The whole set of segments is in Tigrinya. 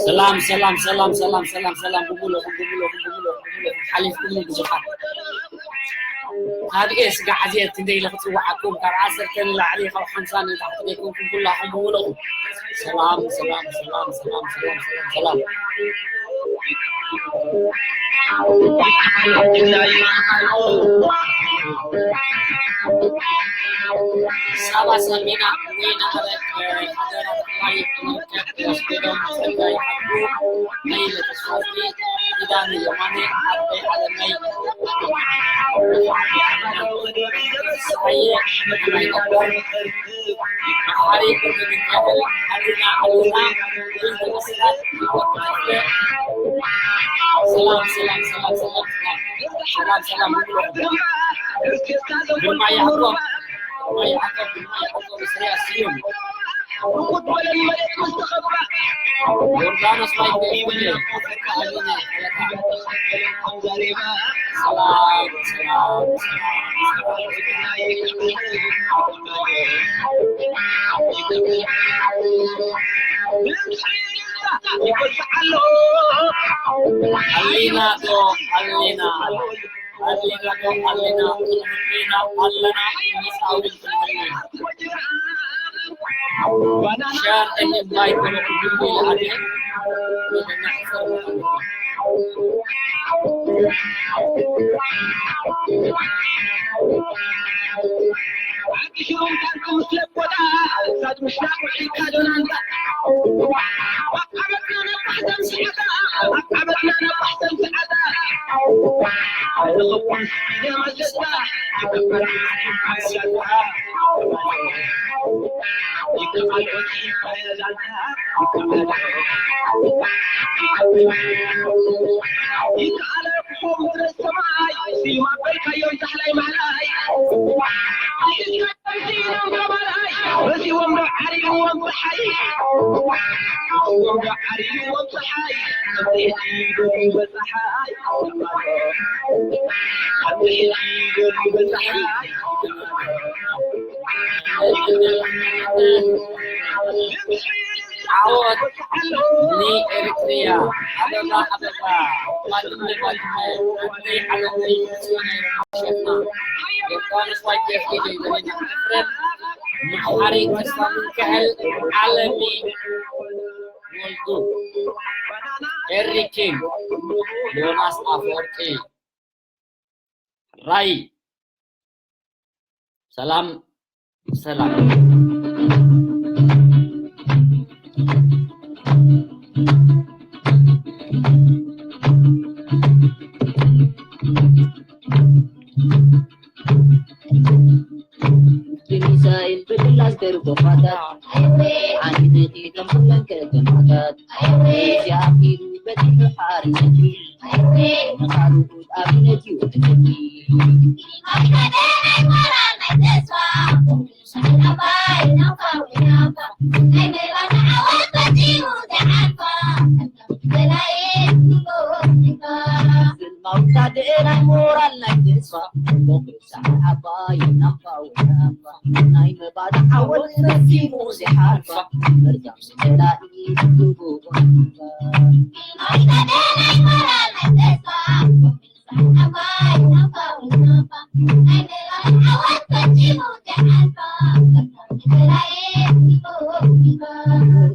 ሰላም ሰላም ሰላም ሰላም ሰላም ሰላም፣ ብሙሉኹም ብሙሉኹም ብሙሉኹም ብሙሉኹም ሓሊፍኩም ብዙሓት። ካብ ኤስ ጋዓዝየት ክንደይ ኢለ ክፅዋዓኩም? ካብ ዓሰርተ ንላዕሊ፣ ካብ ሓምሳ ንታሕቲ ዘይኮንኩም ኩላኹም ብሙሉኹም። ሰላም ሰላም ሰላም ሰላም ሰላም ሰላም ሰላም። ሳባ ሰሚና ወይና ኣረግ ሓደራ ተኽላይ መርከብ ያስገዶም ጸጋይ ሓቁ ነይ ለተስፋዝጊ ኪዳነ የማነ ዓበይ ዓለመይ ሳየ ናይ ነበር መሓሪ ኩሉ ሚካኤል ዓሉና ዓሉና ሰላም ሰላም ሰላም ሰላም ሰላም ሰላም ሰላም ግርማ ያዕቆብ ግርማ ያዕቆብ ግርማ ያዕቆብ እስርያ ስዩም ዮርዳኖስ ማይክ ሰላም ሰላም ሰላም ኣሊና ዶ ኣሊና ኣሊና ዶ ኣሊና ክንህሊና ኣለና። ሸር እንባይ ዓወት ንኤርትርያ። ኣበባ ኣበባ ባድመ ባድመ ዓደይ ዓለመይ ሸማ ዮርዳኖስ ዋይት ኤፍ ዲ ጀይ ዘመና ኤፍሬም መሓሪ ተስፋ ምንክዕል ዓለሚ ወልዱ ኤሪ ኪንግ ዮናስ ኣፈወርቂ ራይ ሰላም ሰላም። ሚሳኤል ብድላስ ደርጎፋታት ዓይንኺ ከም ኩለን ከተማታት ሲኣኪሉ በቲሑ ሓርነት እዩ። ንኻልኡት ኣብነት እዩ። ናይ ሞራል ናይ ተስፋ ሳዕ ዓባይ ናፋው ናፋ ናይ መባል ዓወት ረሲሙ ዝሓልፋ መርዛም ጸላኢ ትቡእ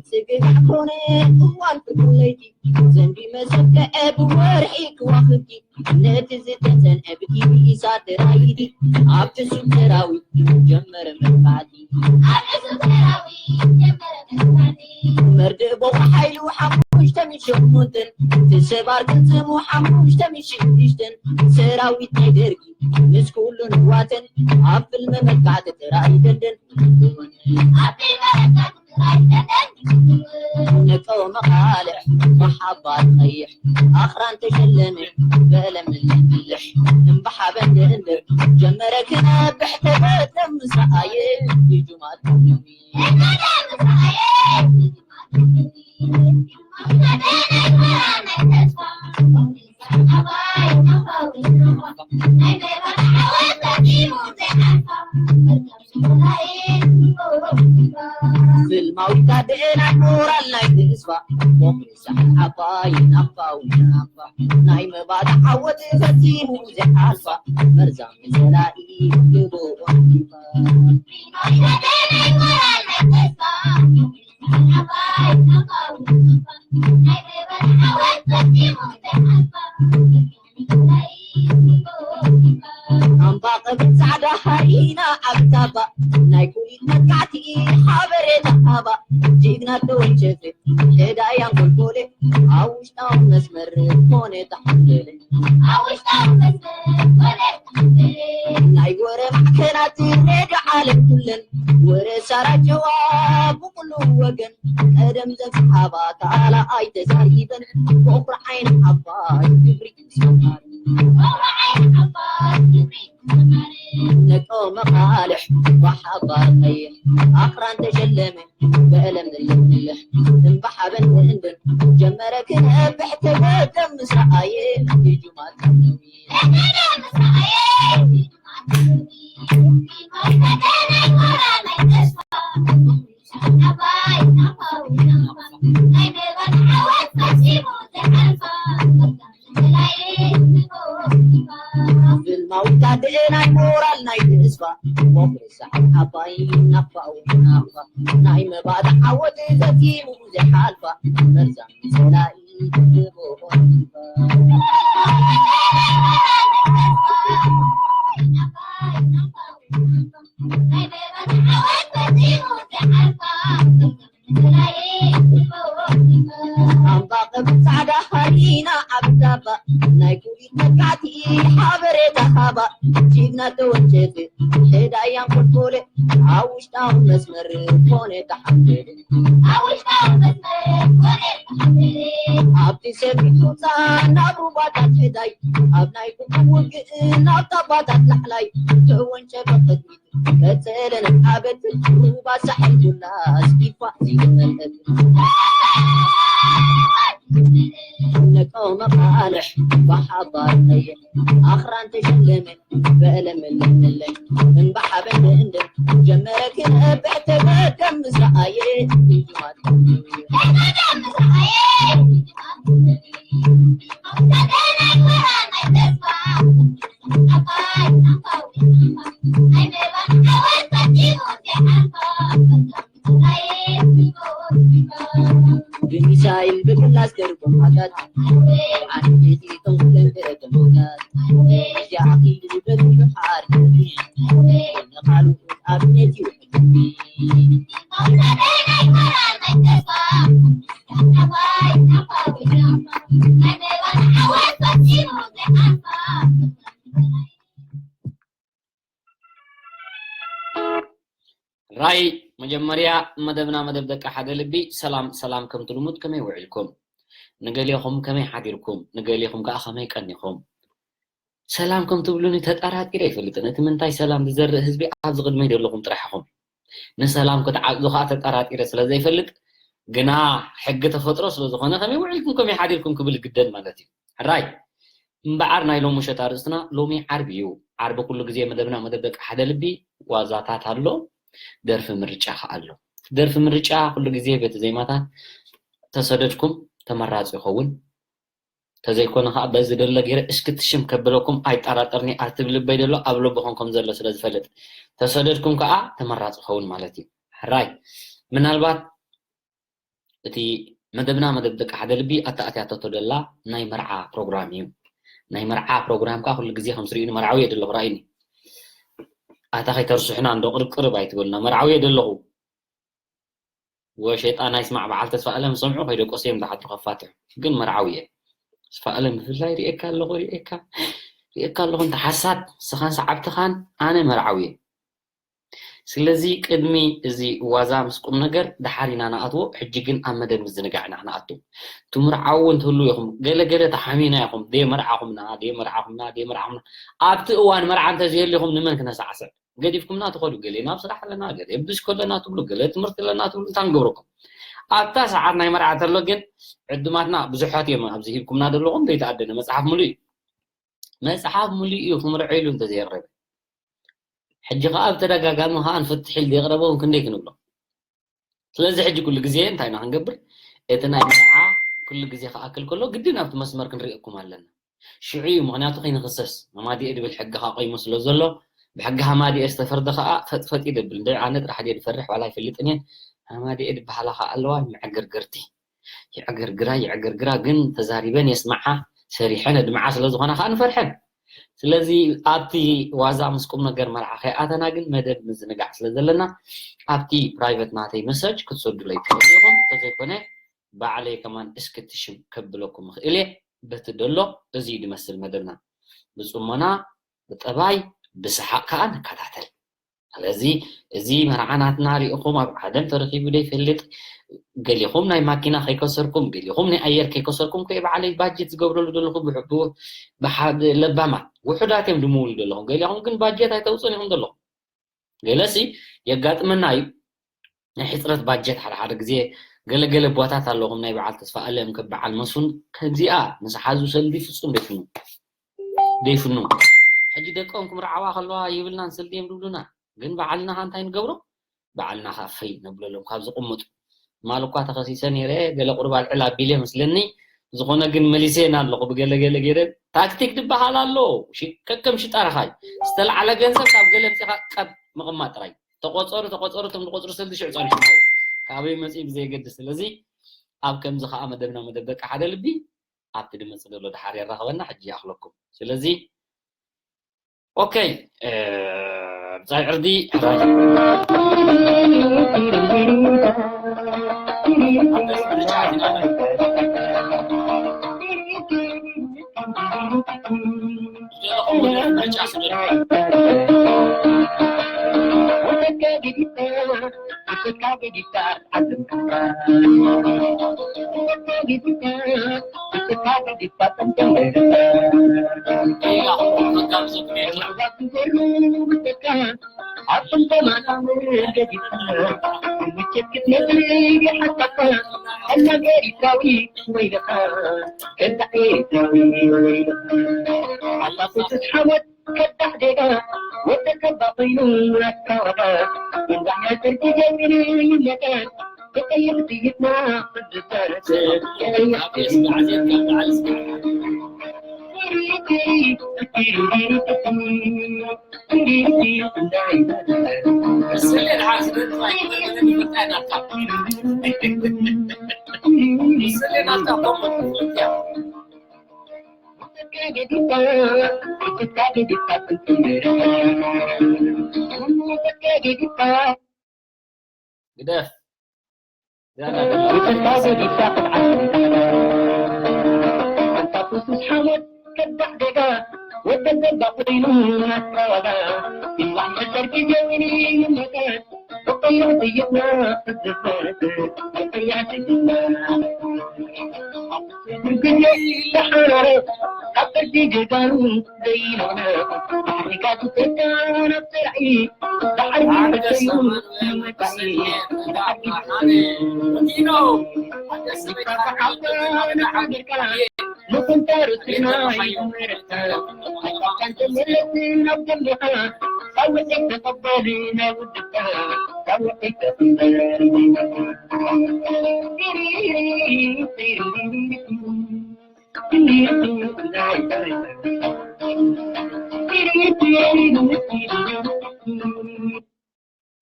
ጽግዕ ኮነ እዋን ፍቅር ለይቲ ዘንቢ መሰከዐ ብወርሒ ክዋኽብቲ ነቲ ዝተሰንዐ ብቲቪ ኢሳት ራይዲ ኣብቲ ሱብ ሰራዊት ጀመረ መጥቃዕቲ። መርድእ ቦ ሓይሉ ሓሙሽተ ሚእትን ሸሞንተን ትስባር ቅልጽሙ ሓሙሽተ ሚእትን ሽዱሽተን ሰራዊት ናይ ደርጊ ምስ ኩሉ ንዋተን ኣብ ፍልሚ መጥቃዕቲ ጥራይ ደንደን ነቀወ መቓልሕ ብሓባር ቐይሕ ኣኽራን ተሸለመ በለምልሕ እምባሓበን ደእንደር ጀመረ ክነብሕ ተበተም ምሳኣየ ይጁማት ፍልማዊት ኣደኤና ሞራል ናይ ተስፋ ሞኽሪ ሰሓል ዓባይ ናፋዊ ናፋ ናይ መባል ዓወት ፈጺሙ ዝሓልፋ መርዛም ጸላኢ ግብኦ ኣምባ ቀብሪ ጻዕዳ ሃሪና ኣብ ታባ ናይ ኩሊት መጥቃዕቲ ሓበሬታ ሃባ ጅግና ተወንጨፈ ሕዳያን ጎልጎሌ ኣብ ውሽጣዊ መስመር ኮነ ተሓንደለ ናይ ወረ ማዕከናት ሬድዮ ዓለም ኩለን ወረ ሳራጀዋ ብኩሉ ወገን ቀደም ዘዝሓባ ካላ ኣይተዛሪበን በኹሪ ዓይኒ ዓባይ ክብሪ ነቀው መቓልሕ ብሓባር ቀይሕ ኣኽራን ተሸለመ በእለምልምልሕ እምባሓበን ብእንድን ጀመረ ክነብሕ ተበደም ምስረኣየ ይጁማት ግርማዊት ኣደኤ ናይ ሞራል ናይ ተስፋ ወፍሪ ሰዓት ዓባይ ናፋ ናፋ ናይ መባእታ ዓወት ፈጺሙ ዝሓልፋ መርዛም ጸላኢ ግብኦ ኣምባ ቀብሪ ጻዕዳ ሃሪና ኣብ ጋባ ናይ ኩሊት መጥቃዕቲ ሓበሬታ ሃባ ጅግና ተወንጨፈ ሕዳያን ኮልኮለ ኣብ ውሽጣዊ መስመር ኮነ ተሓንደለ ኣብቲ ሰፊት ሞጻ ናብ ሩባታት ሕዳይ ኣብ ናይ ቁጡብ ውግእ ናብ ታባታት ላዕላይ ተወንጨፈ ቅድሚት ቀጸለ ነዓበት ሩባ ሳሕል ዱላ ስኪፋ ሲመልአት ነቀው መቃልሕ ብሓባር ቀይሕ ኣኽራን ተሸለመ በእለመለመለ እምባሓበን ብእንድን ጀመረ ክነብሕ ተበደም ምስረኣየ ይጅማት ብሚሳይል ብክላስተር ቦምባታት ዓንድቲ ተንኩለን ከተማታት እዚኣ ኣኺሉ በሉ ሓር ንኻልኡ ኣብነት ይውዕል ራይ መጀመርያ መደብና መደብ ደቂ ሓደ ልቢ ሰላም ሰላም ከምቲ ልሙድ ከመይ ውዒልኩም ንገሌኹም ከመይ ሓዲርኩም ንገሌኹም ከዓ ከመይ ቀኒኹም ሰላም ከም ትብሉኒ ተጠራጢረ ኣይፈልጥን እቲ ምንታይ ሰላም ዝዘርእ ህዝቢ ኣብዚ ቅድመይ ዘለኹም ጥራሕ ኢኹም ንሰላም ክትዓጽዱ ከዓ ተጠራጢረ ስለ ዘይፈልጥ ግና ሕጊ ተፈጥሮ ስለ ዝኾነ ከመይ ውዒልኩም ከመይ ሓዲርኩም ክብል ግደን ማለት እዩ ሕራይ እምበዓር ናይ ሎሚ ምሸት ኣርእስትና ሎሚ ዓርቢ እዩ። ዓርቢ ኩሉ ግዜ መደብና መደብ ደቂ ሓደ ልቢ ዋዛታት ኣሎ፣ ደርፊ ምርጫ ከኣ ኣሎ። ደርፊ ምርጫ ኩሉ ግዜ በቲ ዜማታት ተሰደድኩም ተመራጺ ይኸውን። ተዘይኮነ ከኣ በዚ ደሎ ገይረ እስክቲ ሽም ከብለኩም ኣይጠራጠርኒ ኣብ ትብል ልበይ ደሎ ኣብ ልብኹም ከም ዘሎ ስለ ዝፈልጥ ተሰደድኩም ከኣ ተመራጺ ይኸውን ማለት እዩ። ሕራይ ምናልባት እቲ መደብና መደብ ደቂ ሓደ ልቢ ኣተኣትያቶ ደላ ናይ መርዓ ፕሮግራም እዩ። ናይ መርዓ ፕሮግራም ከዓ ኩሉ ግዜ ከም ትርእዩኒ መርዓዊ እየ ዘለኹ፣ ርኣዩኒ። ኣታ ከይተርስሑና እንዶ ቅርብቅርብ ኣይትበሉና፣ መርዓዊ እየ ዘለኹ። ወሸይጣን ኣይስማዕ፣ በዓል ተስፋ ኣለም ሰምዑ ከይደቆሰዮም ዝሓድሩ ከፋትሑ። ግን መርዓዊ እየ። ተስፋ ኣለም ብፍላይ ርእየካ ኣለኹ፣ ርእየካ፣ ርእየካ ኣለኹ፣ እንተ ሓሳድ ስኻን ሰዓብትኻን ኣነ መርዓዊ እየ። ስለዚ ቅድሚ እዚ ዋዛ ምስ ቁም ነገር ደሓር ኢና ንኣትዎ። ሕጂ ግን ኣብ መደብ ምዝንጋዕ ኢና ክንኣቱ። ትምርዓዉ እውን ትህልዉ ኢኹም። ገለ ገለ ተሓሚና ኢኹም። ደየመርዓኹምና፣ ደየመርዓኹምና፣ ደየመርዓኹምና። ኣብቲ እዋን መርዓ እንተዘየሊኹም ንመን ክነሳዕስዕ? ገዲፍኩምና ትኸዱ። ገለ ናብ ስራሕ ኣለና፣ ገለ ብስኮ ኣለና ትብሉ፣ ገለ ትምህርቲ ኣለና ትብሉ፣ እንታይ ንገብረኩም? ኣብታ ሰዓት ናይ መርዓ ተሎ ግን ዕዱማትና ብዙሓት እዮም ኣብዚ ሂብኩምና ዘለኹም። ዘይተኣደነ መጽሓፍ ሙሉእ እዩ። መጽሓፍ ሙሉእ እዩ ክምርዖ ኢሉ እንተዘየቕረበ። ሕጂ ኸኣ ብተደጋጋሚ ኸኣ ንፍትሕ ኢሉ ዘየቕረበ እውን ክንደይ ክንብሎ። ስለዚ ሕጂ ኩሉ ግዜ እንታይ ኢና ክንገብር? እቲ ናይ መርዓ ኩሉ ግዜ ክኣክል ከሎ ግድን ኣብቲ መስመር ክንርእየኩም ኣለና። ሽዑ እዩ፣ ምኽንያቱ ከይንኽሰስ። ሃማድኤ ድብል ሕጊ ኸኣ ቆይሙ ስለ ዘሎ፣ ብሕጊ ሃማድኤ ዝተፈርደ ኸኣ ፈጥፈጥ እዩ ደብል። እንድዒ ኣነ ጥራሕ ድየ ድፈርሕ፣ ዋላ ኣይፈልጥን እየ። ሃማድኤ ድበሃላ ኸኣ ኣለዋ፣ መዕገርገርቲ። የዕገርግራ፣ የዕገርግራ፣ ግን ተዛሪበን የስምዓ፣ ሰሪሐን የድምዓ ስለ ዝኾና ኸኣ ንፈርሐን። ስለዚ ኣብቲ ዋዛ ምስ ቁም ነገር መርዓ ከይኣተና ግን መደብ ምዝንጋዕ ስለ ዘለና ኣብቲ ፕራይቨት ናተይ መሰጅ ክትሰዱለይ ትኽእሉ ኢኹም። እንተዘይኮነ ባዕለይ ከማን እስክቲ ሽም ከብለኩም እኽእል እየ። በቲ ደሎ እዚ እዩ ዝመስል መደብና። ብጽሞና፣ ብጠባይ፣ ብሰሓቕ ከኣ ንከታተል። ስለዚ እዚ መርዓ ናትና ሪኢኹም ኣብ ዓለም ተረኺቡ ዘይፈልጥ፣ ገሊኹም ናይ ማኪና ከይከሰርኩም፣ ገሊኹም ናይ ኣየር ከይከሰርኩም፣ ከይ ባዕለይ ባጀት ዝገብረሉ ዘለኹ ብሕ-፣ ብ-፣ ብሓ-፣ ለባማት ውሑዳት እዮም ድምውሉ ዘለኹም። ገሊኹም ግን ባጀት ኣይተውፅኡን ኢኹም ዘለኹም። ገለሲ የጋጥመና እዩ። ናይ ሕፅረት ባጀት ሓደ ሓደ ግዜ ገለ ገለ ቦታት ኣለኹም። ናይ በዓል ተስፋ ኣለም ከም በዓል መስፍን ከምዚኣ ምስ ሓዙ ሰልዲ ፍፁም ደይፍኑ፣ ደይፍኑ። ሕጂ ደቆም ክምርዓዋ ከለዋ ይብልናን ሰልዲ እዮም ድብሉና። ግን ባዕልና ኸ እንታይ ንገብሮ? ባዕልና ኸ ፈይ ነብለሎም ካብ ዝቕምጡ። ማል እኳ ተኸሲሰ ነይረ፣ ገለ ቁሩብ ኣልዕል ኣቢለ መስለኒ። ዝኾነ ግን መሊሰ ኢና ኣለኹ ብገለ ገለ ገይረ። ታክቲክ ዝበሃል ኣሎ። ሺ-፣ ከከም ሽጣራኻ እዩ። ዝተልዓለ ገንዘብ ካብ ገለ ኣምጺኻ ቀብ ምቕማጥ ጥራይ። ተቖጸሩ፣ ተቖጸሩ፣ እቶም ዝቖጽሩ ሰልዲ ሽዑ ጸኒሖም ኣብኡ። ካበይ መጺኡ ብዘየገድስ። ስለዚ ኣብ ከምዚ ኸኣ መደብና መደብ ደቂ ሓደ ልቢ ኣብቲ ድመጽእ ዘሎ ድሓር የራኽበና፣ ሕጂ ይኣኽለኩም። ስለዚ ኦኬ፣ እ፣ ብጻይ ዕርዲ ሕራይ። ግደፍ።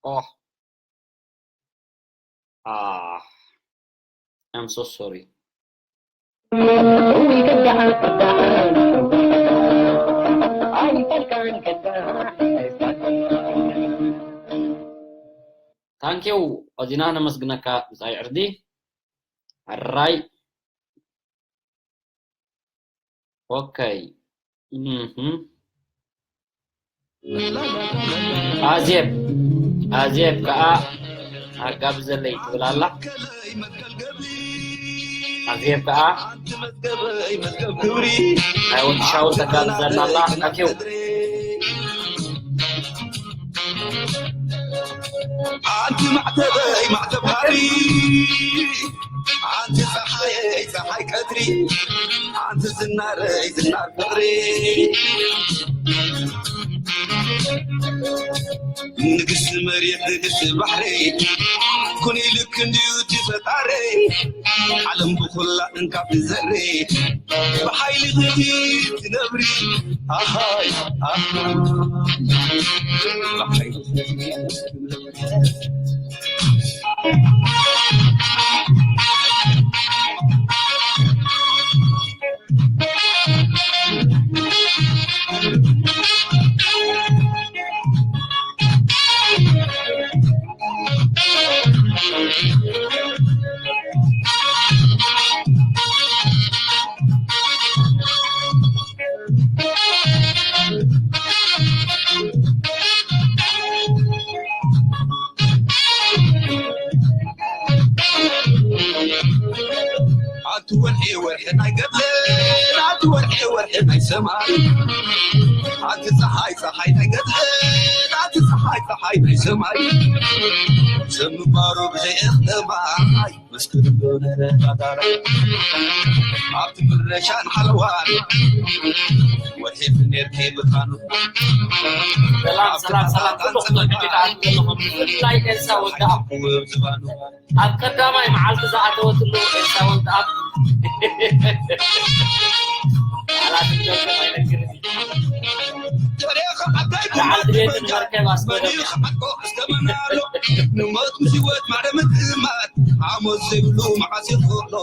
ኦህ። ኣህ። I'm so sorry. ታንኪው፣ ኣዚና ነመስግነካ ብጻይ ዕርዲ። ኣራይ። ኦኬ። እህ። ኣዜብ፣ ኣዜብ ከኣ ኣጋብዘለይ ትብል ኣላ። ኣዜብ ከኣ ናይ ወዲ ሻውል ተጋብዘና ኣላ። ኣኪው። ኣንቲ ማዕተበይ ማዕተብ ሃሪ፣ ኣንቲ ጸሓየይ ጸሓይ ቀትሪ፣ ኣንቲ ዝናረይ ዝናር ፍቕሪ። ንግስቲ መሬት ንግስቲ ባሕሪ፣ ኩኒ ልክ እንድዩ እቲ ፈጣሪ። ዓለም ብኹላ እንካብ ትዘሪ፣ ብሓይሊ ትነብሪ። ኣሃይ፣ ኣሃ። ብሓይሊ ትነብሪ። ኣንቲ ወርሒ ወርሒ ናይ ገድልን፣ ኣንቲ ወርሒ ወርሒ ናይ ሰማይ፣ ኣንቲ ጸሓይ ጸሓይ ናይ ገድልን፣ ኣንቲ ጸሓይ ጸሓይ ናይ ሰማይ፣ ሰብ ምንባሩ ብዘይ እኽለ ማይ፣ መስክር እምበር ነረ ባዳራ። ኣብቲ ምረሻን ሓለዋን ወርሒ ፍኔርኪ ብርሃኑ። ሰላም፣ ሰላም፣ ሰላም፣ ኩሉ ክመልክት ኣትለኹም። ብፍላይ ኤልሳ ወልደኣብ። ውብ ዝባኑ። ኣብ ቀዳማይ መዓልቲ ዝኣተወትሉ ኤልሳ ወልደኣብ። ቃላት እንጀርኩም ኣይነግርን እዩ። ተሪኻ ዓባይ መዓልቲ ቤት ንመርከብ ኣስመረም። መሪኻ ዓቆ እስከ መናሎ። ንሞት ምስ ህይወት ማዕረ ምጥማት። ሓሞት ዘይብሉ መዓስ ይኽእሎ።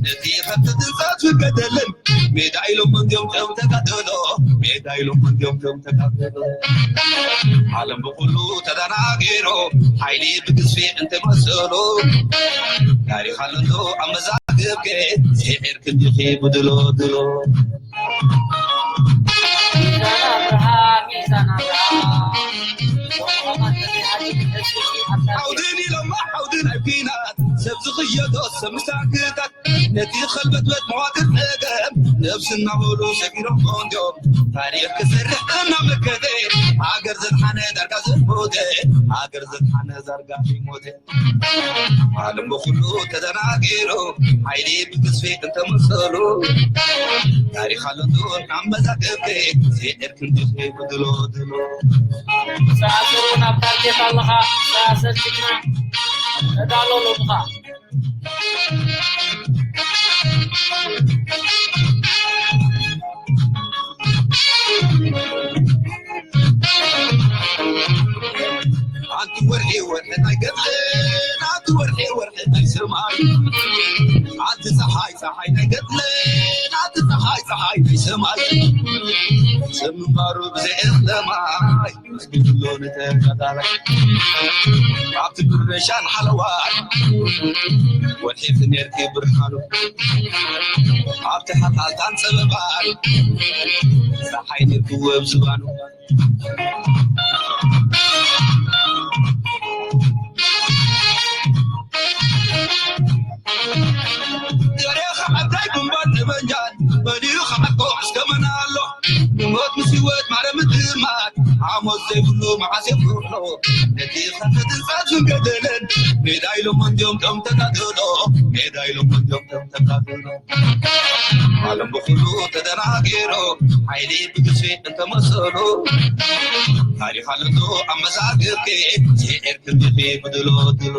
ነቲ ኸብቲ ትንሳት ዝገደልን። ሜዳ ኢሎም እንዲዮም ከም ተጋደሎ። ሜዳ ኢሎም እንዲዮም ከም ተጋደሎ። ዓለም ብኹሉ ተደናጊሩ። ሓይሊ ብግዝፊ እንተመሰሉ። ታሪኽ ኣለሎ ኣብ መዛግብኪ። ስዒርኪ እንዲኺ ብድሎ ድሎ። ሚዛን ኣብርሃ፣ ሚዛን ኣብርሃ። ዓውድን ኢሎማ ዓውድን ኣብ ኲናት ሰብ ዝኽየዶ ሰብ ምስታክታት ነቲ ኸልበትበት መዋቅር ጸገም ነብስና በሉ ሰጊሮም እንዲዮም ታሪኽ ክሰርሕ እናመከተ ሃገር ዘድሓነ ዳርጋ ዝሞተ ሃገር ዘድሓነ ዳርጋ ይሞተ ዓለም ብኹሉ ተደናጊሩ፣ ሓይሊ ብግዝፊ እንተመሰሉ፣ ታሪኽ ኣለቶ ናብ መዛግብቲ፣ ስዒር ክንድኺ ብድሎ ድሎ። ሰኣሰር እውን ኣብ ታርጌት ኣለኻ፣ ሰኣሰር ጅግና፣ ተዳሎ ሎምኻ። ኣንቲ ወርሒ ወርሒ ናይ ገጽን፣ ኣንቲ ወርሒ ወርሒ ናይ ሰማይ፣ ኣንቲ ጸሓይ ጸሓይ ናይ ገጽን፣ ኣንቲ ጸሓይ ጸሓይ ናይ ሰማይ፣ ሰብ ምንባሩ ብዘይ እኽለ ማይ፣ ምስኪን ዘሎ ንተጋዳላይ፣ ኣብቲ ብረሻን ሓለዋይ፣ ወርሒ ፍኔርኪ ብርሃኑ፣ ኣብቲ ሓታልታን ጸበባን፣ ጸሓይ ነርክዎ ኣብ ዝባኑ። ገሬኻ ዓዳይ ግንባር ጠበንጃን፣ መሊኡ ኸዓቆ እስከ መን ኣሎ? ንሞት ምስ ህይወት ማረ ምጥማት፣ ሓሞት ዘይብሉ መዓስ የፍርሖ? ነቲ ኸፈትን ጻድፍን ገደለን፣ ሜዳ ኢሎም እንዲዮም ቶም ተጋደሎ፣ ሜዳ ኢሎም እንዲዮም ቶም ተጋደሎ። ዓለም ብኹሉ ተደናጊሩ፣ ሓይሊ ብግዝፊ እንተመሰሉ፣ ታሪኽ ኣለቶ ኣብ መዛግብቲ፣ ስዒር ክንድኺ ብድሎ ድሎ።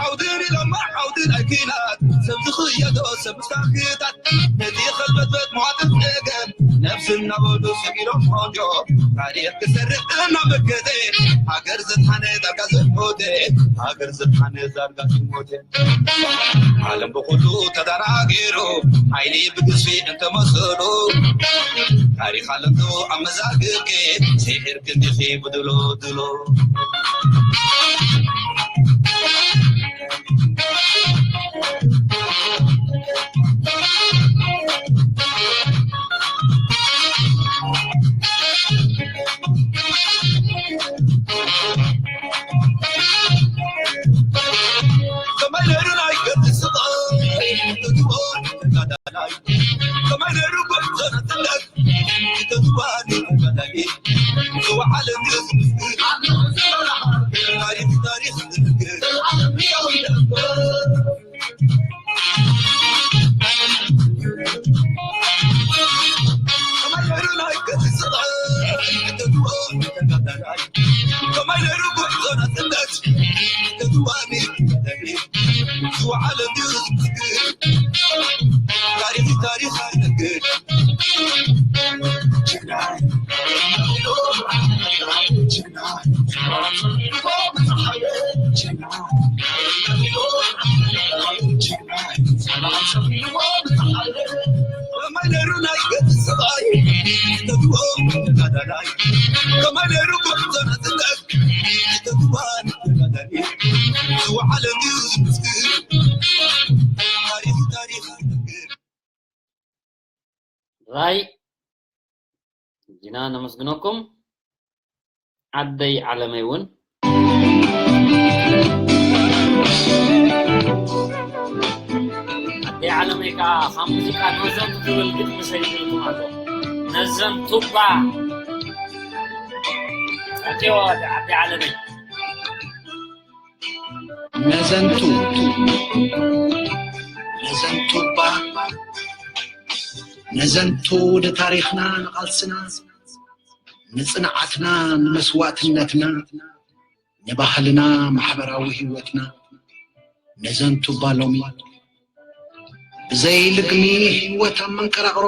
ዓውድን ኢሎማ ዓውድን ኣይ ኲናት፣ ሰብ ዝኽየዶ ሰብ ምስታክታት፣ ነቲ ኸልበትበት መዋጥር ጸገም፣ ነብስን እናበሉ ስቢሎም ቆንጆ ታሪኽ ክሰርሕ እናመከተ ሃገር ዘድሓነ ዳርጋ ዝሞተ ሃገር ዘድሓነ ዳርጋ ዝሞተ ዓለም ብኹሉ ተደናጊሩ ሓይሊ ብግዝፊ እንተመሰሉ ታሪኽ ኣለቶ ኣብ መዛግብኪ ስሒርኪ እንዲኺ ብድሎ ድሎ ራይ ጅና ነመስግነኩም። ዓደይ ዓለመይ እውን ዓደይ ዓለመይ ከዓ ካብ ሙዚቃ ነዘንቱ ትብል ግጥሚ ሰሪሕልኩም ኣሎ። ነዘንቱባ ኣቴዎ ዓደይ ዓለመይ ነዘንቱ ነዘንቱባ ነዘንቱ ንታሪኽና ንቓልስና ንጽንዓትና ንመስዋእትነትና ንባህልና ማሕበራዊ ህይወትና ነዘንቱባ ሎሚ ብዘይ ልግሚ ህይወት ኣብ መንቀራቕሮ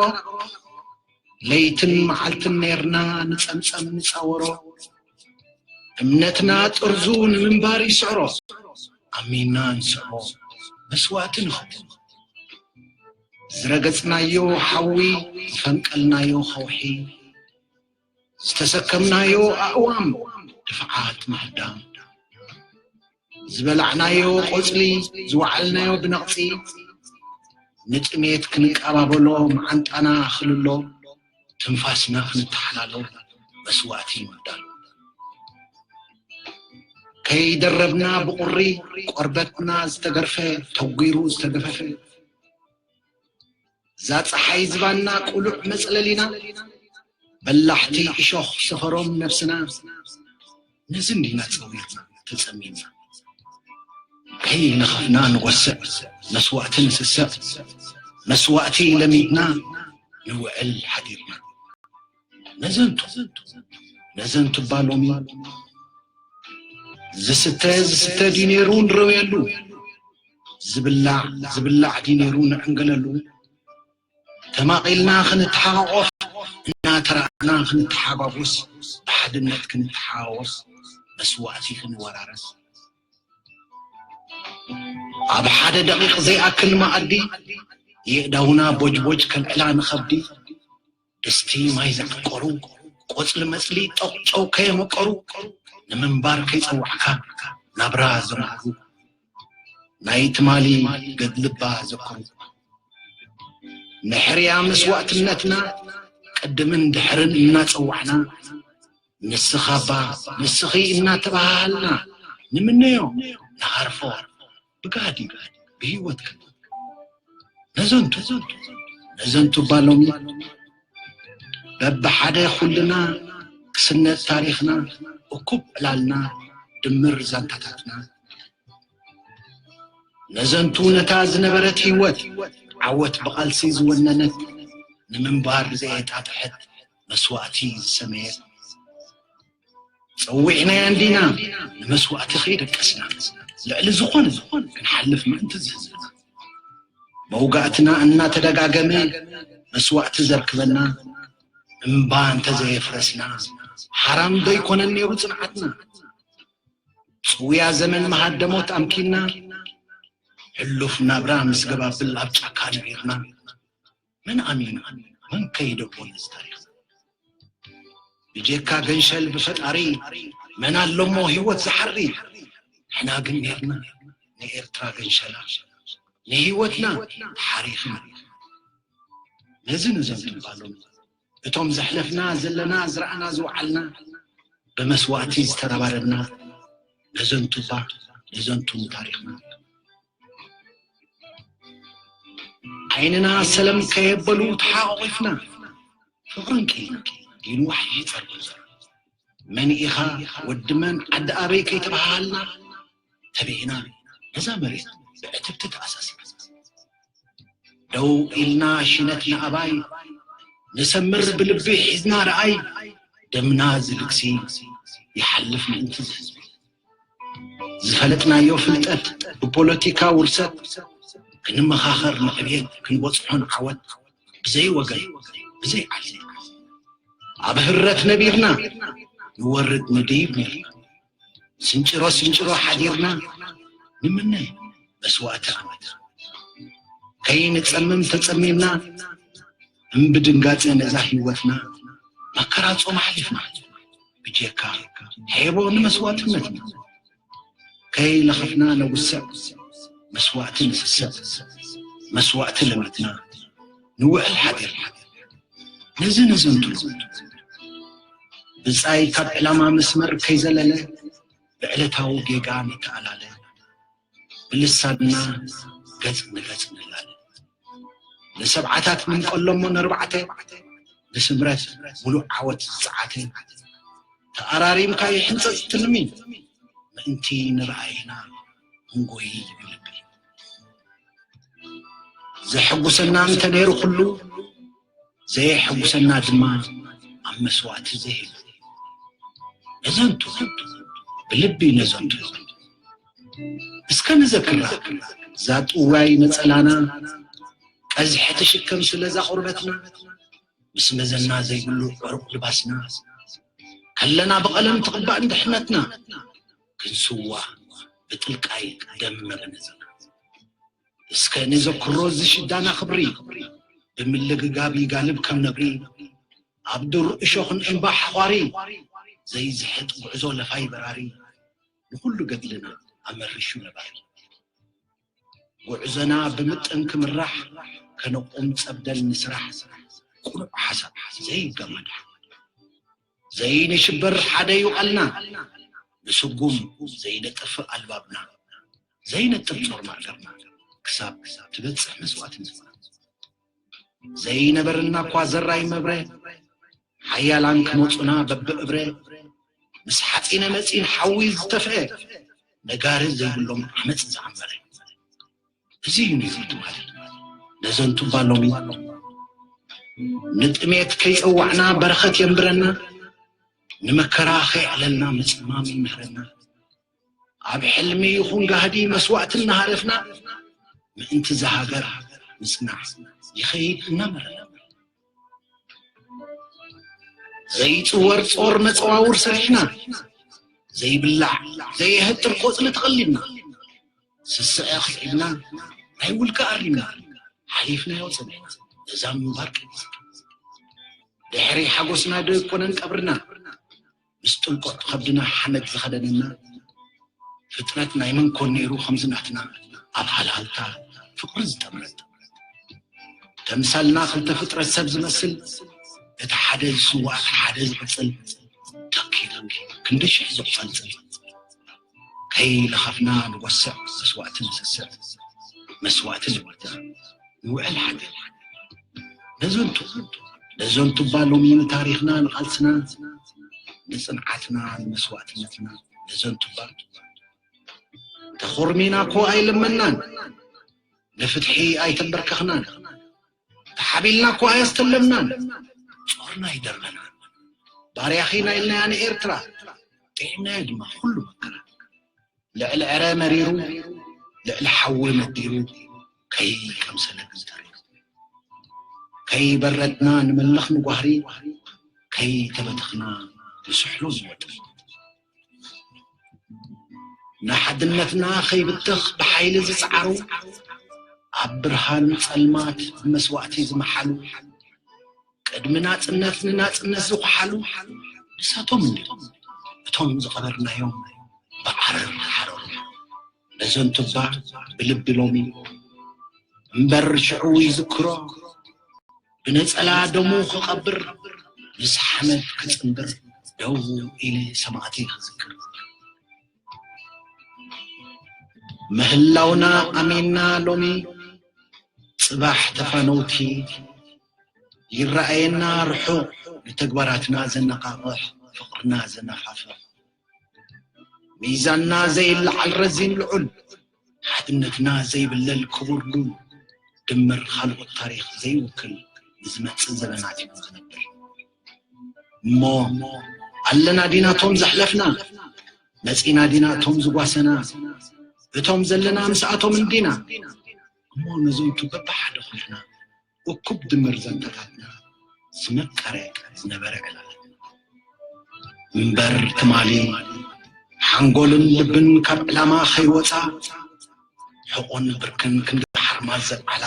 ለይትን መዓልትን ነይርና ንጸምጸም ንጻወሮ እምነትና ጥርዙ ንምንባር ይስዕሮ ኣሚንና ንስዕሮ መስዋእቲ ንኸፍል ዝረገጽናዮ ሓዊ ዝፈንቀልናዮ ከውሒ ዝተሰከምናዮ ኣእዋም ድፍዓት ምህዳም ዝበላዕናዮ ቆጽሊ ዝወዓልናዮ ብነቕጺ ንጥሜት ክንቀባበሎ መዓንጣና ክልሎ ትንፋስና ክንተሓላሎ መስዋእቲ ምዳሎ ከይደረብና ብቑሪ ቆርበትና ዝተገርፈ ተጒሩ ዝተገፈፈ እዛ ፀሓይ ዝባና ቁሉዕ መፅለሊና በላሕቲ እሾኽ ሰፈሮም ነብስና ነዚ እንዲና ፀዊርና ተፀሚና ከይነኸፍና ንጎስዕ መስዋእቲ ንስስዕ መስዋእቲ ለሚድና ንውዕል ሓዲርና ነዘንቱ ነዘንቱ እባ ሎሚ ዝስተ ዝስተ ድዩ ነይሩ ንረውየሉ ዝብላዕ ዝብላዕ ድዩ ነይሩ ንዕንገለሉ ተማቒልና ክንተሓቓቖፍ እናተራእና ክንተሓጓጎስ ብሓድነት ክንተሓዋወስ መስዋእቲ ክንወራረስ ኣብ ሓደ ደቒቕ ዘይኣክል መኣዲ የእዳውና ቦጅቦጅ ከልዕላ ንኸብዲ ድስቲ ማይ ዘዕቀሩ ቆጽሊ መጽሊ ጦቕጨው ከየመቀሩ ንምንባር ከይጸዋዕካ ናብራ ዘምሃሩ ናይ ትማሊ ገድልባ ዘክሩ ንሕርያ መስዋእትነትና ቅድምን ድሕርን እናጸዋዕና ንስኻባ ንስኺ እናተባሃሃልና ንምነዮ ንሃርፎ ብጋህዲ ብህይወት ከ ነዘንቱ ነዘንቱ እባ ሎሚ በብሓደ ኩልና ክስነድ ታሪኽና እኩብ ዕላልና ድምር ዛንታታትና ነዘንቱ ነታ ዝነበረት ህይወት ዓወት ብቓልሲ ዝወነነት ንምንባር ዘየጣጥሐት መስዋእቲ ዝሰመየት ጸዊዕናያ እንዲና ንመስዋእቲ ከይደቀስና ልዕሊ ዝኾነ ክንሓልፍ ምእንቲ ዝህዝብና መውጋእትና እናተደጋገመ መስዋእቲ ዘርክበና እምባ እንተዘየፍረስና፣ ሓራም ዶ ኣይኮነን ነይሩ ጽንዓትና? ጽውያ ዘመን መሃደሞት ኣምኪንና፣ ሕሉፍ ናብራ ምስ ገባብል ኣብ ጫካ ነቢርና፣ መን ኣሚኑ፣ መን ከይደቦ ነዚ ታሪኽ? ብጀካ ገንሸል ብፈጣሪ፣ መን ኣለሞ ህይወት ዝሓሪ? ንሕና ግን ኔርና ንኤርትራ ገንሸላ፣ ንህይወትና ተሓሪኽና። ነዚ ንዘንቱ ባሎም፣ እቶም ዘሕለፍና ዘለና፣ ዝረኣና ዝወዓልና፣ ብመስዋእቲ ዝተረባረብና፣ ነዘንቱባ፣ ነዘንቱ ንታሪኽና። ዓይንና ሰለም ከየበሉ ተሓቋቒፍና፣ ፍቕርን ቂምን ይንዋሕ ይጸርጉ። መን ኢኻ ወዲ መን ዓዲ ኣበይ ከይተባሃሃልና፣ ተቢዕና ነዛ መሬት ብዕትብቲ ተኣሳሲርና። ደው ኢልና ሽነት ንኣባይ፣ ንሰምር ብልቢ ሒዝና ረኣይ፣ ደምና ዝልግሲ ይሓልፍ ምእንቲ ዝህዝቢ። ዝፈለጥናዮ ፍልጠት ብፖለቲካ ውርሰት፣ ክንመኻኸር ንዕብየት ክንበጽሖ ንዓወት፣ ብዘይ ወገን ብዘይ ዓሊ። ኣብ ህረት ነቢርና ንወርድ ንድይብ ኔርና፣ ስንጭሮ ስንጭሮ ሓዲርና ንምነ መስዋእቲ ኣመት። ከይንጸምም ተጸሚምና፣ እምብድንጋጸ ነዛ ህይወትና መከራ ጾም ኣሕሊፍና፣ ብጀካ ሄቦ ንመስዋእትነትና። ከይለኸፍና ነጉስዕ፣ መስዋእቲ ንስስዕ፣ መስዋእቲ ለሚትና ንውዕል ሓዲርና። ነዚ ነዘንቱ ብጻይ ካብ ዕላማ መስመር ከይዘለለ፣ ብዕለታዊ ጌጋ ንተኣላለ፣ ብልሳንና ገጽ ንገጽ ንላለ። ንሰብዓታት ምንቀሎሞ ነርባዕተ፣ ንስምረት ሙሉእ ዓወት ዝጸዓተ፣ ተኣራሪምካ ይሕንጸጽ ትልሚ፣ ምእንቲ ንረኣይና እንጎይ ይብል ልቢ። ዘሐጉሰና እንተ ነይሩ ኩሉ፣ ዘየሐጉሰና ድማ ኣብ መስዋእቲ ዘይህሉ። ነዘንቱ ብልቢ ነዘንቱ እስከ ንዘክራ፣ እዛ ጥዋይ ነጸላና ቀዝሒ ትሽከም ስለዛ ቁርበትና፣ ምስ መዘና ዘይብሉ ዕሩቕ ልባስና፣ ከለና ብቐለም ትቕባእ እንድሕነትና፣ ክንስዋ ብጥልቃይ ደም መበነዝና። እስከ ንዘክሮ እዚ ሽዳና ክብሪ፣ ብምልግጋብ ይጋልብ ከም ነብሪ፣ ኣብ ዱር እሾኽን እምባ ሓዃሪ፣ ዘይዝሕጥ ጉዕዞ ለፋይ በራሪ፣ ንኹሉ ገድልና ኣመሪሹ ነባሪ። ጉዕዞና ብምጥን ክምራሕ፣ ከነቁም ጸብደል ንስራሕ፣ ቅኑዕ ሓሳብ ዘይገማዳሕ። ዘይንሽበር ሓደ እዩ ቃልና፣ ንስጉም ዘይነጥፍ ኣልባብና፣ ዘይነጥፍ ጾር ማእገርና፣ ክሳብ ትበጽሕ መስዋእቲ ንዝምና። ዘይነበረና እኳ ዘራይ መብረ፣ ሓያላን ክመጹና በብእብረ፣ ምስ ሓጺነ መጺን ሓዊ ዝተፍአ፣ ነጋሪ ዘይብሎም ዓመጽ ዝዓመረ። እዚ እዩ ነዘንቱ ማለት። ነዘንቱ እባ ሎሚ ንጥሜት ከይጸዋዕና በረኸት የንብረና፣ ንመከራ ከይዕለልና ምጽማም ይምህረና። ኣብ ሕልሚ ይኹን ጋህዲ መስዋእቲ እናሃለፍና፣ ምእንቲ እዛ ሃገር ምጽናሕ ይኸይድ እናመረና። ዘይጽወር ጾር ነጸዋውር ሰሪሕና፣ ዘይብላዕ ዘየህጥር ቆጽሊ ተቐሊምና፣ ስስዐ ክዒብና ናይ ውልቀ ኣሪምና፣ ሓሊፍናዮ ጸኒሕና ነዛ ምንባር ቀኒስና። ድሕሪ ሓጎስና ዶ ኣይኮነን ቀብርና፣ ምስ ጥልቆት ከብድና ሓመድ ዝኸደነና፣ ፍጥረት ናይ መን ኮን ነይሩ ከምዚ ናትና፣ ኣብ ሃልሃልታ ፍቕሪ ዝጠምረት። ተምሳልና ክልተ ፍጥረት ሰብ ዝመስል፣ እቲ ሓደ ዝስዋእ፣ እቲ ሓደ ዝቕጽል፣ ተኪ ተኪ ክንዲ ሽሕ ዝቑጸልጽል። ከይለኸፍና ንጎስዕ፣ መስዋእቲ ንስስዕ፣ መስዋእቲ ንወድዕ፣ ንውዕል ሓድር። ነዘንቱ፣ ነዘንቱ እባ ሎሚ ንታሪኽና፣ ንቓልስና፣ ንጽንዓትና፣ ንመስዋእትነትና፣ ነዘንቱ እባ ተኾርሚና እኮ ኣይለመናን፣ ንፍትሒ ኣይተንበርከኽናን፣ ተሓቢልና እኮ ኣየስተለምናን፣ ጾርና ኣይደርበናን። ባርያኺ ናይልናያ ንኤርትራ፣ ጥዒምናዮ ድማ ኩሉ መከራ። ልዕሊ ዕረ መሪሩ፣ ልዕሊ ሓዊ መዲሩ፣ ከይቀምሰለ ግን ተሪሩ። ከይበረድና ንመልኽ ንጓህሪ፣ ከይተበተኽና ንስሕሎ ዝወጥር። ንሓድነትና ከይብተኽ ብሓይሊ ዝጸዓሩ፣ ኣብ ብርሃን ጸልማት ብመስዋእቲ ዝመሓሉ፣ ቅድሚ ናጽነት ንናጽነት ዝኹሓሉ፣ ንሳቶም እንድዮም እቶም ዝቐበርናዮም ብዓረር ዝሓረሩ። ነዘንቱባ ብልቢ ሎሚ እምበር ሽዑ ይዝክሮ፣ ብነጸላ ደሙ ክቐብር፣ ምስ ሓመድ ክጽንብር፣ ደው ኢለ ሰማእተይ ክዝክር። ምህላውና ኣሚንና ሎሚ ጽባሕ ተፋነውቲ ይረኣየና ርሑቕ፣ ንተግባራትና ዘነቓቕሕ፣ ፍቕርና ዘነፋፍቕ። ሚዛንና ዘይለዓል ረዚን ልዑል፣ ሓድነትና ዘይብለል ክቡር ሉል፣ ድምር ካልኦት ታሪኽ ዘይውክል፣ ንዝመጽእ ዘበናት ኢና ክነብር። እሞ ኣለና ዲና እቶም ዘሕለፍና፣ መጺና ዲና እቶም ዝጓሰና፣ እቶም ዘለና ምስኣቶም እንዲና። እሞ ነዞም በብሓደ ኮንና፣ እኩብ ድምር ዘንታታትና ዝመቀረ ዝነበረ ዕላል። እምበር ትማሊ ሓንጎልን ልብን ካብ ዕላማ ከይወጻ፣ ሕቖን ብርክን ክንዲ ሓርማዝ ዘልዓላ፣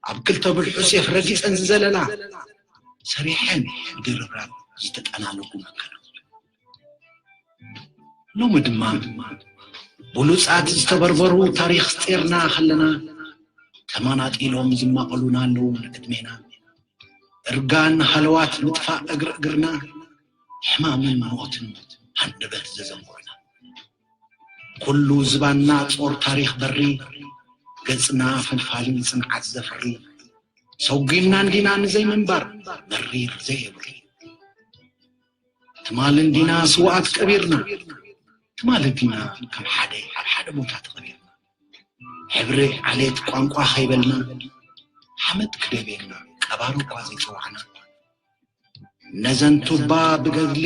ኣብ ክልተ ብልሑ ሴፍ ረጊጸን ዝዘለላ፣ ሰሪሐን ብድርብራብ ዝተጠላለቑ መከራ። ሎሚ ድማ ብሉጻት ዝተበርበሩ ታሪኽ ጼርና ከለና፣ ተመናጢሎም ዝማቐሉና ኣለዉ ንቅድሜና። እርጋን ሃለዋት ምጥፋእ እግሪ እግርና፣ ሕማምን ሞትን ሃንደበት ዘዘንጉዕና። ኩሉ ዝባንና ጾር ታሪኽ በሪ፣ ገጽና ፈልፋሊ ጽንዓት ዘፍሪ። ሰጒምና እንዲና ንዘይምንባር መሪር ዘየብሪ። ትማል እንዲና ስውኣት ቀቢርና፣ ትማል እንዲና ከም ሓደ ኣብ ሓደ ቦታ ተቐቢርና። ሕብሪ ዓሌት ቋንቋ ከይበልና፣ ሓመድ ክደብየልና ቀባሪ እኳ ዘይጸዋዕና። ነዘን ቱባ ብገድሊ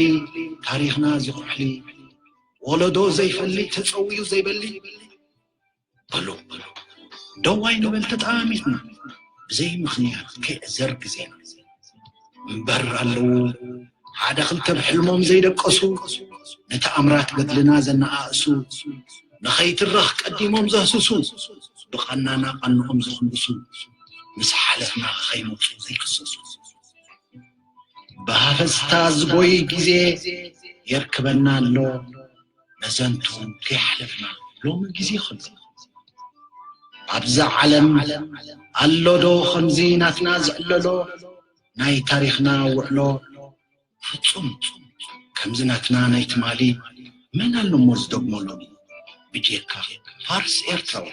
ታሪኽና ዝኹሕሊ፣ ወለዶ ዘይፈሊ ተጸውዩ ዘይበሊ። በሉ ደው ኣይንበል ተጠማሚትና፣ ብዘይ ምኽንያት ከይዕዘር ግዜና። እምበር ኣለዉ ሓደ ክልተ ብሕልሞም ዘይደቀሱ፣ ነቲ ኣምራት ገድልና ዘነኣእሱ፣ ንኸይትረኽ ቀዲሞም ዘህስሱ፣ ብቐናና ቀንኦም ዝኽምብሱ፣ ምስ ሓለፍና ከይመጹ ዘይክሰሱ። ብሃፈስታ ዝጎይ ግዜ የርክበና ኣሎ፣ ነዘንቱ ከይሓለፍና ሎሚ ግዜ ኸሎ። ኣብዛ ዓለም ኣሎ ዶ ኸምዚ ናትና ዝዕለሎ ናይ ታሪኽና ውዕሎ? ፍጹም ከምዚ ናትና ናይ ትማሊ መን ኣሎ እሞ ዝደግሞ ሎሚ? ብጀካ ፋርስ ኤርትራዊ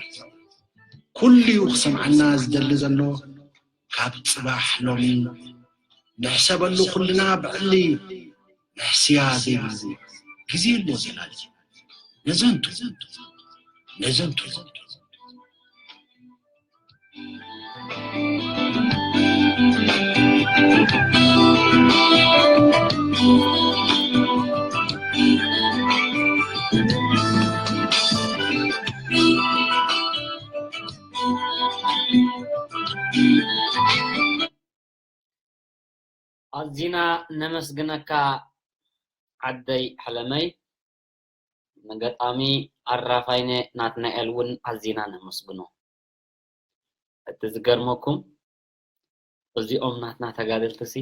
ኩሉ እዩ ክሰምዓና ዝደሊ ዘሎ። ካብ ጽባሕ ሎሚ ንሕሰበሉ ኩልና ብዕሊ፣ ንሕስያ ዘይብሉ ግዜ ኣሎ ዘላሊ። ነዘንቱ ነዘንቱ ኣዚና ነመስግነካ ዓደይ ሕለመይ። ንገጣሚ ኣራፋይነ ናትናኤል እውን ኣዚና ነመስግኖ። እቲ ዝገርመኩም እዚኦም ናትና ተጋደልትሲ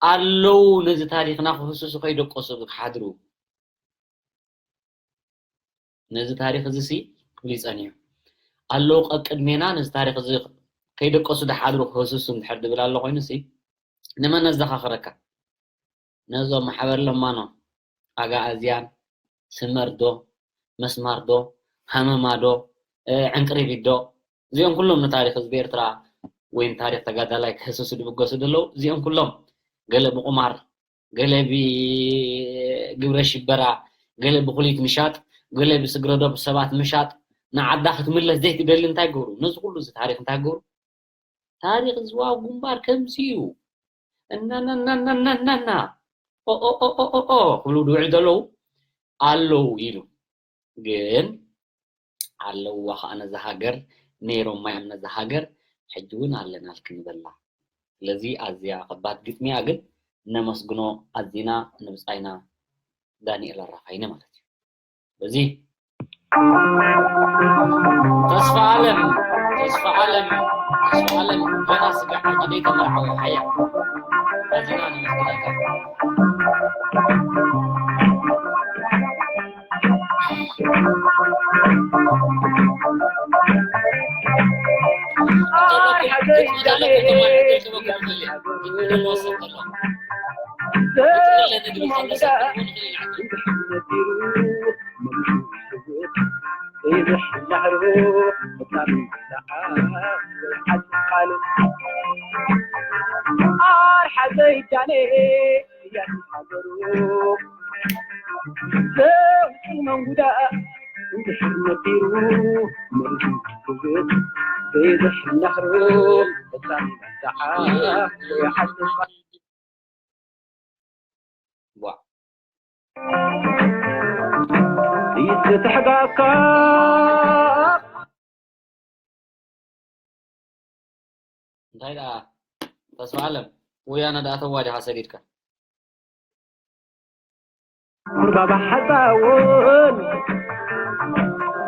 ኣለዉ ነዚ ታሪኽና ክህስሱ ከይደቀሱ ክሓድሩ። ነዚ ታሪኽ እዚ ሲ ክብሉ ይጸንሑ ኣለዉ። ቀቅድሜና ነዚ ታሪኽ እዚ ከይደቀሱ ድሓድሩ ክህስሱ እንድሕር ድብል ኣሎ ኮይኑ ሲ ንመን ነዘኻኽረካ? ነዞም ማሕበር ለማኖ፣ ኣጋኣዝያን፣ ስመር ዶ፣ መስማር ዶ፣ ሃመማ ዶ፣ ዕንቅሪቢት ዶ፣ እዚኦም ኩሎም ንታሪኽ ህዝቢ ኤርትራ ወይ ንታሪኽ ተጋዳላይ ክህስሱ ድብገሱ ደለዉ። እዚኦም ኩሎም ገለ ብቁማር፣ ገለ ብግብረ ሽበራ፣ ገለ ብኩሊት ምሻጥ፣ ገለ ብስግረዶብ ሰባት ምሻጥ፣ ንዓዳ ክትምለስ ዘይትደሊ እንታይ ገብሩ? ነዚ ኩሉ እዚ ታሪኽ እንታይ ገብሩ? ታሪኽ ዝዋው ግንባር ከምዚ እዩ። እናናናናናናና ኦኦኦኦኦ ክብሉ ድውዕል ዘለዉ ኣለዉ ኢሉ። ግን ኣለውዋ ከዓ ነዛ ሃገር፣ ነይሮማ እዮም ነዛ ሃገር፣ ሕጂ እውን ኣለናልኪ ንበላ። ስለዚ ኣዝያ ከባድ ግጥሚ እያ፣ ግን ነመስግኖ ኣዚና ንብጻይና ዳንኤል ኣራኻይነ ማለት እዩ። በዚ ተስፋ ኣለም፣ ተስፋ ኣለም፣ ተስፋ ኣለም ገና ስጋዕ ሕጂ ዘይተመርዓወ ሓያ ኣዚና ነመስግነካ። ዋ። ይትሕጋካ። እንታይ ደኣ ተስፋ ኣለም፣ ወያነ ደኣ ተዋዲኻ ሰዲድካ። ቁርባባ ሓፃውን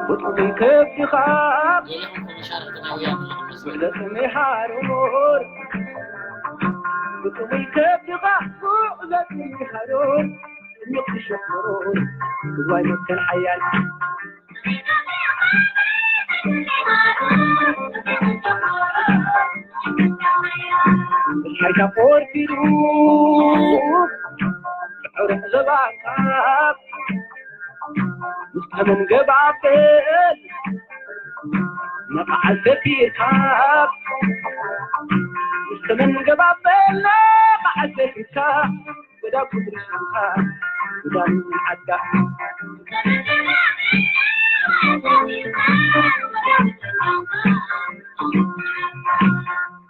ብጥሙይ ከብድኻ ገሊኹም ኮመሻርክቲ ናይ ወያነ ኣለኹም መስለኒ። ውዕለጥሚ ሃሩር ብጥሙይ ከብድኻ ውዕለጥሚ ሃሩር ጥሚት ትሸፍሩር ትግራይ መትከል ሓያል ሓይታ ቆርፊዱ ዕሩቕ ዘባንካ ምስ ተመን ገባበል ነቓዓል ሰፊርካ ምስ ተመን ገባበል ነቓዓል ሰፊርካ ወዳ ቁድሪ ሻንካ ወዳ ምን ዓዳ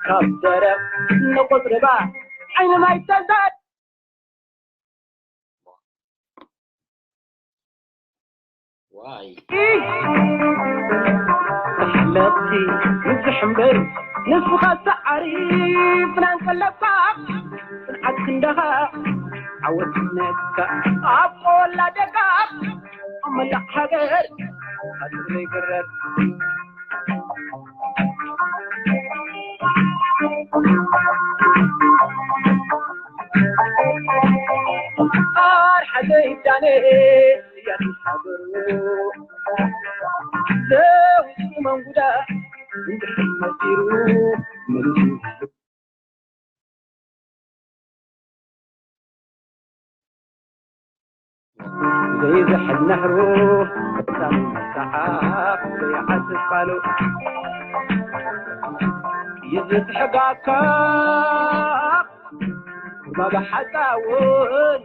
ካብ ደረቕ ንቑጽርባ ዓይኒ ማይ ተዛድ ዋይ ተሓለቕቲ ንዝሕ እምበር ንስኻ ሰዓሪ ፍናን ከለካ ጽንዓት ክንደኻ ዓወት ነካ ኣብ ቆላ ደጋ ኣብ መላእ ሃገር ኣጽሪ ግረብ ኣርሓ ዘይዳነ ያትስ ሃገሩ ዘውፅኡ መንጉዳ እንድሕር መሲሩ መሊሱ ዘይዝሕል ነህሩ ክሳብ መሳሓቕ ዘይሓስብ ቃሉ ይዝትሕጋካ ባባ ሓፃውን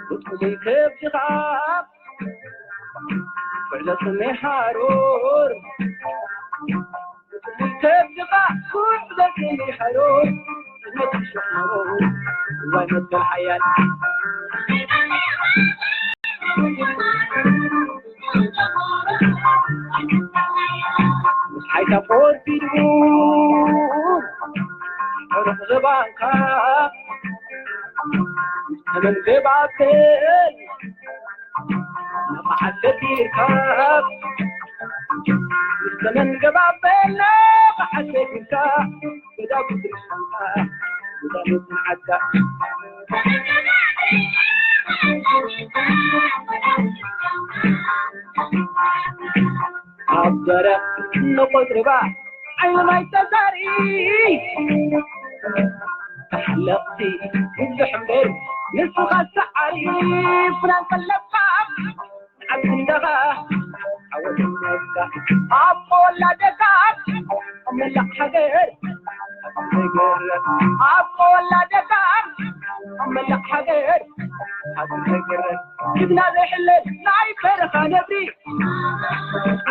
ብጥሙይ ከብድኻ ውዕለ ጥሜ ሃሩር ሓይታ ቆርፊዱ ሕሩቕ ዘባንካ ተመን ገባተይ ንቕሓት ሰፊርካ ዝተመን ገባበል ንቕሓት ሰፊርካ ገዛ ብትርሻንካ ገዛ ነትን ዓዳ ካብ ደረቕ ንቑጽርባ ዓይኒ ማይ ተዛሪ ተሓለቕቲ ብዙሕ እምበር ንስኻ ሰዓሪ ፍናን ከለካ ኣብ ክንዳኻ ዓወት ነጋ ኣብ ወላደካ ኣብ መላእ ሃገር ኣብ ወላደካ ኣብ መላእ ሃገር ኣብ ሃገር ጅግና ዘይሕለል ናይ በረኻ ነብሪ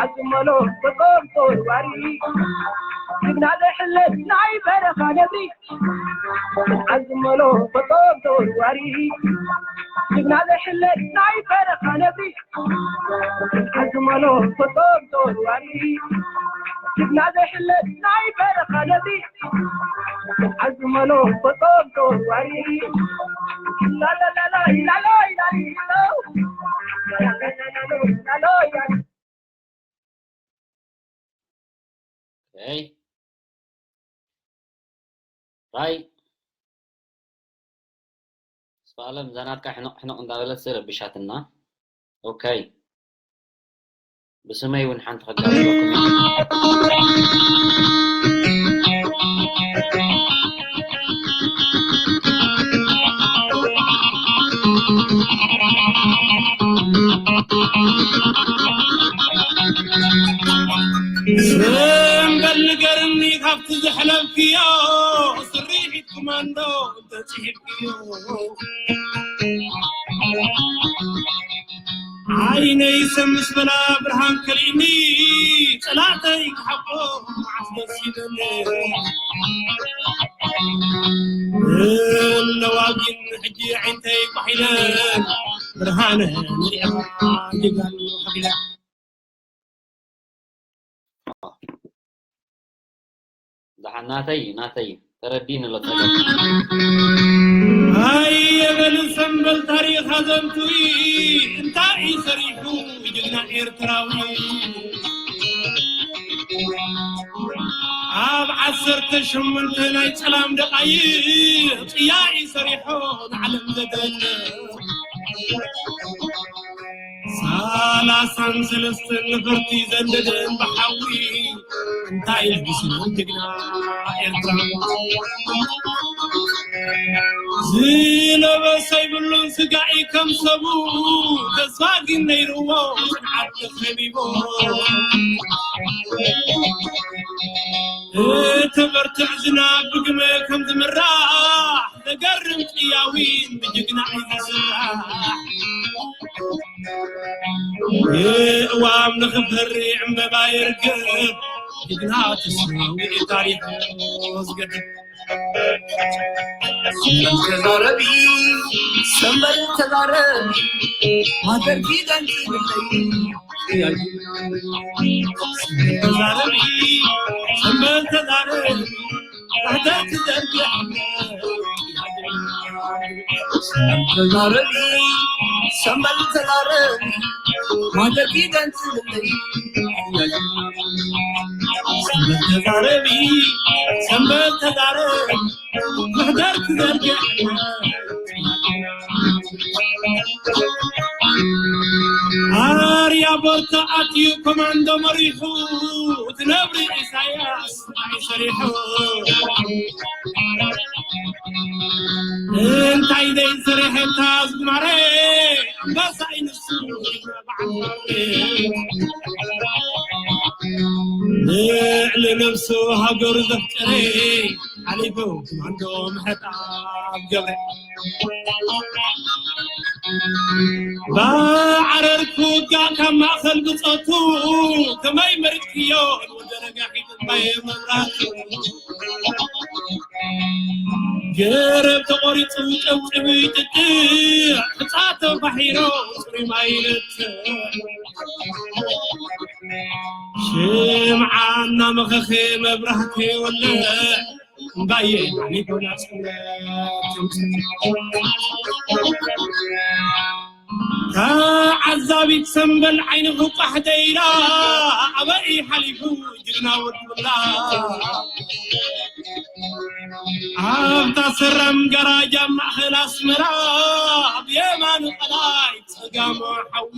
ዓዝመሎ ተቆምጦ ዋሪ ጅግና ዘይሕለል ናይ በረኻ ነብሪ ዓዝመሎ ተቆምጦ ዋሪ ጅግና ዘይሕለል ናይ በረኻ ነብሪ ዓዝመሎ ተቆምጦ ዋሪ ጅግና ዘይሕለል ናይ በረኻ ነብሪ፣ ዓዝመሎ በጦም ተወርዋሪ። ላላላላ፣ ላላ፣ ላላ፣ ኦኬ። ራይ። ተስፋ ኣለም፣ እዛ ናትካ ሕንቕ ሕንቕ እንዳበለት ረቢሻትና። ኦኬ። ብስመይ እውን ሓንቲ ከጋብዘኩም እየ። ስም በል ንገርኒ ካብቲ ዘሕለፍክዮ ስርሒት ኮማንዶ እንተጽሒፍክዮ። ዓይነይ ሰም ምስ በላ ብርሃን ከሊእኒ፣ ጸላእተይ ክሓቆ መዓስ ደስ ይብለኒ። ኣለዋ ግን ሕጂ ዓይንተይ ኳሒለን፣ ብርሃነን ሪኣ ጅጋኑ ሓቢለን። ደሓን ናተይ እዩ፣ ናተይ እዩ። ተረዲእኒ ኣሎ ጸገም። ኣየ በል ሰምበል ታሪኽ ኣዘንቱ እዩ። እንታይ እዩ ሰሪሑ ጅግና ኤርትራዊ? ኣብ ዓሰርተ ሸሞንተ ናይ ጸላም ደቓይቕ ጥያይ ሰሪሑ ንዓለም ዘደንቕ። ሰላሳን ሰለስተን ነፈርቲ ዘንደደን ብሓዊ እንታይ ኢሉ ዝስመን ጅግና ኤርትራ። ዝለበሰ ይብሉን ስጋኢ ከም ሰቡ ተስፋ ግን ነይርዎ ጽንዓት ተኸቢቦ። እቲ በርትዕ ዝናብ ብግመ ከም ዝምራሕ ዘገርም ቅያዊን ብጅግና እዩ ዝስራሕ። የእዋም ንኽፈሪ ዕምበባ ይርገፍ፣ ጅግና ተሰዊኡ ታሪኹ ዝገድፍ። ሰምበል ተዛረቢ፣ ሰምበል ተዛረቢ፣ ማተርኪ ገንጽልለይ። ሰምበል ተዛረቢ፣ ሰምበል ተዛረቢ፣ ማተርኪ ዘርጊሕ። ሰምበል ተዛረቢ፣ ሰምበል ተዛረቢ፣ ማተርኪ ገንጽልለይ። ሰንበት ተዛረቢ፣ ሰንበት ተዛረቢ፣ ማህደር ትዘርግሕ። ኣርያ ቦርታ ኣትዩ ኮማንዶ መሪሑ፣ ትነብሪ ኢሳያስ ሰሪሑ። እንታይ ዘይሰሪሐታ ዝጉማረ ኣንበሳ እዩ ንሱ። ልዕሊ ነብሱ ሃገሩ ዘፍቀረ ሓሊፉ ኮማንዶ ምሕጣብ ገብረ። ብዓረር ክውጋእ ካብ ማእኸል ብጾቱ ከመይ መሪጽክዮ ወደረጋኺ ጥባየ መብራቱ። ገረብ ተቖሪጹ ጨብጭቡ ይጥጥዕ፣ ሕጻ ተባሒሮ ጽሩይ ማይ ይነትዕ። ሽምዓ እናመኸኸ መብራህቲ ይወልዕ፣ እምባየ ሓሊፉ ናጽነት። ተዓዛቢት ሰምበል ዓይኒ ክቋሕ ደይላ፣ ኣበይ ሓሊፉ ጅግና ወዲ ብላ። ኣብታ ሰራም ገራጃ ማእኸል ኣስመራ፣ ኣብ የማኑ ቀላይ ጸጋሙ ሓዊ።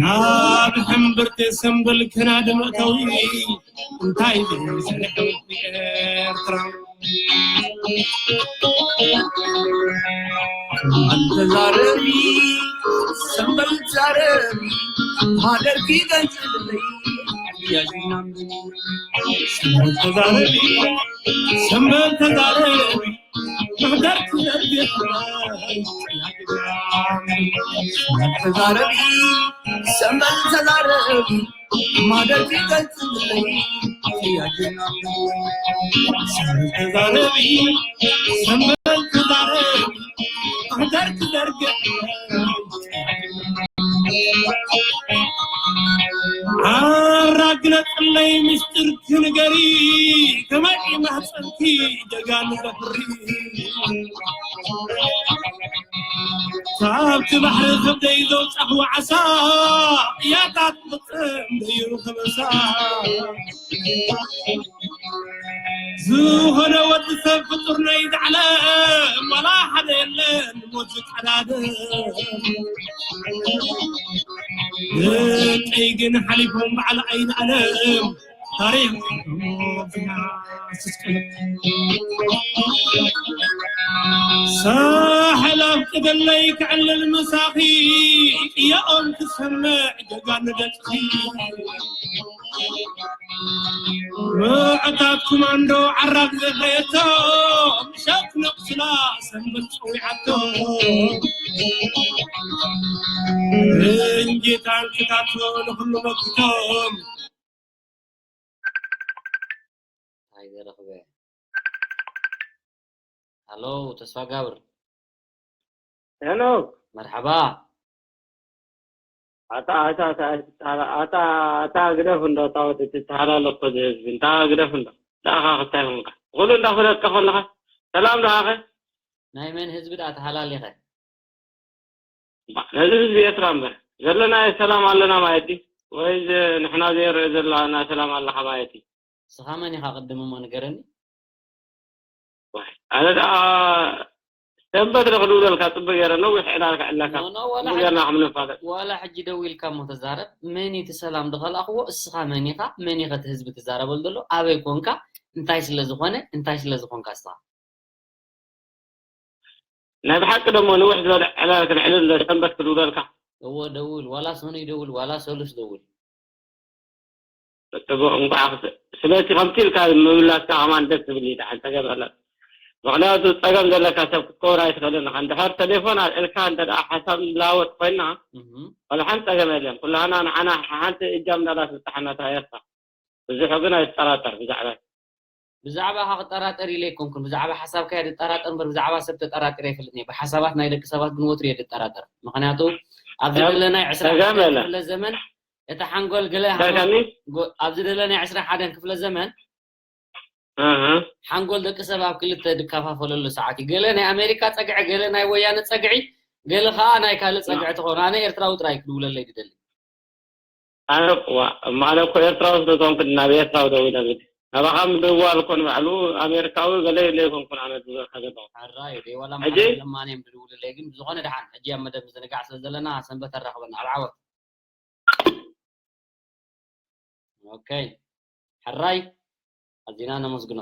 ናብ ሕምብርቲ ሰምበል ከናዲ መእተዊ፣ እንታይ ዘይሰርሐ ኤርትራ። ሰምበል ተዛረቢ፣ ሰምበል ተዛረቢ፣ ማደርኪ ገንጽልለይ። ሰምበል ተዛረቢ፣ ሰምበል ተዛረቢ፣ ማህደር ትዘርግሕ። ሰምበል ተዛረቢ፣ ሰምበል ተዛረቢ፣ ማደርኪ ገንጽልለይ። ሰምበል ተዛረቢ፣ ሰምበል ተዛረቢ፣ ማህደር ትዘርግሕ። ኣራግለጽለይ ምስጢር ክንገሪ ከመይ ማህፀንኪ ጀጋኑ ዘፍሪ ካብቲ ባሕሪ ከብደይ ዘውፃኽዎ ዓሳ ያታት ፍፅም ደይሩ ከበሳ ዝኾነ ወዲ ሰብ ፍጡር ናይ ዝዓለም ዋላ ሓደ የለን ሞት ዝቀዳደ ደቀይ ግን ሓሊፎም በዓል ኣይንኣለም ታሪኽ ሳሕል ኣፍቅደለይ ክዕልል ምሳኺ ጥያኦም ክሰምዕ ጀጋኑ ደቅኺ ምዕታት ኮማንዶ ዓራግ ዘፍረየቶ ምሸት ነቕስላ ሰንበት ፀዊዓቶ እንጂ ታንክታቶ ንኹሉ መኪቶም እንታይ ዘረኽበ ሃሎ ተስፋ ጋብር ሄኖክ መርሓባ ኣታ ኣታ ኣታ ኣታ ኣታ ግደፍ እንዶ ታወት ትተሃላለፍ ኮ ዝህዝቢ እንታ ግደፍ እንዶ ዳኻ ክታይ ኾንካ ኩሉ እንዳ ፍለጥካ ኾለኻ ሰላም ዳኻ ናይ መን ህዝቢ ዳ ተሃላሊኸ ነዚ ህዝቢ ኤርትራ እምበር ዘለናዮ ሰላም ኣለና ማለት ድዩ ወይስ ንሕና ዘይንሪኦ ዘለና ሰላም ኣለኻ ማለት ድዩ? ንስኻ መን ኢኻ ቅድም እሞ ንገረኒ። ኣነ ደኣ ሰንበት ዶ ክድውለልካ ጽቡቅ ገይረ ነዊሕ ዕላል ክዕለካ No, no, ዋላ ጽቡቅ ሕጂ- ጌርና ከም ንፋለጥ ዋላ ሕጂ ደው ኢልካ እሞ ተዛረብ። መን እዩ እቲ ሰላም ዝኸልኣኽዎ? እስኻ መን ኢኻ? መን ኢኸ እቲ ህዝቢ ትዛረበሉ ዘሎ? ኣበይ ኮንካ? እንታይ ስለ ዝኾነ? እንታይ ስለ ዝኾንካ እስኻ? ናይ ብሓቂ ደሞ ንውሕ ዝበለ ዕላል ክንዕልል ዶ ሰንበት ክድውለልካ እወ ደውል ዋላ ሰኑይ ደውል ዋላ ሰሉስ ደውል ጽቡቅ እንኳዕ ስለቲ ከምቲ ኢልካ ምምላስካ ከማን ደስ ዝብል እዩ ደሓን ጸገም የለን ምክንያቱ ጸገም ዘለካ ሰብ ክትከውን ኣይትኽእልን ኢኻ እንድሕር ቴሌፎን ኣልዒልካ እንተ ደኣ ሓሳብ ንለዋወጥ ኮይንና እህ ወላ ሓንቲ ጸገም የለን ኩላህና ንዓና ሓንቲ እጃም እንዳላ ትብጽሓና እታ ኤርትራ ብዙሑ ግን ኣይትጠራጠር ብዛዕባ ብዛዕባኻ ክጠራጠር ኢለ ኣይኮንኩን። ብዛዕባ ሓሳብካ እየ ዝጠራጠር እምበር ብዛዕባ ሰብ ተጠራጢረ ኣይፈልጥን እየ። ብሓሳባት ናይ ደቂ ሰባት ግን ወትሩ እየ ዝጠራጠር። ምኽንያቱ ኣብዚ ዘለናዮ ዕስራ ክፍለ ዘመን እታ ሓንጎል ገለ ኣብዚ ዘለናዮ ዕስራ ሓደን ክፍለ ዘመን ሓንጎል ደቂ ሰብ ኣብ ክልተ ዝከፋፈለሉ ሰዓት እዩ። ገለ ናይ ኣሜሪካ ጸግዒ፣ ገለ ናይ ወያነ ጸግዒ፣ ገለ ከዓ ናይ ካልእ ጸግዒ ትኾን። ኣነ ኤርትራዊ ጥራይ ክድውለለይ ዝደሊ። ኣነ ዋ እሞ ኣነ እኮ ኤርትራዊ ስለዝኾንኩ ናብ ኤርትራዊ ደዊለ ግዲ ናባኻ ምድዋል እኮ ንባዕሉ ኣሜሪካዊ ገለ ኢለ ኣይኮንኩን ኣነ ዝብለካ ዘለኹ ሕራይ ደይ ዋላ ሕጂ? መሓመድ ለማን እዮም ዝድውልለይ ግን ብዝኾነ ደሓን ሕጂ ኣብ መደብ ምዝንጋዕ ስለ ዘለና ሰንበት ኣራኽበና ኣብ ዓወት ኦኬ ሕራይ ኣዚና ነመስግኖ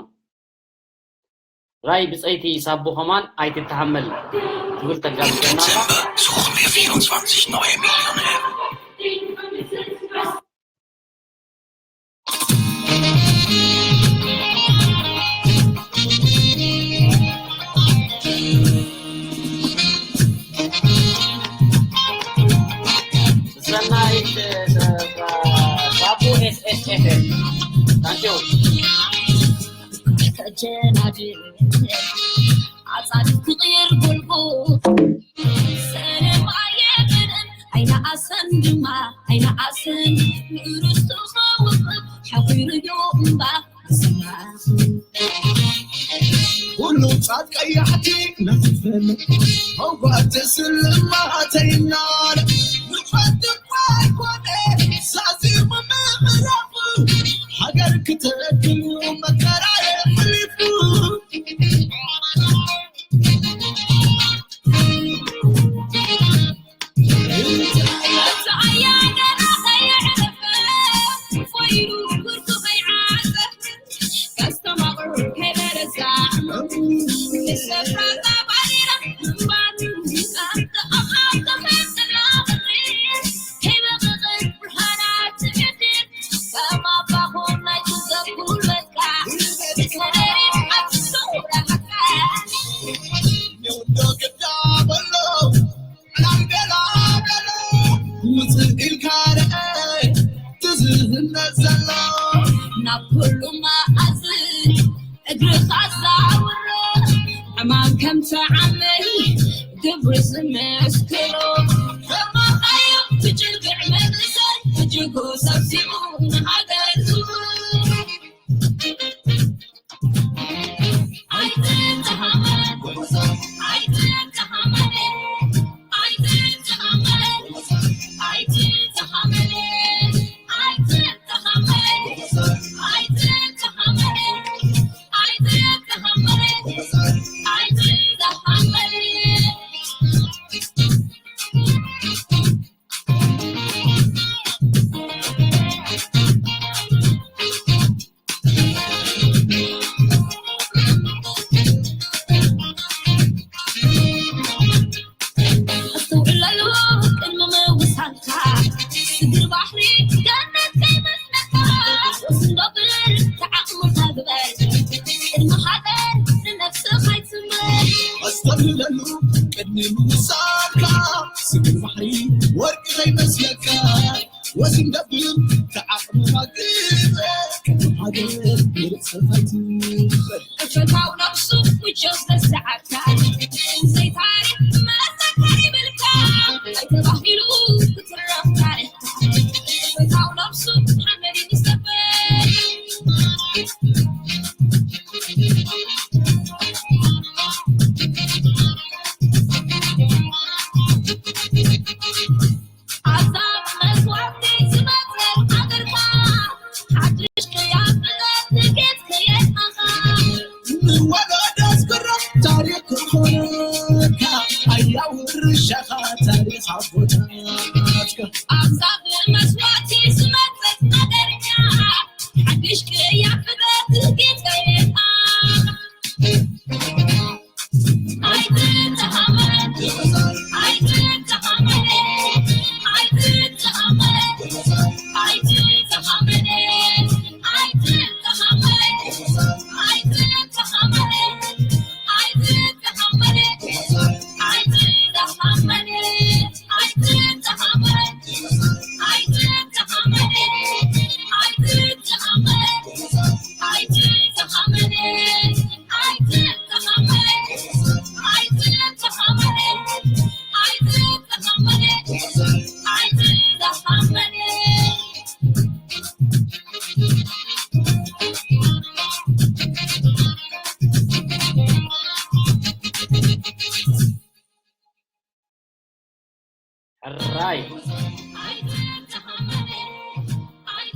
ራይ ብፀይቲ ሳቡ ከማን ኣይትተሃመል ትብል ተጋብዘና September suchen wir vierundzwanzig neue Millionäre. ሰናይት ሳቡ ኤስኤስኤፍኤም ታንኪዩ ተጀናጅል ኣጻድፍ ክቕየር ጎልጎ ሰለም ኣየበለን ኣይነኣሰን ድማ ኣይነኣሰን ንእርስቱ ኸውቕብ ሓኺሩዮ እምባ ዝሰማኹ ኩሉ ጻት ቀያሕቲ ነኽፍል መዋቲ ስልማተይናል ንፈት ኳይኮነ ሳዚሙ ምምራፉ ሃገር ክትረክሉ መከራ የሕሊፉ ኣስተውዕለሉ ቅድሚ ምውሳንካ፣ ስግር ባሕሪ ገነት ከይመስለካ፣ ውስን ዶ ብርትዕ ዓቕምኻ ግበር፣ ቅድሚ ሃገር ንነብስኻ ኣይትስምር። ኣስተውዕለሉ ቅድሚ ምውሳንካ፣ ስግር ባሕሪ ወርቂ ከይመስለካ፣ ወሲን ደብር ተዓቕምኻ ግበር፣ ሃገር ንርእሰኻ ትንበር። እፈታው ነብሱ ምቾት ዘስዓካ፣ ዘይታሪኽ መዘከር ይብልካ፣ ኣይተባሂሉ ክትረፍ ታሪኽካ። እፈታው ነብሱ ሓመድ ይስተብር። ኣዛ መስዋዕቲ ዝመጸት ሃገርካ፣ ሓድሽ ቅያ ፍጠር፣ ንጌት ከየጥፋኻ። ንወለዶ ዘስክሮ ታሪኽ ክኾነካ፣ ኣያ ውርሻኻ ታሪኽ ኣቦታትካ። ኣዛ ብመስዋዕቲ ዝመጸት ሃገርካ፣ ሓድሽ ቅያ ፍጠር፣ ንጌት ከየጥፋኻ። ሕራይ።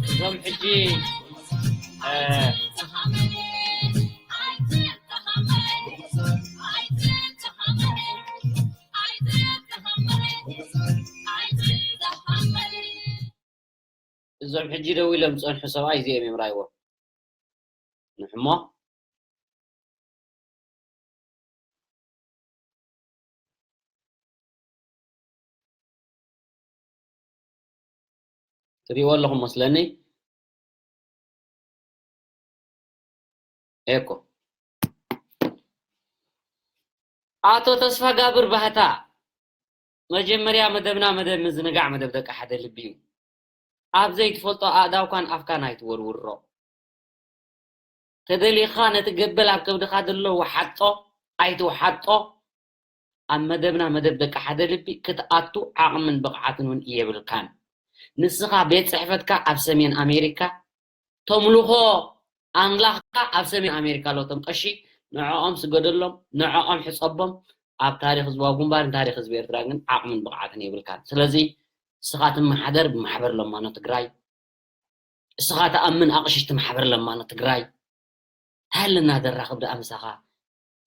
እዞም ሕጂ፣ እ፣ እዞም ሕጂ ደው ኢሎም ዝጸንሑ ሰብኣይ እዚኦም እዮም ራይዎ። ንሕሞ ትሪእዎ ኣለኹም መስለኒ። ኤኮ። ኣቶ ተስፋጋብር ባህታ፣ መጀመርያ መደብና መደብ ምዝንጋዕ፣ መደብ ደቂ ሓደ ልቢ እዩ። ኣብ ዘይትፈልጦ ኣእዳውካን ኣፍካን ኣይትወርውሮ። ተደሊኻ ነቲ ገበል ኣብ ከብድኻ ዘሎ ወሓጦ፣ ኣይትውሓጦ። ኣብ መደብና መደብ ደቂ ሓደ ልቢ ክትኣቱ ዓቕምን ብቕዓትን እውን የብልካን። ንስኻ ቤት ጽሕፈትካ ኣብ ሰሜን ኣሜሪካ፣ ተምልኾ ኣምላኽካ ኣብ ሰሜን ኣሜሪካ ኣሎ። እቶም ቀሺ ንዕኦም ስገደሎም፣ ንዕኦም ሕጸቦም። ኣብ ታሪኽ ህዝባዊ ግንባርን ታሪኽ ህዝቢ ኤርትራ ግን ዓቕምን ብቕዓትን የብልካን። ስለዚ ንስኻ ትመሓደር ብማሕበር ለማኖ ትግራይ፣ እስኻ ተኣምን ኣቕሽሽቲ ማሕበር ለማኖ ትግራይ። ሃለና ደራኽብ ደኣ ምሳኻ።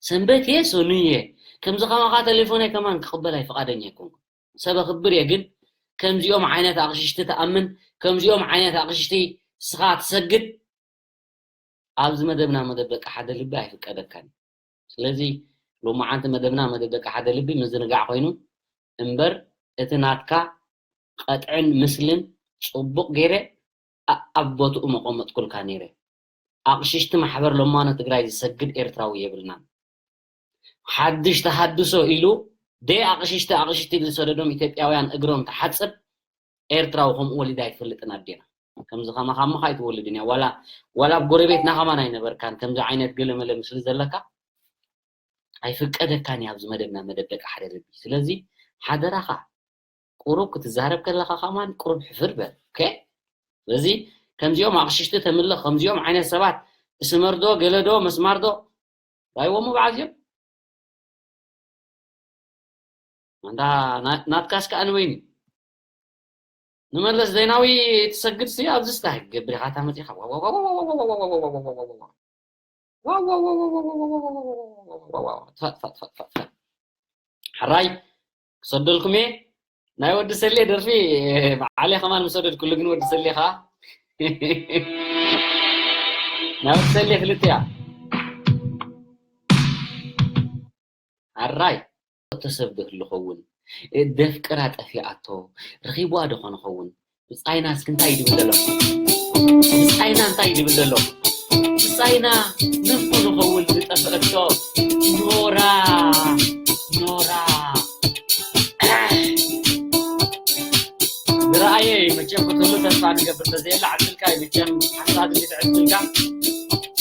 ሰንበት እየ፣ ሰኑይ እየ። ከምዚ ከማኻ ቴሌፎነይ ከማን ክቕበል ኣይፍቓደኛ ኣይኮንኩን። ሰብ ኣኽብር እየ፣ ግን ከምዚኦም ዓይነት ኣቕሽሽቲ ተኣምን፣ ከምዚኦም ዓይነት ኣቕሽሽቲ እስኻ ትሰግድ፣ ኣብዚ መደብና መደብ ደቂ ሓደ ልቢ ኣይፍቀደካን። ስለዚ ሎማዓንቲ መደብና መደብ ደቂ ሓደ ልቢ ምዝንጋዕ ኮይኑ እምበር፣ እቲ ናትካ ቀጥዕን ምስልን ጽቡቕ ገይረ ኣ-፣ ኣብ ቦትኡ መቐመጥኩልካ ነይረ። ኣቕሽሽቲ ማሕበር ለማኖ ትግራይ ዝሰግድ ኤርትራዊ የብልናን። ሓድሽ ተሃድሶ ኢሉ ደይ ኣቕሽሽቲ ኣቕሽሽቲ ዝሰደዶም ኢትዮጵያውያን እግሮም ተሓጽብ ኤርትራዊ ከምኡ ወሊዳ ኣይትፈልጥን ኣዴና። ከምዚ ከማኻ እሞ ኣይትወልድን እያ። ዋላ፣ ዋላ ኣብ ጎረቤትና ከማን ኣይነበርካን። ከምዚ ዓይነት ገለመለ ምስሊ ዘለካ ኣይፍቀደካን እዩ ኣብዚ መደብና መደብ ደቂ ሓደ ልቢ። ስለዚ ሓደራኻ ቁሩብ ክትዛረብ ከለኻ ከማን ቁሩብ ሕፍር በል። ኦኬ? ስለዚ ከምዚኦም ኣቕሽሽቲ ተምልኽ፣ ከምዚኦም ዓይነት ሰባት እስመርዶ፣ ገለዶ፣ መስማርዶ፣ ራይዎሞ በዓል እዚኦም ኣንታ ናትካስ ከኣ ንበይኑ። ንመለስ ዜናዊ ትሰግድ ሲ ኣብዚ ስታይ ገብሪኻ እታ መጺኻ ሕራይ ክሰደልኩም እየ። ናይ ወዲ ሰሌ ደርፊ ባዕለይ ከማን ምሰደድኩሉ፣ ግን ወዲ ሰሌ ኸዓ ናይ ወዲ ሰሌ ክልቲያ። ኣራይ፣ እቶ ሰብ ዶ ህሉ ኸውን? ደፍቅራ ጠፊኣቶ፣ ረኺብዋ ዶ ኾነ ኸውን? ብጻይና እስኪ እንታይ ድብል ዘሎ? ብጻይና እንታይ ድብል ዘሎ? ብጻይና መን ኮን ኸውን ዝጠፍአቶ? ኖራ፣ ኖራ። ዝረኣየ እዩ መቸም ክትህሉ ተስፋ ንገብር። ተዘየላ ዕድልካ እዩ መቸም ሓሳብ እንዲ ትዕድልካ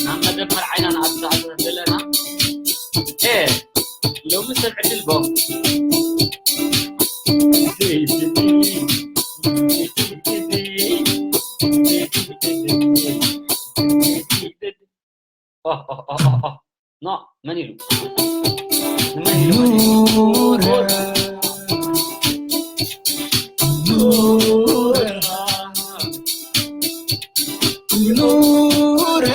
ናብ መደብ መርዓይና ንኣቱ ዝኣተወት ዘለና። ኤ፣ ሎሚ ሰብ ዕድል ቦ። ኦ፣ ኦ፣ ኦ፣ ኦ፣ ኦ። ኖ፣ መን ኢሉ? ንመን ኢሉ? መን ኢሉ? ኑረ፣ ኑረ፣ ኑረ።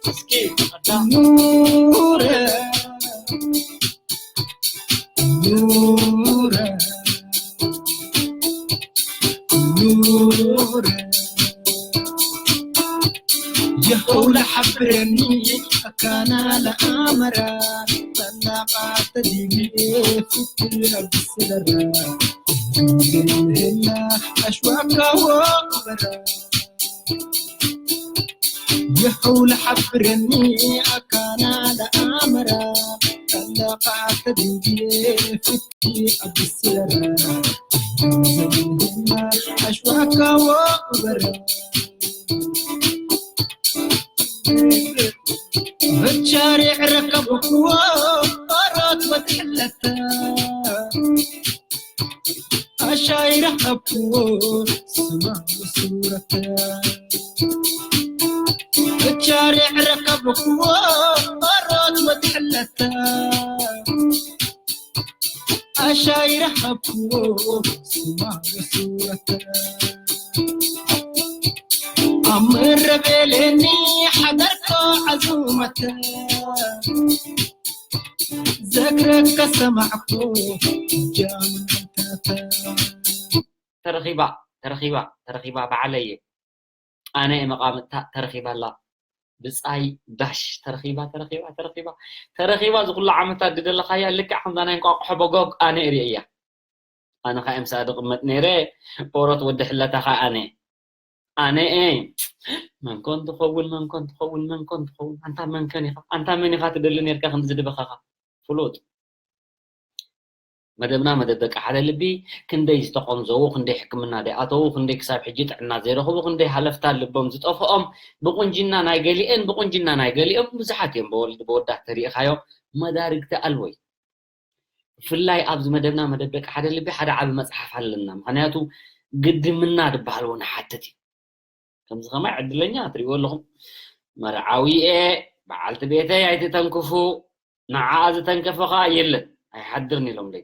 እስኪ፣ ኣታ። ኑረ፣ ኑረ፣ ኑረ። የኸውለ ሓብረኒ ኣካና ለኣመራ ጠላቓ ተዲቢ ፍትል ኣብስለራ ዝምድና ኣሽዋካዎ በራ የኸውለ ሓብረኒ ኣካና ለኣመራ ጠላቓ ተዲቢ ፍትል ኣብስለራ ዝምድና ኣሽዋካዎ በራ ብቻሪዕ ረከብክዎ ኦሮት ወትሕለተ ኣሻይ ረኸብክዎ ስማ ሱረተ ብቻሪዕ ረከብክዎ ኦሮት ወትሕለተ ኣሻይ ረኸብክዎ ስማ ሱረተ ኣብ ምረ ቤለኒ ሓደርኮ ዓዙመተ ዘክረከ ሰማዕኮ ጃምተተ ተረኺባ ተረኺባ ተረኺባ ባዕለየ ኣነ እየ መቓምጥታ ተረኺባ ኣላ ብጻይ ባሽ ተረኺባ ተረኺባ ተረኺባ ተረኺባ ዝኩሉ ዓመታት ድደለኻያ ልክዕ ከምዛ ናይ እንቋቑሖ በጎግ ኣነ እየ እያ ኣነ ኸዓ ምሳኣ ድቕመጥ ነይረ ኦሮት ወዲ ሕለታ ኸዓ ኣነ ኣነ እየ መንኮን ትኸውን መንኮን ትኸውን መንኮን ትኸውን ኣንታ መንከን ኢኻ ኣንታ መን ኢኻ ትደሊ ነርካ ክንዲ ዝድበኻኻ ፍሉጥ መደብና መደብ ደቂ ሓደ ልቢ ክንደይ ዝተቆምዘዉ ክንደይ ሕክምና ደይኣተዉ ክንደይ ክሳብ ሕጂ ጥዕና ዘይረኽቡ ክንደይ ሃለፍታ ልቦም ዝጠፍኦም ብቁንጅና ናይ ገሊኤን ብቁንጅና ናይ ገሊኦም ብዙሓት እዮም በወልድ በወዳት ተሪኢኻዮ መዳርግቲ ኣልቦ እዩ ብፍላይ ኣብዚ መደብና መደብ ደቂ ሓደ ልቢ ሓደ ዓቢ መፅሓፍ ኣለና ምክንያቱ ግድምና ዝበሃል እውን ሓትት እዩ ከምዚ ከማይ ዕድለኛ ትሪእዎ ኣለኹም መርዓዊ እየ በዓልቲ ቤተይ ኣይትተንክፉ ንዓኣ ዝተንከፈ ከዓ የለን ኣይሓድርን ኢሎም ለይ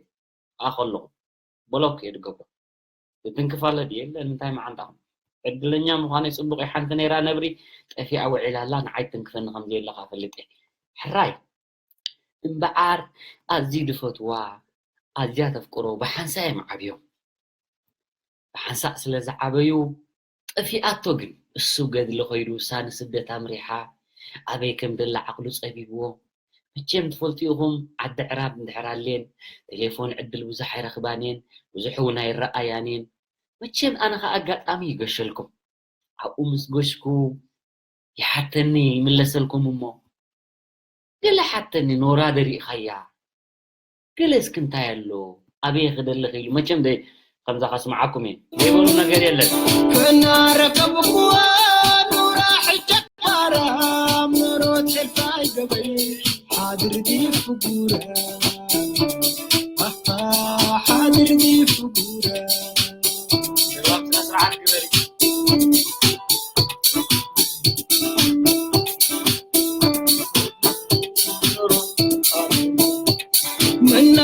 ከዓ ከለኹ በሎክ እየ ድገብሮ ትትንክፍ ኣለ ድየ የለን እንታይ መዓንጣኹም ዕድለኛ ምዃነይ ፅቡቅ እየ ሓንቲ ነይራ ነብሪ ጠፊኣ ውዒላ ኣላ ንዓይ ትንክፈኒ ከምዘየለካ ፈልጥ እየ ሕራይ እምበኣር ኣዝዩ ድፈትዋ ኣዝያ ተፍቅሮ ብሓንሳእ እዮም ዓብዮም ብሓንሳእ ስለ ዝዓበዩ ጠፊኣቶ ግን እሱ ገድሊ ከይዱ እሳ ንስደት ኣምሪሓ ኣበይ ከም ደላ ዓቕሉ ጸቢብዎ መቸም ትፈልጡ ኢኹም ዓዲ ዕራብ እንድሕር ኣልየን ቴሌፎን ዕድል ብዙሕ ኣይረኽባን እየን ብዙሕ እውን ኣይረኣያን እየን መቸም ኣነ ከኣ ኣጋጣሚ ይገሸልኩም ኣብኡ ምስ ጎሽኩ ይሓተኒ ይምለሰልኩም እሞ ገለ ሓተኒ ኖራ ደሪእኻያ ገለ እስኪ እንታይ ኣሎ ኣበየ ክደልኽ ኢሉ መቸም ደይ ከምዛ ከስምዓኩም እየ ዘይበሉ ነገር የለን ከናረከብኩዋ ኑራ ሕጃ ሓራም ኖሮት ሕልፋይ ገበይ ሓድር ድዩ ፍጉረ ሓድር ድዩ ፍጉረ ምና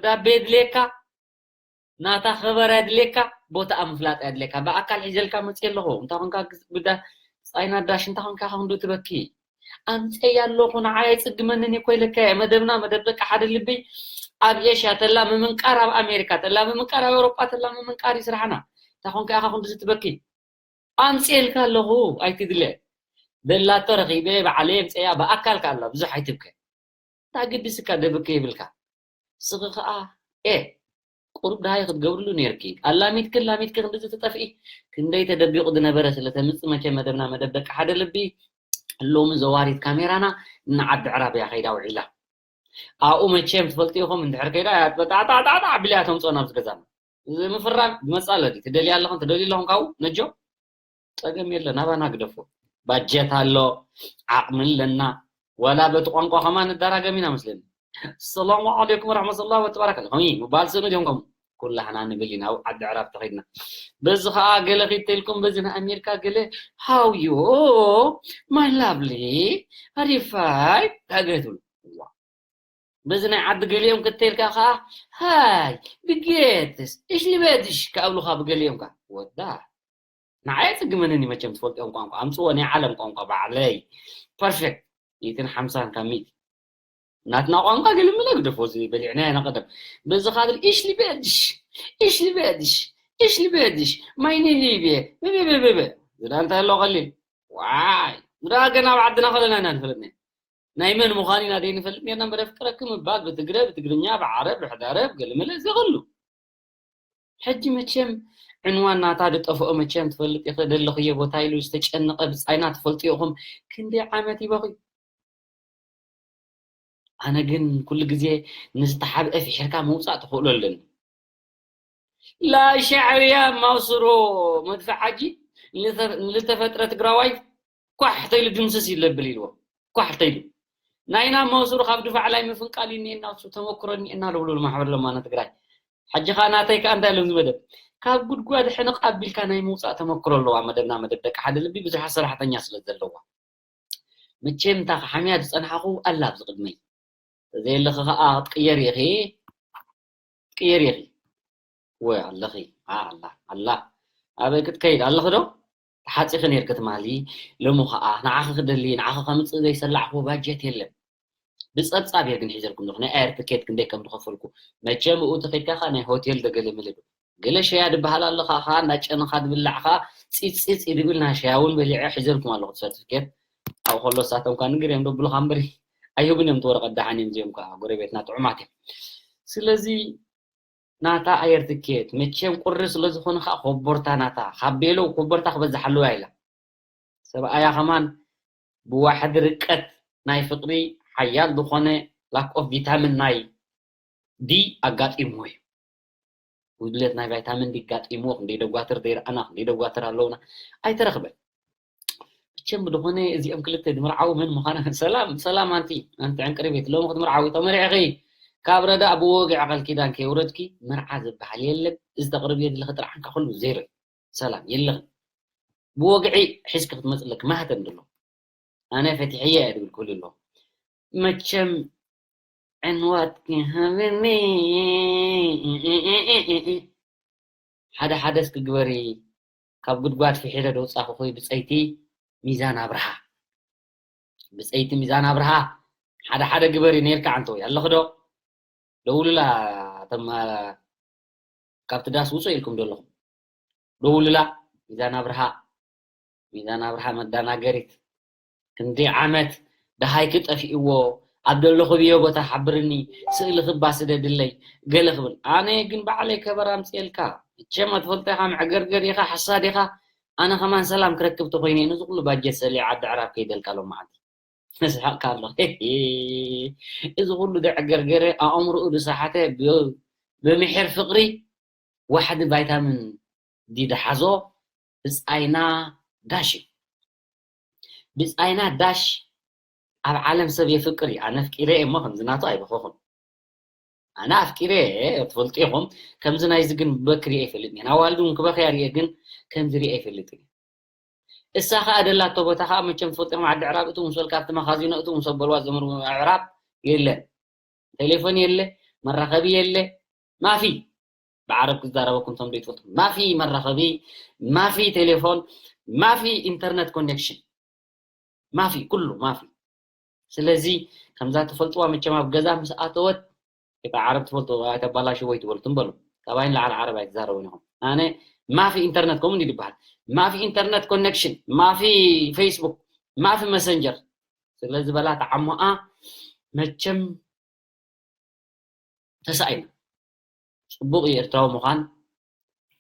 ዳቤ የድልየካ፣ ናታ ከበራ የድልየካ፣ ቦታኣ ምፍላጥ የድልየካ። ብኣካል ሒዘልካ መፅእ ኣለኹ። እንታይ ኮንካ ግዳ ፃይና ዳሽ እንታይ ኮንካ ኢኻ ክንዱ ትበኪ? ኣምፀይ ኣለኹ ንዓይ ኣይፅግመንን እኮ ኢለካ እየ። መደብና መደብ ደቂ ሓደ ልቢ ኣብ ኤሽያ ተላ ምምንቃር፣ ኣብ ኣሜሪካ ተላ ምምንቃር፣ ኣብ ኤውሮጳ ተላ ምምንቃር እዩ ስራሕና። እንታይ ኮንካ ኢኻ ክንዱ ዝትበኪ? ኣምፅኤልካ ኣለኹ ኣይትድለ። ደላቶ ረኺበ ባዕለይ ኣምፅያ ብኣካል ከኣላ ብዙሕ ኣይትብከ። እንታይ ግድስካ ደብከ ይብልካ። ስኺ ኸኣ ኤ ቁሩብ ደሃይ ክትገብርሉ ነይርኪ። ኣላሚትኪ ኣላሚትኪ ክንድዚ ትጠፍኢ። ክንደይ ተደቢቑ ዝነበረ ስለ ተምጽእ መቸም መደብና መደብ ደቂ ሓደ ልቢ ሎሚ ዘዋሪት ካሜራና ንዓዲ ዕራብ እያ ከይዳ ውዒላ። ኣብኡ መቸም ትፈልጡ ኢኹም እንድሕር ከይዳ እያ ጣዕጣዕጣዕጣዕ ኣቢላ እያ ተምጽኦ ናብዚ ገዛና። እዚ ምፍራም ዝመጽእ ኣሎ ድዩ? ትደልያ ኣለኽን ትደልዩ ኣለኹም ካብኡ ነጆ? ጸገም የለን፣ ኣባና ግደፎ። ባጀት ኣሎ፣ ዓቕሚ ኣለና። ዋላ በቲ ቋንቋ ከማን ንደራገም ኢና መስለኒ። ሰላሙ ዓለይኩም ወረሕመቱላሂ ወበረካቱ። ከምኡ ምባል ስእኑ ድዮም ከምኡ? ኩላህና ንብል ኢና፣ ኣብ ዓዲ ዕራብ ተኸይድና። በዚ ኸኣ ገለ ኺድ ተልኩም፣ በዚ ንኣሜሪካ ገለ፣ how you, my lovely, are you fine? እንታይ ገለ ትብሉ? ዋ። በዚ ናይ ዓዲ ገሊኦም ክተልካ ኸኣ፣ ሃይ፣ ብጌትስ፣ እሽ ልበድሽ፣ ከኣብሉኻ ብገሊኦም ከኣ። ወዳ፣ ንዓይ ኣጽግመንን እዩ መቸም ትፈልጥኦም ቋንቋ። ኣምጽዎ ናይ ዓለም ቋንቋ ባዕለይ። ፐርፌክት። ሚእትን ሓምሳን ካብ ሚእቲ። ናትና ቋንቋ ገለ ምለ ግደፎ፣ እዚ በሊዕናዮ ኢና ቀደም። በዚ ኻብል፣ እሽ ልበድሽ፣ እሽ ልበድሽ፣ እሽ ልበድሽ፣ ማይኒ ሊብየ፣ በበበበበ። ዝዳ እንታይ ኣሎ ቀሊል? ዋይ፣ ዝዳ ገና ኣብ ዓድና ከለና ኢና ንፈልጥ ነና። ናይ መን ምዃን ኢና ደይ ንፈልጥ ነርና እምበር፣ ኣፍቅረኪ ምባል ብትግረ፣ ብትግርኛ፣ ብዓረብ፣ ብሕዳረብ፣ ገለ መለ እዚ ኸሉ። ሕጂ መቸም ዕንዋን ናታ ዝጠፍኦ መቸም ትፈልጥ ኢኺ፣ ደለኽዮ ቦታ ኢሉ ዝተጨነቐ ብጻይና ትፈልጡ ኢኹም። ክንደይ ዓመት ይበኺ? ኣነ ግን ኩሉ ግዜ ንዝተሓብአ ፍሒርካ ምውጻእ ተኽእሎ ኣለኒ። ላሻዕብያ ማውስሮ መድፍዕ ሓጂ ንተ-፣ ንልተፈጥረ ትግራዋይ ኳሕ ተይሉ ድምስስ ይለብል ኢልዎ። ኳሕ ተይሉ። ናይና ማውስሮ ካብ ድፋዕ ላይ ምፍንቃል እዩ እኒኤና፣ እሱ ተመክሮ እኒኤና ለብሉ ማሕበር ለማና ትግራይ። ሕጂ ኸዓ ናተይ ከኣ እንታይ ኢሎም ዝመደብ? ካብ ጉድጓድ ሕንቕ ኣቢልካ ናይ ምውጻእ ተመክሮ ኣለዋ። መደብና መደብ ደቂ ሓደ ልቢ ብዙሓት ሰራሕተኛ ስለ ዘለዋ። መቸም እታ ክሓምያ ዝጸናሕኹ ኣላ ኣብዚ ቅድመይ። ተዘየለኺ ኸኣ ክትቅየሪ ኢኺ። ክትቅየሪ ኢኺ። ወይ ኣለኺ። ኣ፣ ኣላ፣ ኣላ። ኣበይ ክትከይድ ኣለኺ ዶ? ተሓጺኺ ኔርኪ ትማሊ። ሎሚ ኸኣ ንዓኺ ክደሊ፣ ንዓኺ ከምጽእ ዘይሰላዕኽዎ ባጀት የለን። ብጸብጻብ እየ ግን ሒዘልኩም ዘለኹ። ናይ ኣየር ትኬት ክንደይ ከም ዝኸፈልኩ። መቸም ብኡ ተኸይድካ ኸኣ ናይ ሆቴል ዶ ገለ መለ ዶ። ገለ ሸያ ዝበሃል ኣሎ ኸኣ፣ ኸኣ እንዳጨነኻ ዝብላዕ ኸኣ ጺጽ ጺጽ እዩ ዝብል ናይ ሸያ እውን በሊዐ ሒዘልኩም ኣለኹ እቲ ሰርቲፊኬት። ኣብኡ ከሎ ንሳቶም ከኣ ንግር እዮም ደብሉኻ እምበሪ ኣይህቡን እዮም እቲ ወረቐት ደሓን እዮም እዚኦም ከኣ ጎረቤትና ጥዑማት እዮም። ስለዚ ናታ ኣየር ትኬት መቸም ቁሪ ስለ ዝኾነ ኸኣ ኮቦርታ ናታ ካብ ቤሎ ኮቦርታ ክበዝሕ ኣለዋ ኢላ። ሰብኣያ ኸማን ብዋሕዲ ርቀት ናይ ፍቕሪ ሓያል ዝኾነ ላክ ኦፍ ቪታሚን ናይ ዲ ኣጋጢምዎ እዩ። ጉድለት ናይ ቫይታሚን ዲ ኣጋጢምዎ፣ ክንደይ ደጓትር ዘይረኣና፣ ክንደይ ደጓትር ኣለውና፣ ኣይተረኽበን። ብቸም ብድኾነ እዚኦም ክልተ ዝምርዓዉ መን ምዃና፣ ሰላም፣ ሰላም ኣንቲ፣ ኣንቲ ዕንቅርቢት፣ ሎሚ ክትምርዓዊ ተመሪዕኺ፣ ካብ ረዳእ ብወግዒ ቃል ኪዳን ከየውረድኪ፣ መርዓ ዝበሃል የለን፣ እዚ ተቕርብዮ ዘለኺ ጥርዓንካ ኩሉ ዜሮ እዩ። ሰላም የለኽን። ብወግዒ ሒዝኪ ክትመጽእ ኣለኪ፣ ማህተም ድሎ። ኣነ ፈቲሐያ እየ ድብል ክህሉ ኣለዎ። መቸም ዕንዋትኪ ሃብኒ። ሓደ ሓደ እስኪ ግበሪ። ካብ ጉድጓድ ፍሒረ ደውጻኹኺ ብጸይቲ ሚዛን ኣብርሃ። ብጸይቲ ሚዛን ኣብርሃ። ሓደ ሓደ ግበሪ ነይርካ ዓንተወይ። ኣለኺ ዶ? ደውሉላ እቶም፣ ኣ፣ ካብቲ ዳስ ውጹ ኢልኩም ዘለኹም። ደውሉላ ሚዛን ኣብርሃ። ሚዛን ኣብርሃ መዳናገሪት። ክንደይ ዓመት ደሃይኪ ጠፊእዎ፣ ኣብ ደለኹብዮ ቦታ ሓብርኒ፣ ስእሊ ክባ ስደድለይ፣ ገለ ክብል። ኣነ ግን ባዕለይ ከበር ኣምጽኤልካ። እቸም ኣትፈልጦ ኢኻ፣ መዕገርገር ኢኻ፣ ሓሳድ ኢኻ። ኣነ ከማን ሰላም ክረክብ ተኾይነ፣ ነዚ ኩሉ ባጀት ሰሊዐ ዓዲ ዕራብ ከይደልካ ሎም መዓልቲ። ስሕቕካ ኣሎ። እዚ ኩሉ ደዕገርገረ፣ ኣእምሮኡ ዝሰሓተ፣ ብ-፣ ብምሒር ፍቕሪ ዋሕዲ ቫይታሚን ዲ ዝሓዞ ብጻይና ዳሽ እዩ። ብጻይና ዳሽ ኣብ ዓለም ሰብ የፍቅር እዩ። ኣነ ኣፍቂረ እየ እሞ ከምዚ ናቱ ኣይበኸኹን። ኣነ ኣፍቂረ እየ፣ ትፈልጡ ኢኹም። ከምዚ ናይዚ ግን በክሪ ኣይፈልጥን እየ። ኣዋልድ እውን ክበኽያ ርየ፣ ግን ከምዚ ርየ ኣይፈልጥን እየ። እሳ ኸኣ ደላቶ ቦታ ኸኣ መቸም ትፈልጡ ኢኹም። ዓዲ ዕራብ እትው ምስ በልካ ኣብቲ መኻዚኖ እትው ምስ ኣበልዋ ዘመር ኣዕራብ የለን። ቴሌፎን የለ፣ መራኸቢ የለ። ማፊ። ብዓረብ ክዛረበኩም ቶም ዘይትፈልጡ፣ ማፊ መራኸቢ፣ ማፊ ቴሌፎን፣ ማፊ ኢንተርነት ኮኔክሽን፣ ማፊ ኩሉ ማፊ። ስለዚ ከምዛ ትፈልጥዋ መቸም ኣብ ገዛ ምስ ኣተወት፣ እታ ዓረብ ትፈልጡ ኣይተባላሽዎ ኣይትበሉ፣ ትም በሉ። ካባይ ንላዕሊ ዓረብ ኣይትዛረቡን ኢኹም። ኣነ ማፊ ኢንተርነት ከምኡ እንዲ ዝበሃል፣ ማፊ ኢንተርነት ኮኔክሽን፣ ማፊ ፌስቡክ፣ ማፊ መሰንጀር ስለ ዝበላ ተዓሞኣ መቸም ተሳኢና። ጽቡቕ እዩ ኤርትራዊ ምዃን።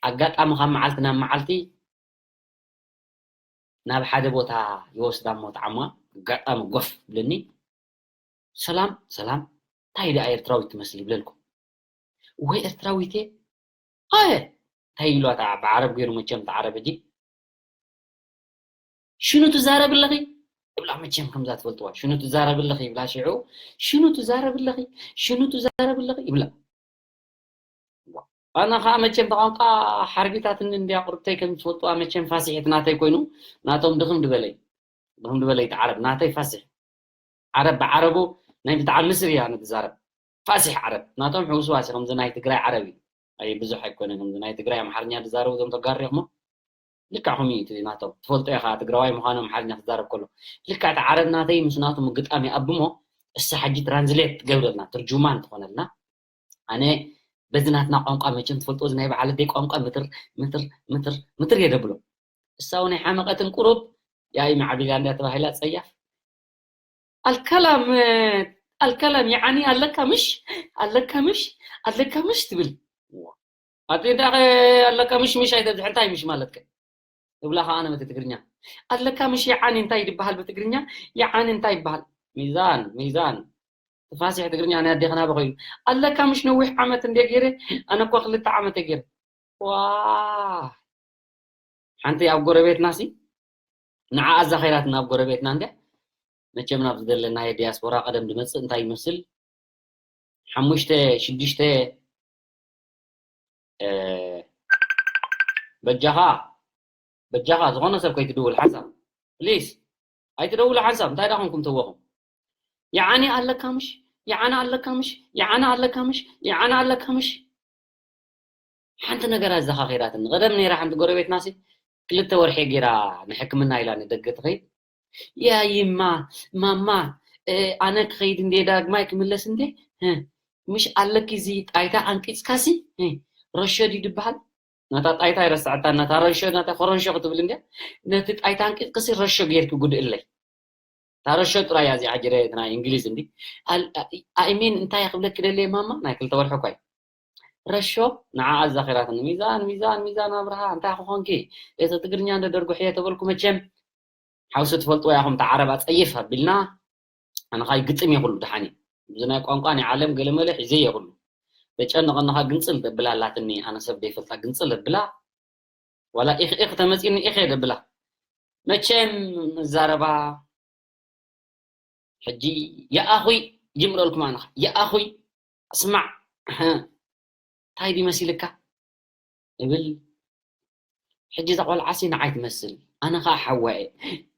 ኣጋጣሚ ካብ መዓልቲ ናብ መዓልቲ ናብ ሓደ ቦታ ይወስዳ እሞ ተዓማ ኣጋጣሚ ጎፍ ብለኒ። ሰላም ሰላም፣ እንታይ ደኣ ኤርትራዊት ትመስሊ ይብለልኩም። ወይ ኤርትራዊት እየ። ኣየ እንታይ ኢሉ ኣታ ብዓረብ ገይሩ መቸም ተዓረብ ሕጂ ሽኑ ትዛረብ ኣለኺ ይብላ። መቸም ከምዛ ትፈልጥዋ ሽኑ ትዛረብ ኣለኺ ይብላ። ሽዑ ሽኑ ትዛረብ ኣለኺ፣ ሽኑ ትዛረብ ኣለኺ ይብላ። ኣነ ከዓ መቸም ተቋንቋ ሓርቢታትኒ እንዲያ ቁርብተይ ከም ትፈልጥዋ መቸም ፋሲሒት ናተይ ኮይኑ ናቶም ድኽም ድበለይ ድኽም ድበለይ ተዓረብ ናተይ ፋሲሕ ዓረብ ብዓረቡ ናይ ብጣዕሚ ምስር እያ ንትዛረብ ፋሲሕ ዓረብ ናቶም ሕውስዋስ ከምዚ ናይ ትግራይ ዓረብ እዩ። ኣይ ብዙሕ ኣይኮነ ከምዚ ናይ ትግራይ ኣምሓርኛ ዝዛረቡ እዞም ተጋሪኹሞ ልክዕ ከምኡ እዩ እቲ ናቶም ትፈልጦ ኢኻ ትግራዋይ ምዃኑ ኣምሓርኛ ክዛረብ ከሎ ልክዕ እቲ ዓረብ ናተይ ምስ ናቱ ምግጣም ይኣብሞ እሳ ሕጂ ትራንስሌት ትገብረልና ትርጁማን ትኾነልና ኣነ በዚ ናትና ቋንቋ መቸም ትፈልጦ እዚ ናይ በዓል ኣደይ ቋንቋ ምትር ምትር ምትር ምትር እየ ደብሎ እሳ እውን ኣይሓመቐትን ቁሩብ ያኢ ማዕቢላ እንዳ ተባሂላ ፀያፍ ኣልከላም ኣልከላም ይዓኒ ኣለካ ምሽ ኣለካ ምሽ ኣለካ ምሽ ትብል ኣቲ እንታይ ኣለካ ምሽ ምሽ ኣይተብዝሕ እንታይ ምሽ ማለት ከ እብላ ከዓ ኣነ በቲ ትግርኛ ኣለካ ምሽ ይዓኒ እንታይ ይበሃል ብትግርኛ ይዓኒ እንታይ ይበሃል ሚዛን ሚዛን ትፋሲሕ ትግርኛ ናይ ኣዴኽና በኸዩ ኣለካ ምሽ ነዊሕ ዓመት እንደ ገይረ ኣነ እኳ ክልተ ዓመት ገይረ ዋ ሓንቲ ኣብ ጎረቤትና ሲ ንዓ ኣዛ ኸይራትና ኣብ ጎረቤትና እንደ መቸም ናብ ዝደለናዮ ዲያስፖራ ቀደም ድመፅእ እንታይ ይመስል ሓሙሽተ ሽዱሽተ በጃኻ በጃኻ ዝኾነ ሰብ ከይትድውል ሓንሳብ ፕሊስ ኣይትደውሉ ሓንሳብ እንታይ ዳኹምኩም ተወኹም ይዓኒ ኣለካ ምሽ ይዓኒ ኣለካ ምሽ ይዓኒ ኣለካ ምሽ ይዓኒ ኣለካ ምሽ ሓንቲ ነገር ኣዘኻኺራትኒ ቀደም ነይራ ሓንቲ ጎረቤትናሲ ክልተ ወርሒ ገይራ ንሕክምና ኢላ ንደገ ትኸይድ ያይማ ማማ ኣነ ክኸይድ እንዴ ዳግማይ ክምለስ እንዴ ምሽ ኣለኪ እዚ ጣይታ ኣንቂፅካሲ ረሾ ድዩ ድበሃል ነታ ጣይታ ኣይረስዐታ ነታ ረሾ ነታ ኮረንሾ ክትብል እንድያ ነቲ ጣይታ ኣንቂፅክሲ ረሾ ጌርኪ ጉድእለይ ታረሾ ጥራይ እያ እዚኣ ጅረ ናይ እንግሊዝ እንዲ ኣይሚን እንታይ ክብለኪ ደልየ ማማ ናይ ክልተ ወርሒ እኳ እዩ ረሾ ንዓ ኣዛኺራትኒ ሚዛን ሚዛን ሚዛን ኣብርሃ እንታይ ክኾንኪ እቲ ትግርኛ እንደ ደርጉ ሕየ ተበልኩ መቸም ሓውሲ ትፈልጥዎ ኢኹም ተዓረብ ኣፀይፍ ኣቢልና ኣነ ኸኣ ይግጥም እየ ኩሉ ደሓን እዩ እዚ ናይ ቋንቋ ናይ ዓለም ገለመለ ሒዘ እየ ኩሉ ዘጨንቐኒ ኸኣ ግንፅል ዘብላ ኣላትኒ ኣነ ሰብ ዘይፈልጣ ግንፅል ዘብላ ዋላ ኢኽ ኢኽ ተመፂኒ ኢኽ እየ ዘብላ መቸም መዛረባ ሕጂ የኣኹይ ጅምረልኩም ኣነ ኸኣ የኣኹይ ስማዕ እንታይ ድዩ መሲልካ እብል ሕጂ እዛ ቆልዓሲ ንዓይ ትመስል ኣነ ከዓ ሓዋ እየ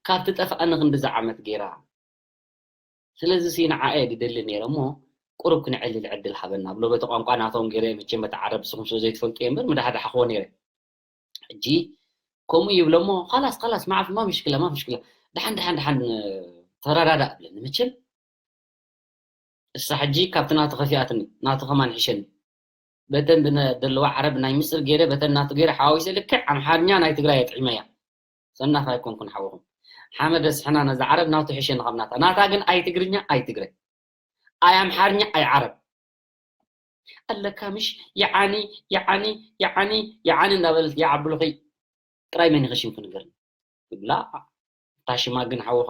ካብ ትጠፍኣኒ ክንድዚ ዓመት ገይራ ስለዚ ሲ ንዓ እየ ድደሊ ነይረ እሞ ቁሩብ ክነዕልል ዕድል ሃበና ብሎ በቲ ቋንቋ ናቶም ገይረ መቸም በቲ ዓረብ ንስኹም ስለ ዘይትፈልጡ እየ እምበር ምዳሕዳሕኽዎ ነይረ ሕጂ ከምኡ ይብሎ እሞ ካላስ ካላስ ማዕፍ ማ ምሽክላ ማ ምሽክላ ደሓን ደሓን ደሓን ተረዳዳእ ብለኒ መቸም እሳ ሕጂ ካብቲ ናቱ ከፊኣትኒ ናቱ ከማን ሕሸኒ በተን ዘለዋ ዓረብ ናይ ምስር ገይረ በተን ናቱ ገይረ ሓዋዊሰ ልክዕ ኣምሓርኛ ናይ ትግራይ ኣጥዒመያ ሰናፍ ኣይኮንኩን ሓወኹም ሓመድ ረስሕና ነዛ ዓረብ ናቱ ሕሸኒ ካብ ናታ ናታ ግን ኣይ ትግርኛ ኣይ ትግረ ኣይ ኣምሓርኛ ኣይ ዓረብ ኣለካ ምሽ ይዓኒ ይዓኒ ይዓኒ ይዓኒ እንዳበለት ይዓብሉኺ ጥራይ መን ይኸሽም ክንገርኒ ይብላ እታ ሽማ ግን ሓውኻ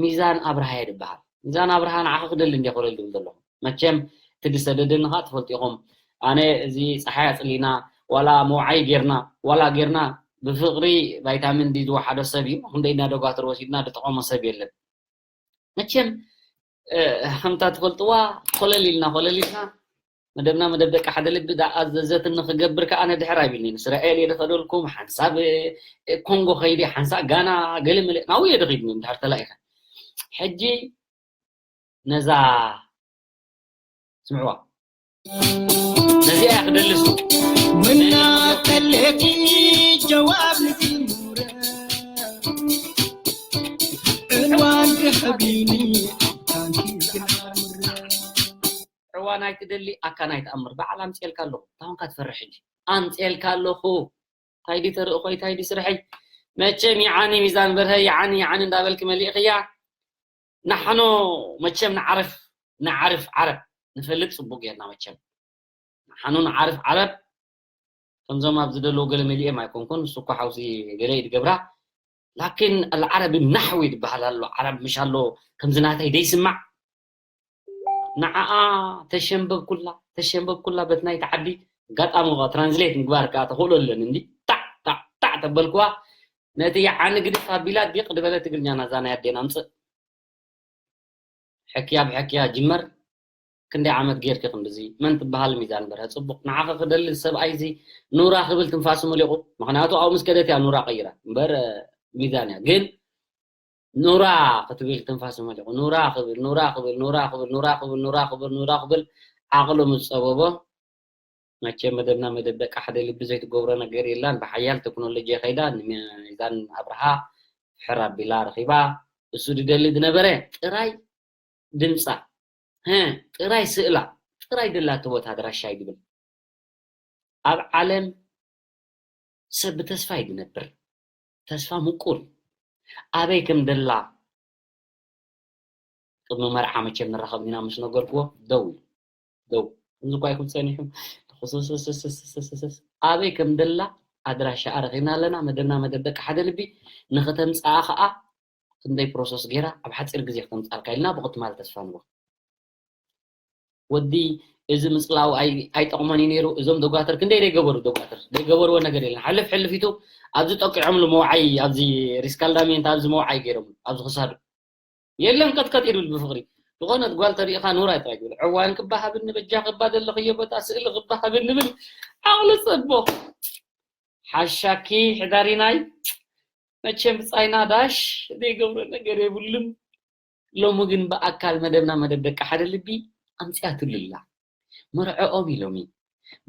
ሚዛን ኣብርሃ እየ ድበሃል ሚዛን ኣብርሃ ንዓኺ ክደሊ እንደ ኮለል ድብል ዘለኹ መቸም እቲ ድሰደደኒ ኸዓ ትፈልጡ ኢኹም ኣነ እዚ ፀሓይ ኣፅሊና ዋላ መውዓይ ጌርና ዋላ ጌርና ብፍቕሪ ቫይታሚን ዲ ዝወሓዶ ሰብ እዩ ክንደይ እናደጓትር ወሲድና ድጠቐሞ ሰብ የለን መቸም ከምታ ትፈልጥዋ ኮለል ኢልና ኮለል ኢልና መደብና መደብ ደቂ ሓደ ልቢ ዳኣ ዘዘትኒ ክገብር ከኣ ነድሕር ኣይብልኒ እስራኤል የድኸደልኩም ሓንሳብ ኮንጎ ከይዲ ሓንሳብ ጋና ገለ መለ ናብኡ የድኺድኒ እንድሕር ተላኢኸ ሕጂ ነዛ ስምዕዋ ነዚኣ እያ ክደልስ። ምና ከለኪ ጀዋብ ንዝሙረ ዕልዋን ክሕቢኒ ኣካንኪ ዝሓምረ ዕዋን ኣይትደሊ ኣካን ኣይትኣምር። በዓል ኣምፅኤልካ ኣለኹ። ታሁንካ ትፈርሕ ሕጂ። ኣምፅኤልካ ኣለኹ። እንታይ ዲ ተርእኾይ እንታይ ዲ ስርሐይ? መቸም ይዓኒ ሚዛን በርሀ ይዓኒ ይዓኒ እንዳበልክ መሊእኽያ። ንሓኖ መቸም ንዓርፍ ንዓርፍ ዓረብ ንፈልጥ ፅቡቅ ጌርና መቸም ንሓኖ ንዓርፍ ዓረብ ከምዞም ኣብ ዝደለዉ ገለ መሊኦም ኣይኮንኩን። ንሱ እኮ ሓውሲ ገለ እዩ ዝገብራ። ላኪን ኣልዓረቢ ናሕዊ ዝበሃል ኣሎ። ዓረብ ምሽ ኣሎ ከምዚ ናተይ ደይስማዕ ንዓኣ ተሸንበብኩላ ተሸንበብኩላ በት ናይቲ ዓዲ ኣጋጣሚ ኸ ትራንስሌት ምግባር ከዓ ተኽእሎ ኣለን እንዲ ታዕ ታዕ ታዕ ተበልክዋ ነቲ የዓኒ ግድፍ ኣቢላ ዲቕ ድበለ ትግርኛ ናዛ ናይ ኣዴና ኣምፅእ ሕክያ ብሕክያ ጅመር ክንደይ ዓመት ጌርኪ ክንድዚ መን ትበሃል ሚዛን በርሀ ፅቡቕ ንዓኸ ክደሊ ሰብኣይ እዚ ኑራ ክብል ትንፋሱ መሊቑ ምክንያቱ ኣብኡ ምስ ከደት እያ ኑራ ቀይራ እምበር ሚዛን እያ ግን ኑራ ክትብል ትንፋሱ መሊቑ ኑራ ክብል ኑራ ክብል ኑራ ክብል ኑራ ክብል ኑራ ክብል ኑራ ክብል ዓቕሉ ምስ ፀበቦ መቸም መደብና መደብ ደቂ ሓደ ልቢ ዘይትገብሮ ነገር የላን ብሓያል ቴክኖሎጂ ከይዳ ንሚዛን ኣብርሃ ፍሕር ኣቢላ ረኺባ እሱ ድደሊ ዝነበረ ጥራይ ድምፃ ጥራይ ስእላ ጥራይ ደላቶ ቦታ ኣድራሻ ይግብል ኣብ ዓለም ሰብ ብተስፋ እዩ ዝነብር ተስፋ ምቁር ኣበይ ከም ደላ ቅድሚ መርዓ መቸም ንራኸብ ኢና ምስ ነገርክዎ ደው ኢሉ ደው ከምዚ እኳ ይኹን ፀኒሑ ኣበይ ከም ደላ ኣድራሻ ኣረኺብና ኣለና መደብና መደብ ደቂ ሓደ ልቢ ንኸተምፅኣ ከዓ ክንደይ ፕሮሰስ ገይራ ኣብ ሓፂር ግዜ ክተምፃልካ ኢልና ብቕትማል ተስፋ ንቦ ወዲ እዚ ምፅላው ኣይጠቕሞን እዩ ነይሩ እዞም ደጓተር ክንደይ ደይገበሩ ደጓተር ደይገበርዎ ነገር የለን ሓልፍ ሕልፊቱ ኣብዚ ጠቂዖምሉ መውዓይ ኣብዚ ሪስካልዳሜንት ኣብዚ መውዓይ ገይሮም ኣብዚ ክሳዱ የለን ቀጥቀጥ ይብል ብፍቕሪ ዝኾነት ጓል ተሪኢኻ ኑራ ጥራይ ትብል ዕዋን ክባሃብኒ በጃ ክባ ዘለኽዮ ቦታ ስእሊ ክባሃብኒ ብል ዓቕሊ ፀቦ ሓሻኪ ሕዳሪናይ መቸም ብፃይና ዳሽ ዘይገብሮ ነገር የብሉን ሎሚ ግን ብኣካል መደብና መደብ ደቂ ሓደ ልቢ ኣምፅያትሉ ኣላ መርዐኦም ኢሎም እዩ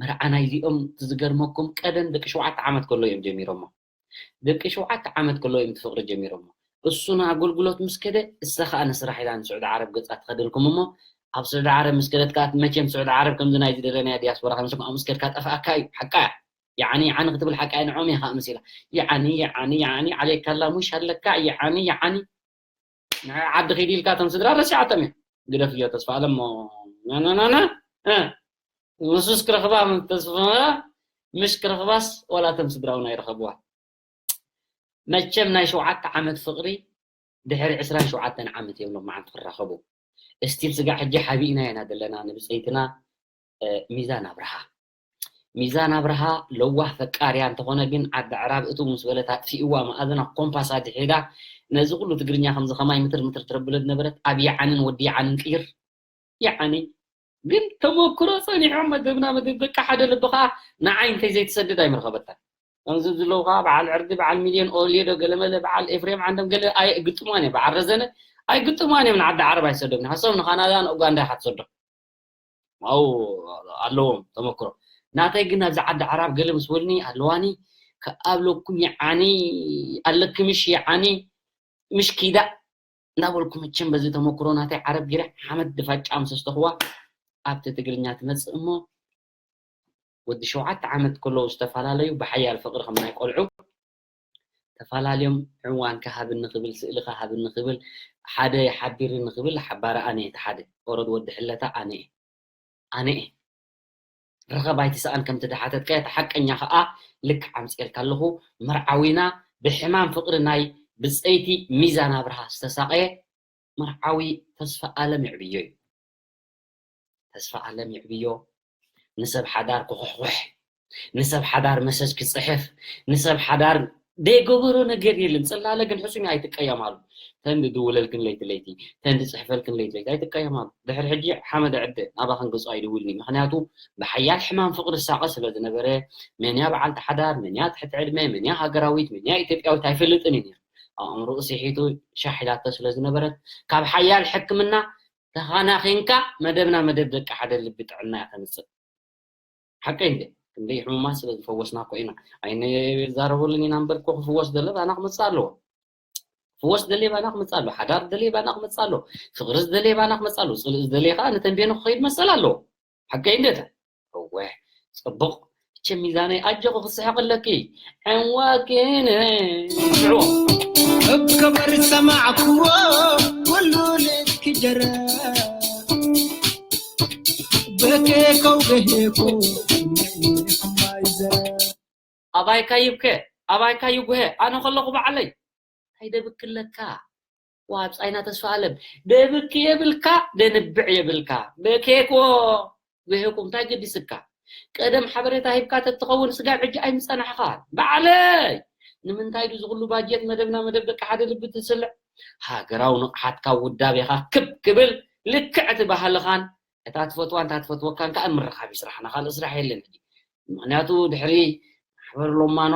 መርዓ ናይዚኦም ዝገርመኩም ቀደም ደቂ ሸውዓተ ዓመት ከሎ እዮም ጀሚሮሞ ደቂ ሸውዓተ ዓመት ከሎ እዮም ፍቅሪ ጀሚሮሞ እሱን ኣገልግሎት ምስ ከደ እሳ ከዓ ንስራሕ ኢላ ንስዑዲ ዓረብ ገፃ ትኸደልኩም እሞ ኣብ ስዑዲ ዓረብ ምስ ከደት ከዓ መቸም ስዑዲ ዓረብ ከምዚ ናይ ዝደለናያ ዲያስፖራ ከምስኩም ምስ ከድካ ጠፍኣካ እዩ ሓቃ እያ የዓኒ የዓኒ ክትብል ሓቃ እያ ንዖም እያ ከዓ መሲላ የዓኒ የዓኒ የዓኒ ዓሌካላ ሙሽ ኣለካ የዓኒ የዓኒ ንዓይ ዓዲ ኺድ ኢልካ እቶም ስድራ ረሲዓቶም እየ ግደፍዮ ተስፋ ኣለም ናናናና ንሱስ ክረኽባ ተስፋ ምሽ ክረኽባስ ዋላ እቶም ስድራውን ኣይረኸብዋ መቸም ናይ ሸውዓተ ዓመት ፍቕሪ ድሕሪ ዕስራን ሸውዓተን ዓመት እዮም ሎማዓንቲ ክራኸቡ እስቲል ስጋዕ ሕጂ ሓቢእና ኢና ዘለና ንብፀይትና ሚዛን ኣብርሃ ሚዛን ኣብርሃ ለዋህ ፈቃር እያ እንተኾነ ግን ዓዲ ኣዕራብ እትው ምስ በለት ኣጥፊእዋ መኣዝና ኮምፓስ ኣድሒዳ ነዚ ኩሉ ትግርኛ ከምዚ ከማይ ምትር ምትር ትረብሎ ዝነበረት ኣብ የዓንን ወዲ የዓንን ቅይር የዓኒ ግን ተመክሮ ፀኒሖም መደብና መደብ ደቂ ሓደ ልቢ ከዓ ንዓይ እንተይ ዘይትሰድድ ኣይምረኸበታን ከምዚ ዝብለዉ ከዓ በዓል ዕርዲ በዓል ሚልዮን ኦልዮ ዶ ገለመለ በዓል ኤፍሬም ዓንዶም ገለ ኣይግጥሟን እየ በዓል ረዘነ ኣይግጥሟን እዮም ንዓዲ ዓረብ ኣይሰዶም ንሃሶም ንካናዳ ንኡጋንዳ ኢካ ትሰዶ ኣብኡ ኣለዎም ተመክሮ ናተይ ግን ኣብዚ ዓዲ ዓራብ ገለ ምስ በሉኒ ኣለዋኒ ከኣብለኩም ይዓኒ ኣለኪ ምሽ ይዓኒ ምሽ ኪዳ እንዳበልኩ መቸም በዚ ተመክሮ ናተይ ዓረብ ጊረ ሓመድ ድፋጫ ምስ ኣስተኽዋ ኣብቲ ትግርኛ ትመፅእ እሞ ወዲ ሸውዓተ ዓመት ከለዉ ዝተፈላለዩ ብሓያል ፍቅሪ ከም ናይ ቆልዑ ተፈላለዮም ዕዋንካ ሃብኒ ክብል ስእልካ ሃብኒ ክብል ሓደ ሓቢርኒ ክብል ሓባሪ ኣነ እቲ ሓደ ኦረድ ወዲ ሕለታ ኣነ ኣነ ርኸብ ኣይትስኣን ከምቲ ድሓተትካዮ እቲ ሓቀኛ ከዓ ልክዕ ኣምፅኤልካ ኣለኹ መርዓዊና ብሕማም ፍቅሪ ናይ ብፀይቲ ሚዛን ኣብርሃ ዝተሳቀየ መርዓዊ ተስፋ ኣለም ይዕብዮ እዩ ተስፋ ኣለም ይዕብዮ ንሰብ ሓዳር ክኹሕኩሕ ንሰብ ሓዳር መሰጅ ክፅሕፍ ንሰብ ሓዳር ደይገበሮ ነገር የለን ፅላለ ግን ሕሱም ኣይትቀየማሉ ተንዲ ድውለልክን ለይቲ ለይቲ ተንዲ ፅሕፈልክን ለይቲ ለይቲ ኣይትቀየማሉ ድሕሪ ሕጂ ሓመድ ዕደ ናባኽን ገፁ ኣይድውልን እዩ ምክንያቱ ብሓያል ሕማም ፍቅሪ ሳቀ ስለ ዝነበረ መንያ በዓልቲ ሓዳር መንያ ትሕቲ ዕድመ መንያ ሃገራዊት መንያ ኢትዮጵያዊት ኣይፈልጥን እዩ ነይሩ ኣእምሮኡ ስሒቱ ሻሕ ኢላቶ ስለ ዝነበረት ካብ ሓያል ሕክምና ተኻናኺንካ መደብና መደብ ደቂ ሓደ ልቢ ጥዕና እያ ተምፅእ። ሓቀይ እንደ ክንደይ ሕሙማት ስለ ዝፈወስና እኮ ኢና። ኣይንዛረበሉን ኢና እምበር እኮ ክፍወስ ደለ ባና ክመፅእ ኣለዎ። ክፍወስ ደለ ባና ክመፅእ ኣለዎ። ሓዳር ደለ ባና ክመፅእ ኣለዎ። ፍቕሪ ዝደለ ባና ክመፅእ ኣለዎ። ፅልኢ ዝደለ ከዓ ንተንቤኑ ክኸይድ መሰል ኣለዎ። ሓቀይ እንደ እወ፣ ጽቡቕ። እቸ ሚዛነይ ኣጆኺ ክስሕቕ ኣለኪ። ዕንዋኪን ስምዕዎ። እከበር ሰማዕክዎ ኩሉ ልክ ጀረ። በኬ ከውገሄኮ ማይዘ። ኣባይካ ይብከ፣ ኣባይካ ይጉሀ፣ ኣነ ከለኹ ባዕለይ። እንታይ ደብክለካ? ዋ፣ ብጻይና ተስፋ ኣለም። ደብክ የብልካ፣ ደንብዕ የብልካ። በኬኮ፣ ጉሄኮ እንታይ ገዲስካ? ቀደም ሓበሬታ ሂብካ ተትኸውን ስጋብ ሕጂ ኣይምጸናሕኻን። ባዕለይ! ንምንታይ ድዩ ዝኹሉ ባጀት መደብና መደብ ደቂ ሓደ ልቢ ትስልዕ? ሃገራዊ ንቕሓትካ ውዳቤኻ ክብ ክብል ልክዕ እቲ ባህልኻን እታ ትፈትዋን እታ ትፈትወካን ከኣ ምርኻብ እዩ ስራሕና። ካልእ ስራሕ የለን ሕጂ። ምኽንያቱ ድሕሪ ማሕበር ሎማኖ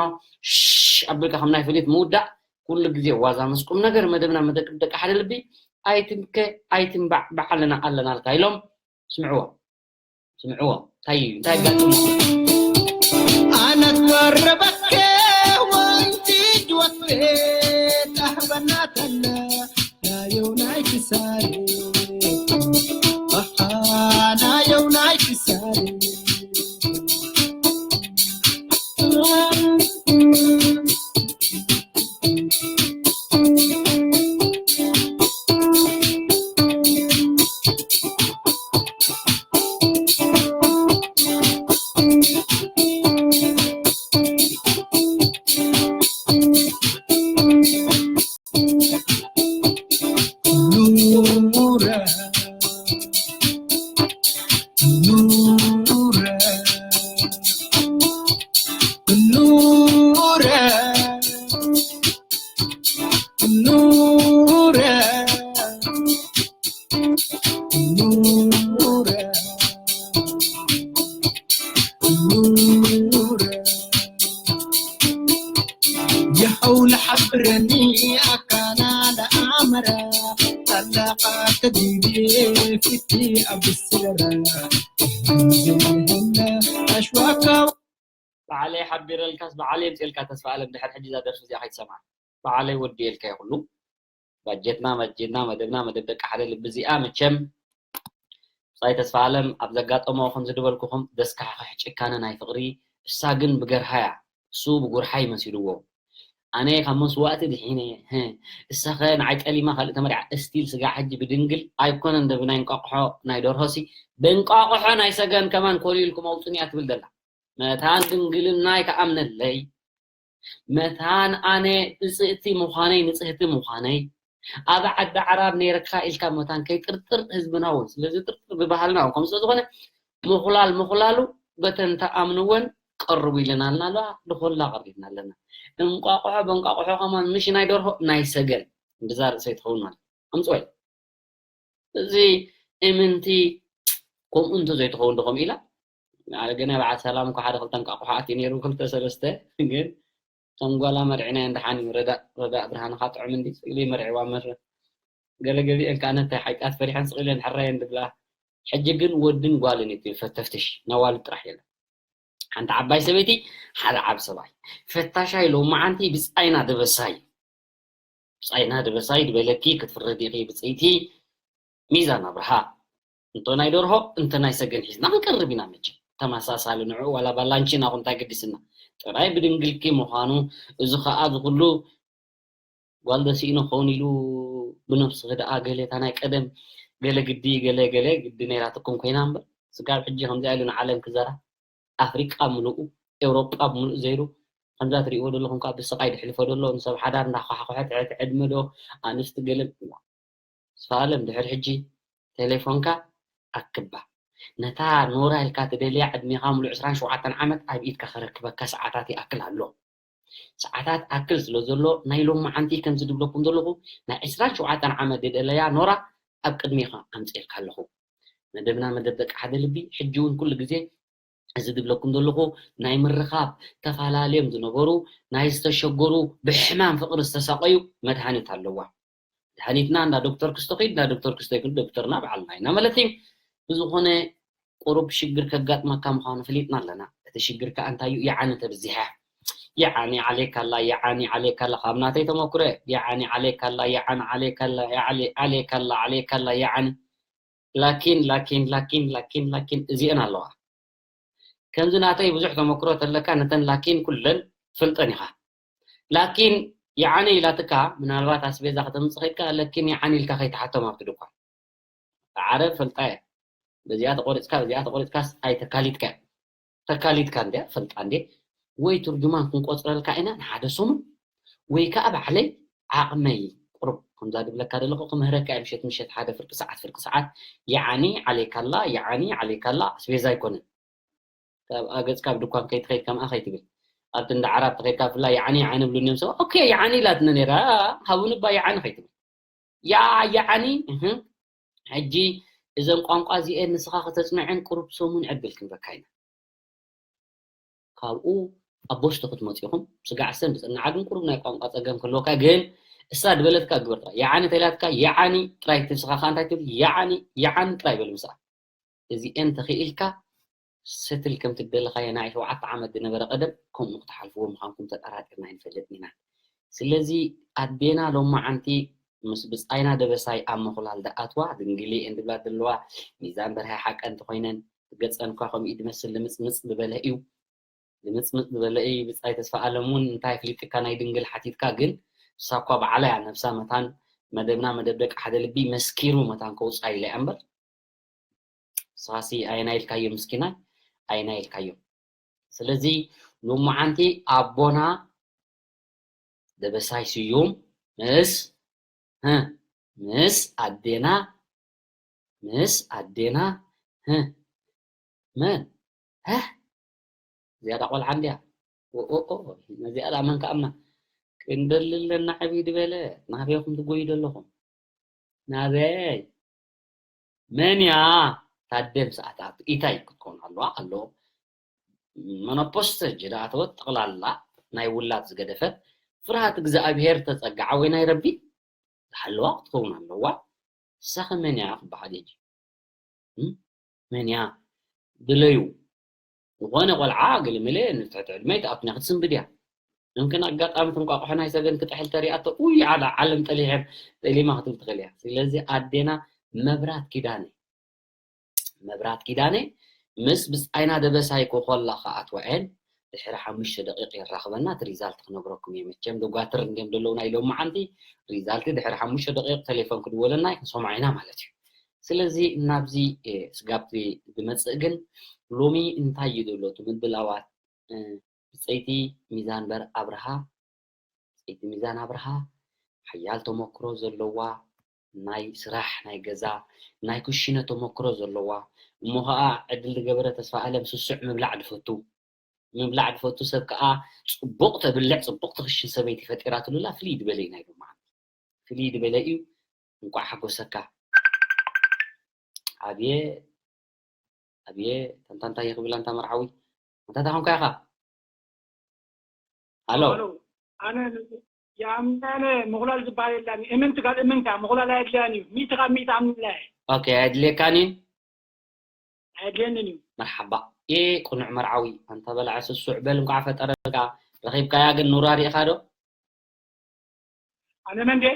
ሽሽ ኣቢልካ ከም ናይ ፈሊጥ ምውዳእ ኩሉ ግዜ ዋዛ ምስ ቁም ነገር መደብና መደብ ደቂ ሓደ ልቢ ኣይትምከ ኣይትምባዕ ባዕልና ኣለናልካ ኢሎም ስምዕዎ። ስምዕዎ። እንታይ እዩ? እንታይ ኣጋጢሙ? ኣነ ትወረበከ ወንቲ ድወት ቤት ኣህበናተና ናየው ናይ ክሳሪ ኣሃ ናየው ናይ ክሳሪ ኑረ ኑረ ኑረ ኑረ ኑረ ኑረ የሐው ለሐብረኒ ኣካና ለኣመረ ጠለቃ ተዲቤ ፊቲ ኣብስረ ዘይህለ ኣሽዋካ ባዕለይ ሓቢረልካስ ባዕለይ የምፅኤልካ ተስፋ ኣለም ድሕር ሕጂ እዛ ደርፊ እዚኣ ከይትሰምዓ ባዕለይ ወዲኤልካ ይኹሉ ባጀትና መጀና መደብና መደብ ደቂ ሓደ ልቢ እዚኣ መቸም ብፃይ ተስፋ ኣለም ኣብ ዘጋጠሞ ከምዚ ድበልኩኹም ደስካሕኽሕ ጭካነ ናይ ፍቕሪ እሳ ግን ብገርሃያ እሱ ብጉርሓይ መሲልዎ ኣነ ካብ መስዋእቲ ድሒነ እሳኸ ንዓይ ጠሊማ ካልእ ተመሪዓ እስቲል ስጋ ሕጂ ብድንግል ኣይኮነን ደ ብናይ እንቋቑሖ ናይ ደርሆሲ ብእንቋቑሖ ናይ ሰገን ከማን ኮሊልኩም ኣውፁኒ እያ ትብል ዘላ መታን ድንግልናይ ከኣምነለይ መታን ኣነ ብፅእቲ ምዃነይ ንፅህቲ ምዃነይ ኣብ ዓዲ ዓራብ ነይረካ ኢልካ መታን ከይጥርጥር ህዝብና እውን ስለዚ ጥርጥር ብባህልና እውን ከም ስለዝኾነ ምኹላል ምኹላሉ በተን ተኣምንወን ቀርቡ ኢለና ኣለና ኣለዋ ድኾላ ቀሪብና ኣለና እንቋቑሖ በእንቋቑሖ ከማን ምሽ ናይ ደርሆ ናይ ሰገን ብዛ ርእሰይ ትኸውን ማለት ኣምፅወይ እዚ እምንቲ ከምኡ እንተ ዘይትኸውን ዶ ከምኡ ኢላ ገና በዓል ሰላም እኳ ሓደ ክልተ እንቃቑሖ ኣትዩ ነይሩ ክልተ ሰለስተ ግን ከም ጓላ መርዒናዮ እንድሓን እዩ ረዳእ ረዳእ ብርሃንኻ ጥዑም እንዲ ስእሊ መርዒዋ መረ ገለ ገሊአን ከዓ ነታይ ሓይጣት ፈሪሐን ስቕ ኢለን ሕራየን ድብላ ሕጂ ግን ወድን ጓልን እዩ ፈተፍትሽ ናዋልድ ጥራሕ የለን ሓንቲ ዓባይ ሰበይቲ ሓደ ዓብ ሰባይ ፈታሻይ ሎማዓንቲ ብፃይና ደበሳይ ብፃይና ደበሳይ ድበለኪ ክትፍረድ ኢኺ ብፅይቲ ሚዛን ኣብርሃ እንተ ናይ ደርሆ እንተ ናይ ሰገን ሒዝና ክንቀርብ ኢና መቸም ተመሳሳሊ ንዑ ዋላ ባላንቺና ኩንታይ ገዲስና ጥራይ ብድንግልኪ ምዃኑ እዚ ከዓ ዝኩሉ ጓል ደሲኢኖ ክኸውን ኢሉ ብነብስኺ ደኣ ገለ እታ ናይ ቀደም ገለ ግዲ ገለ ገለ ግዲ ነይራትኩም ኮይና እምበር ስጋብ ሕጂ ከምዚኣ ኢሉ ንዓለም ክዘራ ኣፍሪቃ ብምሉኡ ኤውሮጳ ብምሉኡ ዘይሩ ከምዛ ትሪእዎ ዘለኹም ከዓ ብስቃይ ድሕልፎ ዘሎ ንሰብ ሓዳር እንዳኳሓኮሐ ትዕት ዕድመ ዶ ኣንስቲ ገለ ስፋለም ድሕር ሕጂ ቴሌፎንካ ኣክባ ነታ ኖራ ኢልካ ትደልያ ዕድሜኻ ሙሉእ ዕስራን ሸውዓተን ዓመት ኣብ ኢድካ ከረክበካ ሰዓታት ይኣክል ኣሎ ሰዓታት ኣክል ስለ ዘሎ ናይ ሎማዓንቲ ከምዚ ድብለኩም ዘለኹ ናይ ዕስራን ሸውዓተን ዓመት ዝደለያ ኖራ ኣብ ቅድሜኻ ኣምፅኤልካ ኣለኹ መደብና መደብ ደቂ ሓደ ልቢ ሕጂ እውን ኩሉ ግዜ እዚ ድብለኩም ዘለኹ ናይ ምርኻብ ተፈላለዮም ዝነበሩ ናይ ዝተሸገሩ ብሕማም ፍቕሪ ዝተሳቐዩ መድሃኒት ኣለዋ መድሃኒትና እንዳ ዶክተር ክስቶ ከይድ፣ እንዳ ዶክተር ክስቶ ይክል ዶክተርና በዓልና ኢና ማለት እዩ። ብዝኾነ ቁሩብ ሽግር ከጋጥመካ ምዃኑ ፈሊጥና ኣለና። እቲ ሽግር ከኣ እንታይ እዩ? የዓኒ ተብዚሐ። የዓኒ ዓሌካላ፣ የዓኒ ዓሌካላ፣ ካብ ናተይ ተመኩረ፣ የዓኒ ዓሌካላ፣ የዓኒ ዓሌካላ፣ የዓሊ-፣ ዓሌካላ፣ ዓሌካላ፣ የዓኒ። ላኪን፣ ላኪን፣ ላኪን፣ ላኪን፣ ላኪን፣ እዚአን ኣለዋ። ከምዚ ናተይ ብዙሕ ተመክሮ ተለካ፣ ነተን ላኪን ኩለን ትፈልጠን ኢኻ። ላኪን የዓኒ ኢላትካ፣ ምናልባት ኣስቤዛ ከተምጽእ ከይድካ፣ ለኪን የዓኒ ኢልካ ከይትሓቶም ኣብቲ ድኳን። ዓረብ ፈልጣ እየ። በዚኣ ተቆሪጽካ፣ በዚኣ ተቆሪጽካስ ኣይተካሊትካ። ተካሊትካ እንድያ፣ ፈልጣ እንዴ። ወይ ትርጅማን ክንቆጽረልካ ኢና ንሓደ ሰሙን፣ ወይ ከኣ ባዕለይ ዓቕመይ ቁሩብ ከምዛ ድብለካ ዘለኹ ክምህረካ እየ፣ ምሸት ምሸት ሓደ ፍርቂ ሰዓት፣ ፍርቂ ሰዓት፣ የዓኒ ዓሌካላ፣ የዓኒ ዓሌካላ፣ ኣስቤዛ ኣይኮነን። ካብ ኣገጽካ ኣብ ድኳን ከይትኸይድ ከምኣ ከይትብል። ኣብቲ እንዳ ዓራብ ተኸይድካ ብፍላይ የዓኒ፣ የዓኒ ይብሉኒ እዮም ሰባት። ኦኬ፣ የዓኒ ኢላትኒ ነይራ፣ ሃቡኒ እባ የዓኒ ከይትብል። ያ፣ የዓኒ፣ እህ። ሕጂ እዘን ቋንቋ እዚኤን ንስኻ ከተጽንዐን ቁሩብ ሰሙን ዕድል ክንበካ ኢና። ካብኡ ኣብ ቦስቶ ክትመጽ ኢኹም። ስጋዕ ሰን ብጽናዓ ግን ቁሩብ ናይ ቋንቋ ጸገም ክህልወካ፣ ግን እሳ ዝበለትካ ግበር ጥራይ። የዓኒ ተላትካ፣ የዓኒ ጥራይ ትብል፣ ስኻ ከኣ እንታይ ትብል? የዓኒ፣ የዓኒ ጥራይ በል ምስኣ። እዚኤን ተኽኢልካ ሰትል ከም ትደለኻዮ ናይ ሸውዓተ ዓመት ዝነበረ ቀደም ከምኡ ክትሓልፍዎ ምዃንኩም ተጠራጢርና ኣይንፈልጥን ኢና። ስለዚ ኣዴና ሎማዓንቲ ምስ ብጻይና ደበሳይ ኣብ ምኹላል ደኣትዋ ድንግል እየን ድብላ ዘለዋ ሚዛን በርሀ ሓቀ እንተኾይነን ገጸን እኳ ከምኡ እዩ ዝመስል ልምጽምጽ ዝበለ እዩ። ልምጽምጽ ዝበለ እዩ። ብጻይ ተስፋ ኣለም እውን እንታይ ኣፍሊጥካ ናይ ድንግል ሓቲትካ ግን እሳ እኳ ባዕላ እያ ነብሳ መታን መደብና መደብ ደቂ ሓደ ልቢ መስኪሩ መታን ከውጽኣ ኢለ እያ እምበር ንስኻሲ ኣየናይ ኢልካዮ ምስኪናይ ኣየናይ ኢልካዮ። ስለዚ ሎማዓንቲ ኣቦና ደበሳይ ስዩም ምስ ህ ምስ ኣዴና ምስ ኣዴና ህ መን ህ ዝያዳ ቆልዓ እንድያ። ኦኦኦ ነዚኣ ደኣ መን ከኣምና ክንደሊ ኣለና ዕብይ ዝበለ ናበይኹም ትጎዩ ዘለኹም ናበይ መን እያ ታደም ሰዓት ኣቱ ኢታይ ክትከውን ኣለዋ ኣሎ መኖፖስተ ጀዳኣተወት ጠቕላላ ናይ ውላድ ዝገደፈት ፍርሃት እግዚኣብሔር ተጸግዓ ወይ ናይ ረቢ ዝሃለዋ ክትከውን ኣለዋ። ንሳኸ መን እያ ክበሃል ሕጂ? እም? መን እያ? ድለዩ። ዝኾነ ቆልዓ ገለመለ ንትሕቲ ዕድመ ኣይትኣቱን እያ ክትስንብድ እያ። እምክን ኣጋጣሚ ትንቋቑሖ ናይ ሰገን ክጥሕል ተሪኣቶ ኡይ ዓላ ዓለም ጠሊሐ ጠሊማ ክትብል ትኽእል እያ። ስለዚ ኣዴና መብራት ኪዳነ መብራት ኪዳነ ምስ ብጻይና ደበሳይ ኮኾላ ከኣትወዐን ድሕሪ ሓሙሽተ ደቂቕ የራኽበና እቲ ሪዛልት ክነግረኩም እየ መቸም ደጓትር እንድዮም ዘለዉ ናይ ሎማዓንቲ ሪዛልት ድሕሪ ሓሙሽተ ደቂቕ ቴሌፎን ክድወለና ክንሰምዖ ኢና ማለት እዩ ስለዚ ናብዚ ስጋብቲ ዝመጽእ ግን ሎሚ እንታይ እዩ ዘሎ እቲ ምድላዋት ብጸይቲ ሚዛን በር ኣብርሃ ብጸይቲ ሚዛን ኣብርሃ ሓያል ተመክሮ ዘለዋ ናይ ስራሕ ናይ ገዛ ናይ ክሽነ ተመክሮ ዘለዋ እሞ ከዓ ዕድል ዝገበረ ተስፋ ኣለም ስሱዕ ምብላዕ ድፈቱ ምብላዕ ድፈቱ ሰብ ከዓ ፅቡቅ ተብልዕ ፅቡቅ ትክሽን ሰበይቲ ፈጢራትሉላ ፍልይ ዝበለ እዩ ናይ ሎማዓንቲ ፍልይ ዝበለ እዩ እንቋዕ ሓጎሰካ ኣብየ ኣብየ ታንታንታ ይኽብል ኣንታ መርዓዊ ኣንታ ታኾንካ ኢኻ ኣሎ ኣነ የኣምናነ ምኹላል ዝበሃል የላን እምንቲ ጋል እምንታ ምኹላል ኣየድልያን እዩ ሚእቲ ካብ ሚእቲ ኣምንላ ኦኬ ኣየድልየካን እዩ ኣየድልየንን እዩ መርሓባ ቁኑዕ መርዓዊ ኣንታ በላዐ ስሱዕ በል እንኳዕ ፈጠረካ ረኺብካያ ግን ኑራ ሪኢኻ ዶ ኣነ መን ድየ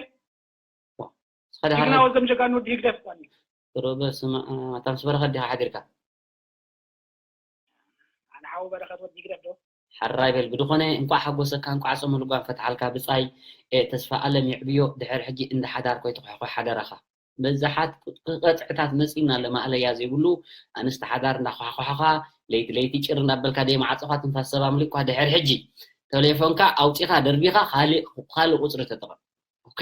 ስኻ ዳሓር ጅግና ወልደም ጀጋኑ ወዲ ህግደፍ እኳ እዩ ሮበ ስማ ኣታ ምስ በረኸት ዲኻ ሓዲርካ ኣነ ሓው በረኸት ወዲ ህግደፍ ዶ ሓራይ በል ብድኾነ እንቋዕ ሓጎሰካ እንቋዕ ጾመ ልጓም ፈትሓልካ ብጻይ ተስፋ ኣለም ይዕብዮ ድሕር ሕጂ እንዳ ሓዳር ኮይትኹሕኹሕ ሓደራኻ በዛሓት ቅጥዕታት መጺና ለማእለያ ዘይብሉ ኣንስቲ ሓዳር እንዳኳሕኳሕኻ ለይቲ ለይቲ ጭር እንዳበልካ ደይ ማዕጾኻ ትንፋስ ሰብ ኣምሊቕኳ ድሕር ሕጂ ተሌፎንካ ኣውጺኻ ደርቢኻ ካልእ ካልእ ቁጽሪ ተጠቐም ኦኬ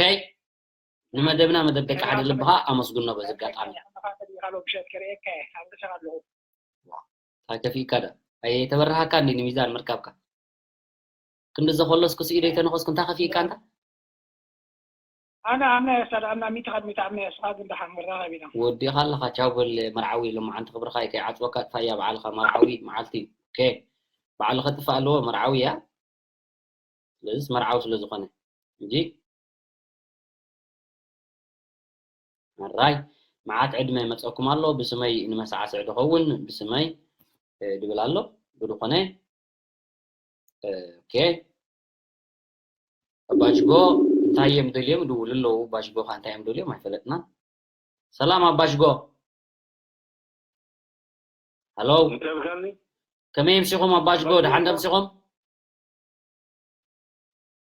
ንመደብና መደብ ደቂ ሓደ ልብኻ ኣመስግኖ በዚ ኣጋጣሚ እንታይ ከፊእካ ዶ ኣይተበረሃካ እንዲ ንሚዛን ምርካብካ ክንዲ ዘኸሎስ ክስኢዶ ይተነኸስኩ እንታይ ከፊእካ እንታ ኣነ ኣነ ሰላምና ሚእቲ ካብ ሚእቲ ኣምነ ስኻ ግን ደሓን መራኸብ ኢና ወዲኻ ኣለኻ ቻው በል መርዓዊ ኢሎም ዓንቲ ክብርኻ ይከይዓፅወካ ጥፋያ በዓልኻ መርዓዊ መዓልቲ ኦኬ በዓሉ ከጥፋእ ኣለዎ መርዓዊ እያ ስለዚስ መርዓዊ ስለ ዝኾነ እንጂ ሕራይ፣ መዓት ዕድመ መጸኩም ኣሎ፣ ብስመይ ንመሳዕስዕ ድኸውን፣ ብስመይ፣ እ፣ ድብል ኣሎ፣ ብድኾነ፣ እ፣ ኦኬ። ኣባጅጎ እንታይ እዮም ደልዮም? ድውሉ ኣለዉ። ኣባጅጎ ኸ እንታይ እዮም ደልዮም? ኣይፈለጥና። ሰላም ኣባጅጎ። ሃሎ። እንታይ ብልካኒ? ከመይ ኣምሲኹም ኣባጅጎ? ኣባጅጎ። ደሓን ዶ ኣምሲኹም?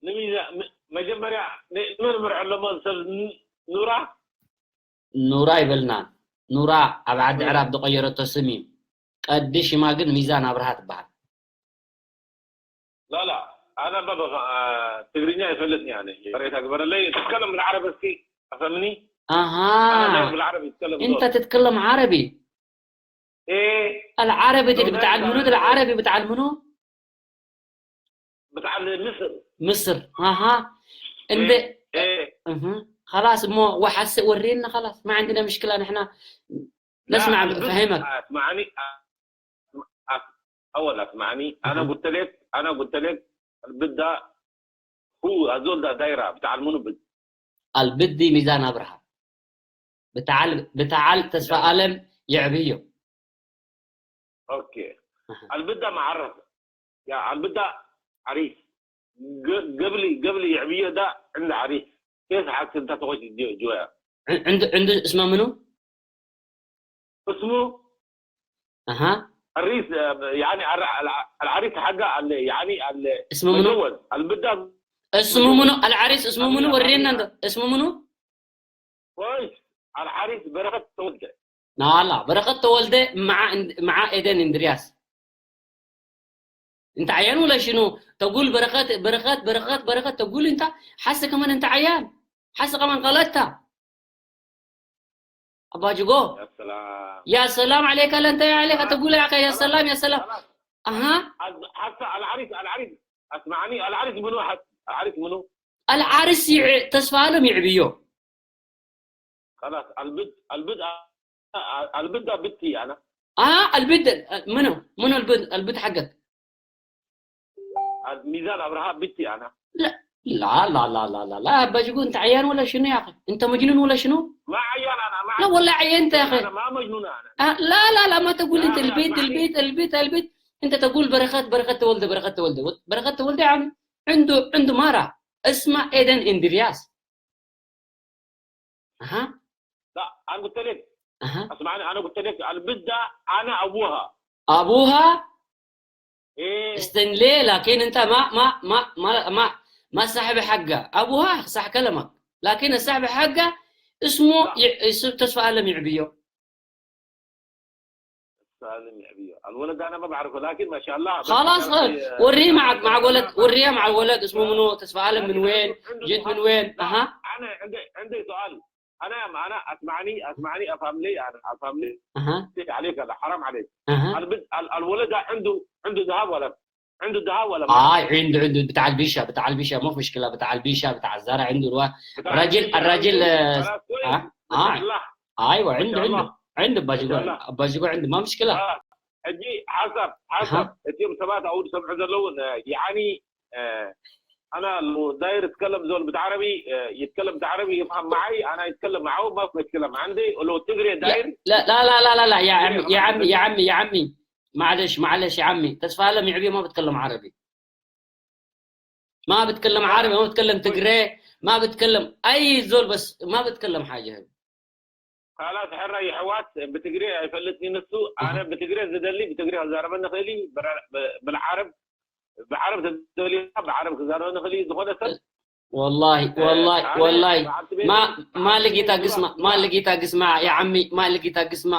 ንሚዛ-፣ ም-፣ መጀመርያ ን-፣ ንመን ምርዐ ኣለዎ? ሰብ ን-፣ ኑራ? ኑራ ይበልና። ኑራ ኣብ ዓዲ ኑራ። ዕራብ ዝቐየረቶ ስም እዩ። ቀዲ ሽማ ግን ሚዛን ኣብርሃ ትበሃል። ላላ፣ ኣነ በ-፣ አ፣ ትግርኛ ይፈልጥኒ ኣነ። ይቅሬታ ግበረለይ። ትትከለም ብልዓረብ እስኪ ኣፈምኒ። ኣሃ። ኣነ ዳይም ብልዓረብ ይትከለም እንተ ዞር። ትትከለም ዓረቢ? ኤ። ኣልዓረቢ ትድ-፣ ወላሂ ብትዓል ምኑ ብልዓረብ። ትልዓረቢ ብትዓል ምኑ? ብትዓል ምስር። ምስር። ኣሃ። እንደ-፣ ኤ፣ ኤ። እህ። ኸላስ እሞ ወሓሰ ወሬና ኸላስ። ما عندنا مشكلة نحن لا، نسمع البد-، فهمك. اسمعني، أ-، أ-، أول اسمعني، أنا أها. قلت لك، أنا قلت لك البدة هو هذول ده دايرة بتاع المنبد. البدي ميزان أبرهة. بتعال، بتعال تسفى لا. ألم يعبيه. أوكي. أها. البدة معرف. يا البدة عريس. ق-، قبلي، قبلي يعبيه ده عنده عريس. كيف حاسس أنت تخش جو-، جوايا؟ ع-، عنده، عنده اسمه منو؟ اسمه أها. الريس، آه، يعني الع-، الع-، العريس حقه ال-، يعني ال-، اسمه منو؟ مجوز. البدة اسمه مجوز. منو؟ العريس اسمه منو؟ ورينا أنت. اسمه منو؟ كويس. العريس بركة تولده. لا، لا، بركة تولده مع إند-، مع إيدن إندرياس. أنت عيان ولا شنو؟ تقول بركات، بركات، بركات، بركات، تقول أنت حاسة كمان أنت عيان. حاسة كمان غلطت. أبا جوجو. يا سلام. يا سلام عليك، لا أنت يا عليك، خلاص. تقول يا أخي يا خلاص. سلام، يا سلام. خلاص. أها. حتى العريس، العريس. اسمعني، العريس منو حد؟ العريس منو؟ العريس يع-، تسفى ألم يعبيو. خلاص، البد-، البد-، آه، البدة بتي أنا. آه، البد-، منو؟ منو البد-، البد حقك؟ ميزان أبرهة بتي أنا. لا، لا، لا، لا، لا، لا، لا، أبا جوجو، أنت عيان ولا شنو يا أخي؟ أنت مجنون ولا شنو؟ ما عيان أنا، ما لا، عيان. والله عينت يا أخي. أنا ما مجنون أنا. آه، لا، لا، لا، ما تقول لا، أنت لا، البيت، اسمعني. البيت، البيت، البيت. أنت تقول بركات، بركات تولد، بركات تولد. بركات تولد يعني عنده، عنده مرة اسمه إيدن إندرياس. أها. لا، أنا قلت لك. أها. اسمعني، أنا قلت لك البت ده أنا أبوها. أبوها؟ إيه. استنلي، لكن أنت ما، ما، ما، ما، ما، ما صاحب حقه. أبوها صح كلامك. لكن صاحب حقه اسمه لا. ي-، يسوع تسفى ألم يعبيو. سالم يعبيه. الولد ده أنا ما بعرفه، لكن ما شاء الله، بس خلاص، كان آه، في، وريه آه، معك، مع ولد، وريه مع الولد، اسمه منو؟ تسفى ألم من لكن وين؟ عنده، عنده جيت من سؤال. وين؟ لا، أها. أنا عندي، عندي سؤال. أنا، أنا، اسمعني، اسمعني، أفهم لي، أنا أفهم لي. أها. عليك هذا، حرام عليك. أها. البد-، ال-، الولد ده عنده، عنده ذهب ولا؟ عنده ذهب ولا ما آه، عنده؟ عنده، عنده، بتاع البيشة، بتاع البيشة، مو في مشكلة، بتاع البيشة، بتاع الزرع عنده الوا-، بتاع الراجل، البيشة الراجل، عنده. آه، خلاص، كويس. آه، آه. الله. أيوة، ما عنده، شاء عنده، الله. عنده ما شاء باشقو، الله. باشقو عنده، ما مشكلة. آه. እጂ ሓሳብ፣ ሓሳብ፣ أها. እቲኦም ሰባት ኣብኡ ዝሰምዑ ዘለዉ፣ ን-፣ ያዓኒ፣ እ፣ أنا لو داير أتكلم زول بتاع عربي، እ፣ يتكلم بتاع عربي يفهم معي، أنا يتكلم معه، ما في مشكلة. ما عندي، لو تقري يا، داير، لا، لا، لا، لا، لا، لا، يا تقري عمي، يا خلاص. عمي، يا عمي، يا عمي. معلش، معلش يا عمي، تسفى ألم يعبيه ما بتكلم عربي. ما بتكلم لا. عربي، ما بتكلم تقري، ما بتكلم أي زول، بس ما بتكلم حاجة. خلاص، ሕራይ የሕዋት፣ ብትግሬ ኣይፈልጥን እዩ ንሱ። ኣነ ብትግሬ ዝደሊ ብትግሬ ክዛረበኒ ክእል እዩ። ብረ-፣ ብ-፣ ብልዓረብ፣ ብዓረብ ተደልዩ ብዓረብ ክዛረበኒ ክእል እዩ። ዝኾነ ሰብ፣ ወላሂ፣ እ፣ ወላሂ፣ ኣነ ወላሂ። ብዓልቲ ቤት ማ-፣ ብዓልቲ ማልጊታ ቤት ግስማ፣ ብዓልቲ ማልጊታ ግስማ፣ ያ ዓሚ፣ ማልጊታ ግስማ።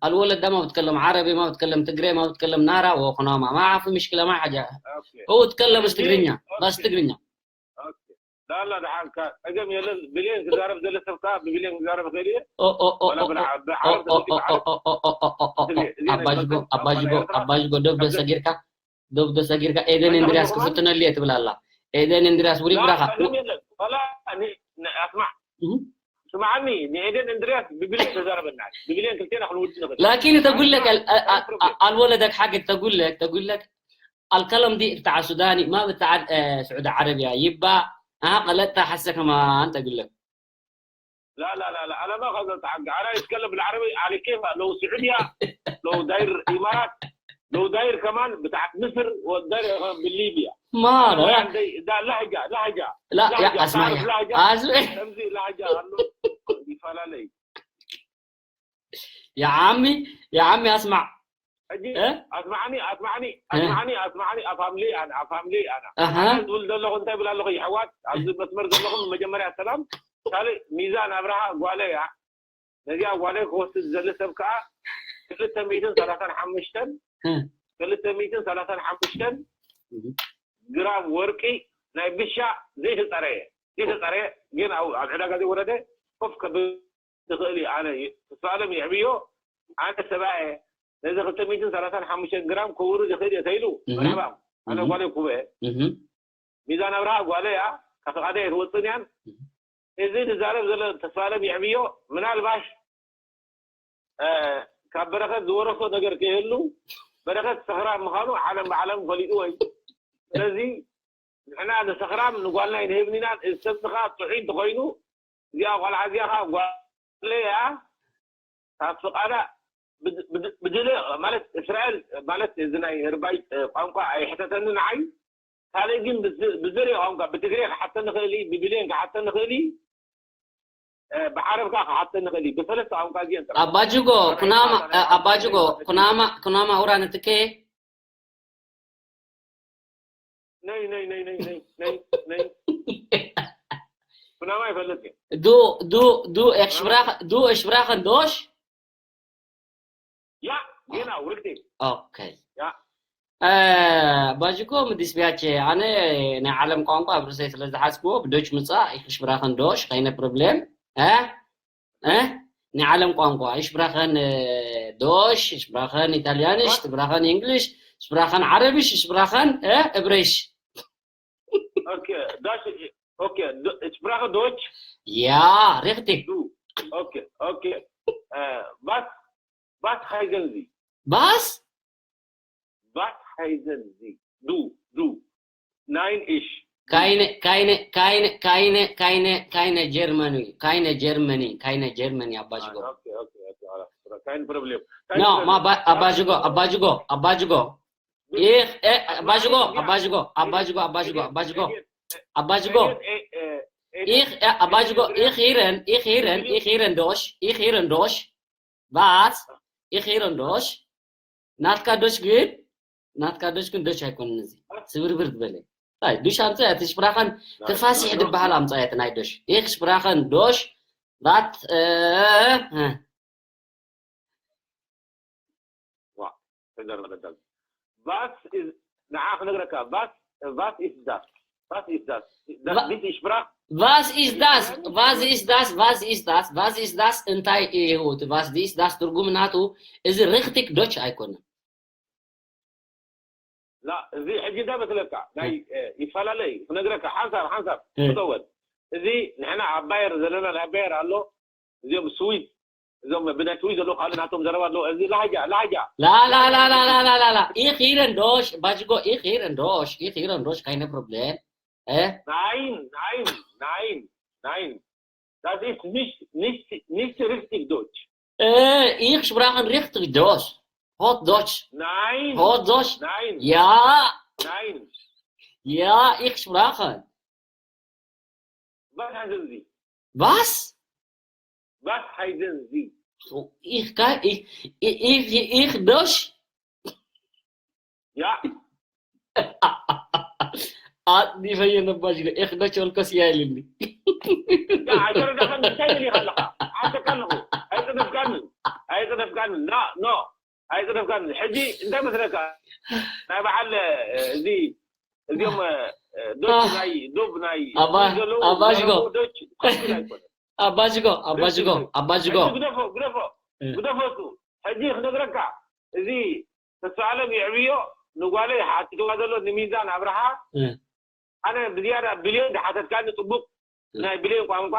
الولد ده ما بتكلم عربي، ما بتكلم تجري، ما بتكلم نارا وخناما. ما في مشكلة، ما حاجة. ኦኬ። هو تكلم بس ትግርኛ، ኦኬ። بس ትግርኛ። ኦኬ። ላላ ደሓንካ፣ ጸገም የለን። ብሌን ክዛረብ ዘለ ሰብ ከኣ ብብሌን ክዛረብ ይኽእል እየ። ኦ፣ ኦ፣ ኦ፣ ወላ ኦ፣ ብልዓ-፣ ኦ፣ ብዓረብ ኦ፣ ተፈሊጡ ኦ፣ ብዓረብ። ኦ፣ ኦ፣ ኦ፣ ኦ፣ ኦ፣ ኦ፣ ኦ፣ እዚ ኦ፣ ቤት ኣባጅጎ፣ ፈልጠት፣ ኣባጅጎ፣ ኣባጅጎ፣ ኣባጅጎ፣ ዶብ ዶ ከብዘ-፣ ሰጊርካ፣ ዶብ ዶ ሰጊርካ፣ ኤደን ከብዘ-፣ እንድርያስ ክፍትነሉ እየ ትብል ኣላ። ኤደን እንድርያስ ውሪድ ላ፣ ብራኻ። ጸገም የለን። ወላ ኒ-፣ ኒ-፣ ኣስማዕ። እህ። ስምዓኒ፣ ንኤደን እንድርያስ ብብሌን ተዛረበና። ብብሌን ክልቴና ክንውድእ ንኽእል። ላኪን ተጉለክ ኣይ፣ ኣል-፣ ኣ-፣ ኣይ ፕሮብሌም። ኣልወለደክ ሓገግ ተጉለክ፣ ተጉለክ። الكلام دي بتاع سوداني، ما بتاع، آه، سعودي عربي يبا. ها، غلطت حسك كمان تقول لك. لا، لا، لا، لا، أنا خلاص تعال، أنا أتكلم بالعربي على كيف، لو سعودية، لو داير إمارات، لو داير كمان بتاعت مصر، وداير كمان بالليبيا. ما أنا لا. عندي ده لهجة، لهجة، لا لهجة، يا اسمع تعرف يا لهجة؟ اسمع تمزي لهجة، أنه يفعل علي. يا عمي، يا عمي اسمع. ሕጂ እ? ኣስማዕኒ ኣስማዕኒ እ? ኣስማዕኒ ኣስማዕኒ ኣፋምሊ ኣነ ኣፋምሊ ኣነ ኣሃ። ኣነ ዝብል ዘለኹ እንታይ ብል ኣለኹ ይሕዋት ኣብዚ መስመር ዘለኹም መጀመርያ ሰላም ካልእ ሚዛን ኣብርሃ ጓለይ እያ ነዚኣ ጓለይ ክወስድ ዝደሊ ሰብ ከዓ ክልተ ሚእትን ሰላሳን ሓሙሽተን እ። ክልተ ሚእትን ሰላሳን ሓሙሽተን እህ። ግራም ወርቂ ናይ ብሻ ዘይተፀረየ ዘይተፀረየ ግን ኣብ ኣብ ዕዳጋ ዘይወረደ ኮፍ ከብል ትኽእል እዩ ኣነ ተስፋለም ይዕብዮ ኣነ ሰብኣየ ነዚ ክልተ ሚእትን ሰላሳን ሓሙሽተን ግራም ከውርድ ይኽእል እየ ተይሉ እህ። መርሓባ ኣነ እህ። ጓለይ ኩበ እህ። ሚዛን ኣብርሃ ጓለይ እያ ካብ ፍቓደይ ኣይትወፅን እያን እዚ ዝዛረብ ዘሎ ተስፋለም ይዕብዮ ምናልባሽ እ፣ ካብ በረኸት ዝወረሶ ነገር ከይህሉ በረኸት ሰኽራም ምዃኑ ዓለም ብዓለም ፈሊጥዎ እዩ ስለዚ ንሕና ንሰኽራም ንጓልና ኣይንህብን ኢና እዚ ሰብ እዚ ከዓ ጥዑይ እንተኾይኑ እዚኣ ቆልዓ እዚኣ ከዓ ጓለይ እያ ካብ ፍቓዳ ብድ- ብድ- ብድለ ማለት እስራኤል ማለት እዚ ናይ ርባይ እ፣ ቋንቋ ኣይሕተተኒ ንዓይ ካልእ ግን ብዝ- ብዝርየ ቋንቋ ብትግሬ ክሓተኒ ክእል እዩ ብብሌን ክሓተኒ ክእል እዩ እ፣ ብዓረብ ከዓ ክሓተኒ ክእል እዩ ብሰለስተ ቋንቋ እዚአን ጥራሕ ኣባጅጎ ኣባይ ኩናማ ጣጣ ናይ ኣባጅጎ ኣባይ ኩናማ ኩናማ ኡራ ንትኬ ነይ ነይ ነይ ነይ ነይ ነይ ነይ ኩናማ ይፈልጥ እዩ du du du ich spreche du ich spreche Deutsch ያ ጌና ውርግዴ okay ያ ኣባጅጎ ምድስቢያቼ ኣነ ናይ ዓለም ቋንቋ ኣብ ርእሰይ ስለ ዝሓዝክዎ ብዶች ምፃእ ይክሽብራኸን ዶሽ ከይነ ፕሮብሌም እ እ ናይ ዓለም ቋንቋ ይሽብራኸን ዶሽ ይሽብራኸን ኢታልያንሽ ትብራኸን እንግሊሽ ይሽብራኸን ዓረብሽ ይሽብራኸን እብሬሽ okay das okay sprache Deutsch ja richtig du okay okay äh, was was heißen Sie was was heißen Sie du du nein ich keine keine keine keine keine keine Germany keine Germany keine Germany አባጅጎ okay okay okay خلاص kein Problem no ma abajugo abajugo abajugo ich eh, abajugo abajugo abajugo abajugo abajugo abajugo abajugo ich eh, abajugo ich hiren ich hiren ich hiren dosh ich hiren dosh was ich hiren dosh ናትካ ዶሽ ግን ናትካ ዶሽ ግን ዶሽ ኣይኮንን እዚ ስብርብር ዝበለ ይ ዱሽ ኣምፅያ እቲ ሽብራኸን ተፋሲሕ ዝበሃል ኣምፅያ እቲ ናይ ዶሽ ይህ ሽብራኸን ዶሽ ባት was is ንዓ ክነግረካ was was is das was is das das was ist sprach was ist das was ist das was ist das was ist das እንታይ እዩ እቲ was ist das ትርጉም ናቱ እዚ ሪክቲክ ዶች ኣይኮነን ላ እዚ ሕጂ እንታይ መስለካ ናይ ይፈላለ እዩ ክነግረካ ሓንሳብ ሓንሳብ ክጠወል እዚ ንሕና ኣብ ባየር ዘለና ናይ ባየር ኣሎ እዚኦም ስዊዝ እዞም ብናይ ስዊዝ ዘለዉ ካልእ ናቶም ዘረባ ኣለዉ እዚ ላሃጃ ላሃጃ ላላላላላላላ ich hiren dosh ባጅጎ ich hiren dosh ich hiren dosh keine Problem eh nein nein nein nein das ist nicht nicht nicht richtig Deutsch eh ich sprachen richtig Dosh Hochdeutsch nein Hochdeutsch nein ja nein ja ich sprachen was heißen Sie was was heißen Sie ich kann ich ich ich, ich Dosh ja ኣጥኒፈ የነባሽ ኢኽ ዶ ቸልኮስ እያ ኢልኒ ኣይተረዳኸኒ እንታይ ኢኻ ኣለኻ ሓተካ ኣለኹ ኣይፅደፍካንን ኣይፅደፍካንን ና ኖ ኣይፅደፍካንን ሕጂ እንታይ መስለካ ናይ በዓል እዚ እዚኦም ዶች ናይ ዶብ ናይ ኣባጅጎ ኣባጅጎ ኣባጅጎ ኣባጅጎ ግደፎ ግደፎ ግደፎ ሕጂ ክነግረካ እዚ ተስፋ ኣለም የዕብዮ ንጓለይ ሓቲትዋ ዘሎ ንሚዛን ኣብርሃ ኣነ ብዝያዳ ብልዮን ዝሓተትካኒ ፅቡቅ ብናይ ብልዮን ቋንቋ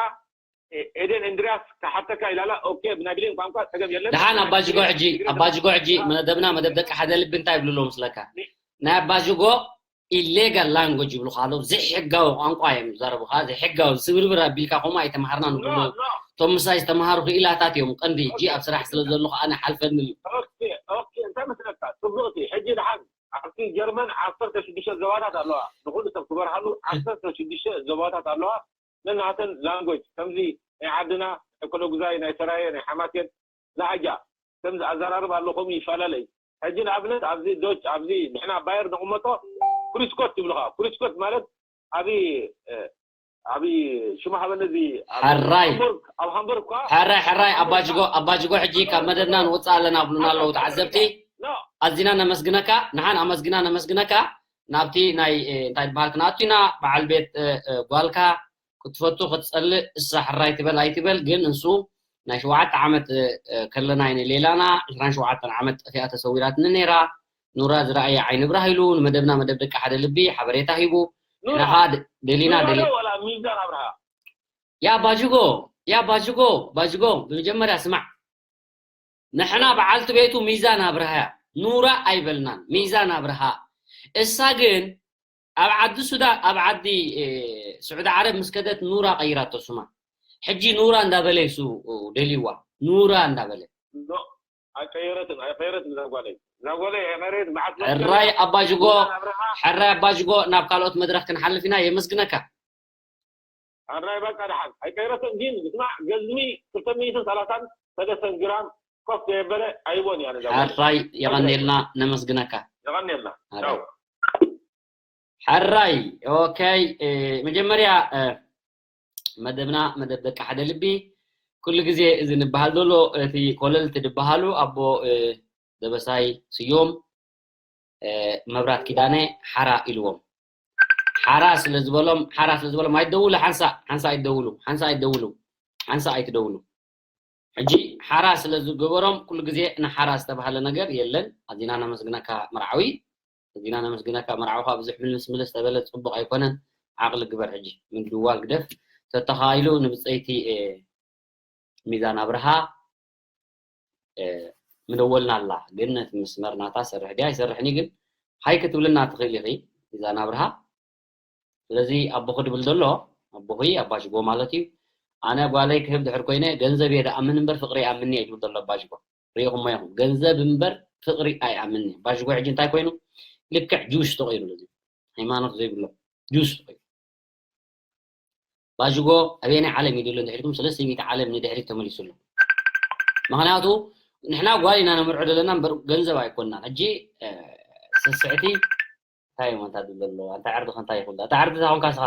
ኤደን እንድርያስ ክሓተካ ኢላላ ኦኬ ብናይ ብልዮን ቋንቋ ፀገም የለን ደሓን ኣባጅጎ ሕጂ ኣባጅጎ ሕጂ መደብና መደብ ደቂ ሓደ ልቢ እንታይ ይብሉ ኣለዉ ምስለካ ናይ ኣባጅጎ ኢሌጋል ላንጎጅ ይብሉ ካለው ዘይሕጋዊ ቋንቋ እዮም ዝዛረቡካ ዘይሕጋዊ ስብርብር ኣቢልካ ከምኡ ኣይተማሃርና ንብሉ እቶም ምሳይ ዝተምሃሩ ክኢላታት እዮም ቀንዲ። ሕጂ ኣብ ስራሕ ስለ ዘለኹ ኣነ ሓልፈኒ እዩ። ኦኬ ኦኬ እንታይ መስለካ ጽቡቕቲ ሕጂ ደሓን ኣብቲ ጀርመን ዓሰርተ ሽዱሽተ ዞባታት ኣለዋ። ንኹሉ ሰብ ክበርሃሉ ዓሰርተ ሽዱሽተ ዞባታት ኣለዋ። ነናተን ላንጎጅ ከምዚ ናይ ዓድና ናይ ኮሎጉዛይ ናይ ሰራየ ናይ ሓማሴን ላሃጃ ከምዚ ኣዘራርባ ኣሎ ከምኡ ይፈላለ እዩ። ሕጂ ንኣብነት ኣብዚ ዶች ኣብዚ ንሕና ባየር ንቕመጦ ክሪስኮት ይብልኻ። ክሪስኮት ማለት ኣብ ኣብ ሽሙ ሃበነ እዚ ኣብ ሕራይ። ሃምቡርግ ኣብ ሃምቡርግ እኳ ሕራይ ሕራይ ኣባጅጎ ኣባጅጎ ሕጂ ካብ መደብና ንወፅእ ኣለና ብሉና ኣለዉ ተዓዘብቲ። ኣዚና ነመስግነካ፣ ንሓን ኣመስግና ነመስግነካ። ናብቲ ናይ እንታይ ዝበሃል ክንኣቱ ኢና። በዓል ቤት ጓልካ ክትፈቱ ክትፀልእ እሳ ሕራይ ትበል ኣይትበል፣ ግን እንሱ ናይ ሸውዓተ ዓመት ከለና ይነ ሌላና ዕስራን ሸውዓተን ዓመት ጠፊኣ ተሰዊራትኒ ነይራ። ኑራ ዝረኣየ ዓይኒ ብራህ ኢሉ ንመደብና መደብ ደቂ ሓደ ልቢ ሓበሬታ ሂቡ። ንኻ ደሊና ደሊ ወላ ሚዛን ኣብርሃ ያ ባጅጎ ያ ባጅጎ ባጅጎ ብመጀመርያ ስማዕ፣ ንሕና በዓልቲ ቤቱ ሚዛን ኣብርሃ እያ። ኑራ ኣይበልናን፣ ሚዛን ኣብርሃ። እሳ ግን ኣብ ዓዲ ሱዳ ኣብ ዓዲ ስዑዲ ዓረብ ምስ ከደት ኑራ ቀይራቶ ስማ። ሕጂ ኑራ እንዳበለ ይሱ ደልይዋ፣ ኑራ እንዳበለ ኣይቀየረትን ኣይቀየረትን እዛ ጓለይ እዛ ጓለይ ኣይቀየረትን መዓት ሕራይ ኣባጅጎ ሕራይ ኣባጅጎ ናብ ካልኦት መድረክ ክንሓልፍ ኢና። የመስግነካ። ሕራይ በቃ ደሓን ኣይቀየረትን ግን ስማዕ ገዝሚ ክልተ ሚእትን ሰላሳን ሰለስተን ግራም ኮፍ ዘየበለ ኣይቦን እያ ነዛ ጓለይ። ሕራይ የቐንየልና፣ ነመስግነካ። የቐንየልና ሕራይ። ቻው። ሕራይ ኦኬ። መጀመርያ መደብና መደብ ደቂ ሓደ ልቢ ኩሉ ግዜ እዚ ንበሃል ዘሎ እቲ ኮለልቲ ዝበሃሉ ኣቦ ደበሳይ ስዮም መብራት ኪዳነ ሓራ ኢልዎም። ሓራ ስለ ዝበሎም ሓራ ስለ ዝበሎም ኣይደውሉ ሓንሳ ሓንሳ ኣይደውሉ ሓንሳ ኣይደውሉ ሓንሳ ኣይትደውሉ። ሕጂ ሓራ ስለ ዝገበሮም ኩሉ ግዜ ንሓራ ዝተባሃለ ነገር የለን። ኣዚና ነመስግነካ መርዓዊ። ኣዚና ነመስግነካ መርዓዊ። ካብ ብዙሕ ምልስ ምልስ ተበለ ጽቡቕ ኣይኮነን። ዓቕሊ ግበር ሕጂ ምድዋል ግደፍ። ተተኻኢሉ ንብጸይቲ ሚዛን ኣብርሃ ምደወልና ኣላ ግን ነቲ መስመር ናታ ሰርሕ ድያ ኣይሰርሕን እዩ ግን ሃይ ክትብልና ትኽእል ኢኺ ሚዛን ኣብርሃ። ስለዚ ኣቦኺ ድብል ዘሎ ኣቦኺ ኣባጅጎ ማለት እዩ። ኣነ ጓለይ ክህብ ድሕር ኮይነ ገንዘብ እየ ድኣምን እምበር ፍቅሪ ይኣምን እየ ድብል ዘሎ ኣባጅጎ። ሪኢኹሞ ኢኹም ገንዘብ እምበር ፍቅሪ ኣይኣምን እየ። ኣባጅጎ ሕጂ እንታይ ኮይኑ ልክዕ ጁስ ተቆይሩ እዚ ሃይማኖት ዘይብሎ ጁስ ተቆይሩ። ባጅጎ ኣበየናይ ዓለም እዩ ዘሎ እንድሕሪኩም ሰለስተ ሚእቲ ዓለም ንድሕሪት ተመሊሱ ኣሎ። ምክንያቱ ንሕና ጓል ኢና ነምርዖ ዘለና እምበር ገንዘብ ኣይኮንናን። ሕጂ ስስዕቲ እንታይ እዮም ኣንታ ዝብሎ ኣለዉ ኣንታ ዕርዲ ከ እንታይ ይኽእል ኣታ ዕርዲ እዛ ኮንካ ስኻ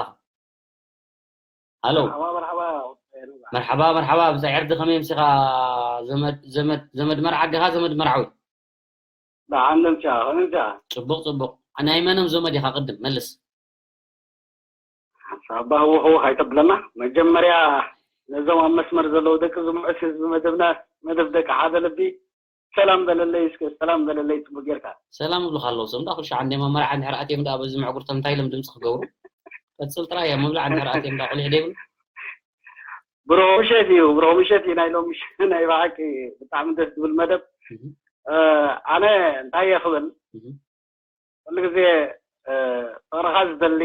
ሃሎ መርሓባ መርሓባ ብዛ ዕርዲ ከመይ ምሲኻ ዘመድ ዘመድ ዘመድ መርዓ ኣዴኻ ዘመድ መርዓዊ ደሓን ነምቻ ከመይ ምቻ ጽቡቕ ጽቡቕ ናይ መኖም ዘመድ ኢኻ ቅድም መልስ ሓንሳብ ኣባ ህውሕውሕ ኣይተብለና። መጀመርያ ነዞም ኣብ መስመር ዘለዉ ደቂ ዝምዑት ህዝቢ መደብና መደብ ደቂ ሓደ ልቢ ሰላም በለለይ እስከ ሰላም በለለይ ጽቡቅ ጌርካ። ሰላም ይብሉኻ ኣለዉ እዞም ዳ ኩሉ ሸዓ እንዴማ መርዓ እንድሕር ኣትዮም ዳ በዚ መዕጉርቶም እንታይ ኢሎም ድምፂ ክገብሩ ቀፅል ጥራይ እያ ምብላዕ እንድሕር ኣትዮም ዳ ቁሊሕ ደይብሉ ብሮ ምሸት እዩ ብሮ ምሸት እዩ ናይ ሎሚ ናይ ብሓቂ ብጣዕሚ ደስ ዝብል መደብ ኣነ እንታይ እየ ክብል ኩሉ ግዜ ፍቕርኻ ዝደሊ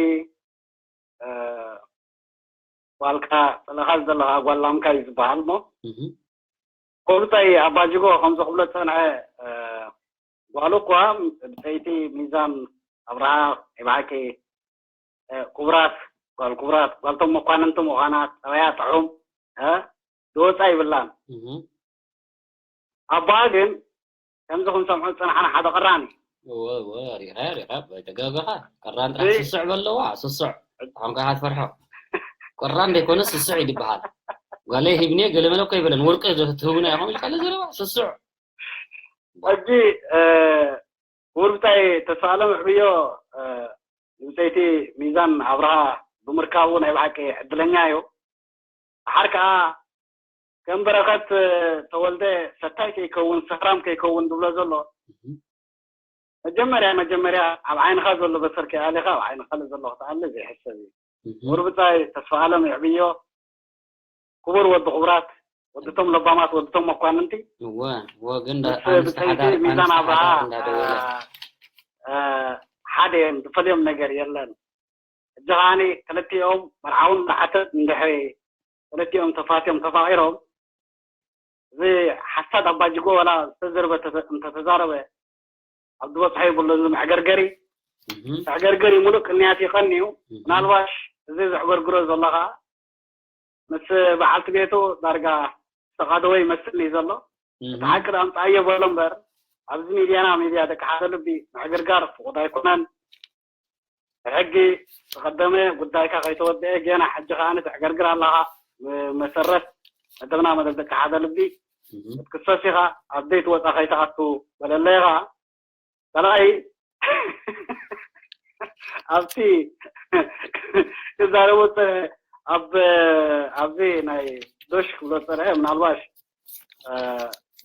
ጓልካ ጥለኻ ዝደለኻ ጓል ላምካ እዩ ዝበሃል እሞ ኮብታይ ኣባጅጎ ከምዚ ክብሎ ዝፀንሐ ጓሉ እኳ ብፀይቲ ሚዛን ኣብርሃ ናይ ብሓቂ ክቡራት ጓል ክቡራት ጓልቶም መኳንንቲ ምዃና ጠበያ ጥዑም ዝወፃ ይብላን ኣቦኣ ግን ከምዚ ክንሰምዖ ዝፀናሕና ሓደ ቅራን እዩ። እወ እወ ሪኻ ሪኻ ኣይተጋገኻ ቅራን ጥራሕ ስስዕ በለዋ ስስዕ ኣሁን ከዓ ትፈርሖ ቅራን ዘይኮነ ስስዕ እዩ ዝበሃል። ጓለይ ሂብኒ ገለ መለ እኮ ይበለን ወርቂ ትህቡና ኢኹም ኢልካ ዘረባ ስስዕ። ሕጂ ክቡር ብታይ ተስፋኣለም ዕብዮ ንብፀይቲ ሚዛን ኣብርሃ ብምርካቡ ናይ ብሓቂ ዕድለኛ እዩ። ደሓር ከዓ ከም በረኸት ተወልደ ሰታይ ከይከውን ሰኽራም ከይከውን ዝብሎ ዘሎ መጀመርያ መጀመርያ ኣብ ዓይንኻ ዘሎ በሰር ከይኣሊኻ ኣብ ዓይንኻ ዘሎ ክትኣሊ ዘይሕሰብ እዩ። ወርብፃይ ተስፋ ኣለም ይዕብዮ ክቡር ወዲ ክቡራት ወድቶም ለባማት ወድቶም መኳንንቲ እወ እወ ግን ምስ ብፀይቲ ሚዛን ኣብርሃ ሓደ እዮም ዝፈልዮም ነገር የለን። ሕጂ ከዓኒ ክልቲኦም መርዓውን መርዓትን እንድሕሪ ክልቲኦም ተፋትዮም ተፋቒሮም፣ እዚ ሓሳድ ኣባጅጎ ዋላ ዝተዘርበ ተተ- እንተተዛረበ ኣብ ዝበፅሖ የብሉን። እዚ መዕገርገሪ መዕገርገሪ ሙሉእ ቅንያት ይቐንዩ። ምናልባሽ እዚ ዘዕገርግሮ ዘሎ ከዓ ምስ በዓልቲ ቤቱ ዳርጋ ዝተቓደወ ይመስል እዩ ዘሎ። እቲ ሓቂ ኣምፃኣዮ በሎ እምበር ኣብዚ ሚድያና፣ ሚድያ ደቂ ሓደ ልቢ፣ ምዕግርጋር ፍቑድ ኣይኮነን። ሕጊ ዝቐደመ ጉዳይካ ከይተወደአ ገና ሕጂ ከዓ ትዕገርግር ኣለኻ። መሰረት መደብና መደብ ደቂ ሓደ ልቢ ክትክሰስ ኢኻ። ኣብ ዘይትወፃ ከይትኣቱ በለለይ ኢኻ። ካልኣይ ኣብቲ ክዛረቡ ዝፀንሐ ኣብ ኣብዚ ናይ ዶሽ ክብሎ ዝፀንሐ ምናልባሽ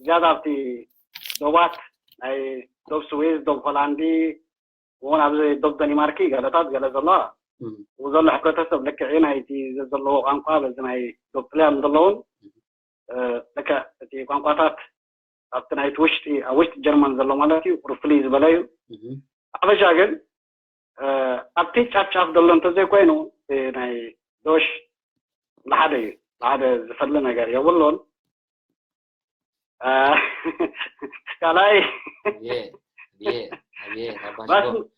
ዝያዳ ኣብቲ ዶባት ናይ ዶብ ስዊዝ፣ ዶብ ሆላንዲ፣ እውን ኣብዚ ዶብ ደኒማርኪ ገለታት ገለ ዘሎ ዘሎ ሕብረተሰብ ልክዕ ናይቲ ዘለዎ ቋንቋ በዚ ናይ ዶብ ጥልያን ዘለውን ልክዕ እቲ ቋንቋታት ኣብቲ ናይቲ ውሽጢ ኣብ ውሽጢ ጀርመን ዘሎ ማለት እዩ ቁሩብ ፍልይ ዝበለ እዩ። ሓበሻ ግን ኣብቲ ጫፍ ጫፍ ዘሎ እንተዘይኮይኑ ናይ ዶሽ ንሓደ እዩ፣ ንሓደ ዝፈሊ ነገር የብሉን። ካልኣይ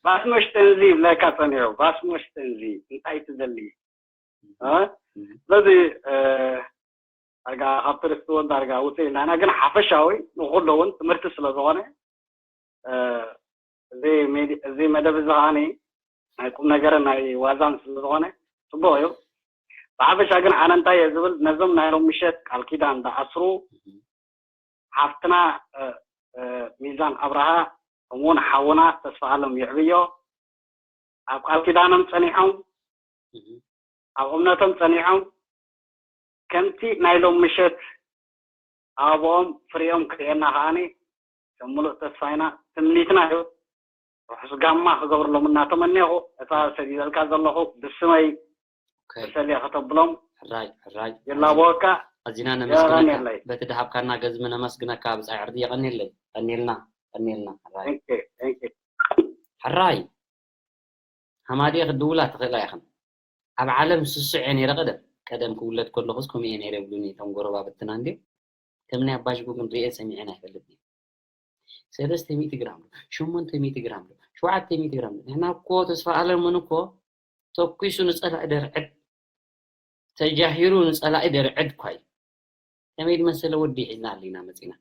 ባስሞሽተንዚ ይብለካ ፀኒሑ። ባስሞሽተንዚ እንታይ ትደሊ? ስለዚ ዳርጋ ካብ ፕሪስቶን ዳርጋ ውፅእ ኢልና ኢና። ግን ሓፈሻዊ ንኩሉ እውን ትምህርቲ ስለዝኾነ እዚ መደብ እዚ ከዓኒ ናይ ቁም ነገርን ናይ ዋዛን ስለዝኾነ ፅቡቕ እዩ። ብሓፈሻ ግን ኣነ እንታይ እየ ዝብል፣ ነዞም ናይ ሎም ምሸት ቃል ኪዳን ዝኣስሩ ሓፍትና ሚዛን ኣብርሃ ከምኡውን ሓውና ተስፋ ኣለም ይዕብዮ ኣብ ቃል ኪዳኖም ፀኒሖም ኣብ እምነቶም ፀኒዖም ከምቲ ናይ ሎም ምሸት ኣበብኦም ፍሪኦም ክርእየና ከዓኒ ከም ሙሉእ ተስፋ ኢና ትምኒትና እዩ። ርሑስ ጋማ ክገብርሎም እናተመኔኹ እታ ሰዲደልካ ዘለኹ ብስመይ ተሰልየ ከተብሎም ሕራይ ሕራይ የላበወካ። ኣዚና ነመስግነካ የቐንየለይ። በቲ ድሃብካና ገዝሚ ነመስግነካ። ብጻይ ዕርዲ የቐንየለይ። ቀንየልና ቀንየልና ሕራይ Thank you, thank you. ሕራይ ሃማድኤ ክትድውላ ትኽእላ ኢኽን። ኣብ ዓለም ስሱዕ እየ ነይረ ቀደም። ቀደም ክውለድ ከለኹስ ከምኡ እየ ነይረ ይብሉኒ እቶም ጎረባብትና እንድዮም። ከም ናይ ኣባጅጎ ግን ርእየ ሰሚዐን ኣይፈልጥን እየ። ሰለስተ ሚእቲ ግራም ዶ፣ ሸሞንተ ሚእቲ ግራም ዶ፣ ሸውዓተ ሚእቲ ግራም ዶ። ንሕና እኮ ተስፋ ኣለምን እኮ ተኩሱ ንጸላኢ ደርዕድ፣ ተጃሂሩ ንጸላኢ ደርዕድ እኳ እዩ። ከመይ ዝመሰለ ወዲ ሒዝና ኣሊና መጺና።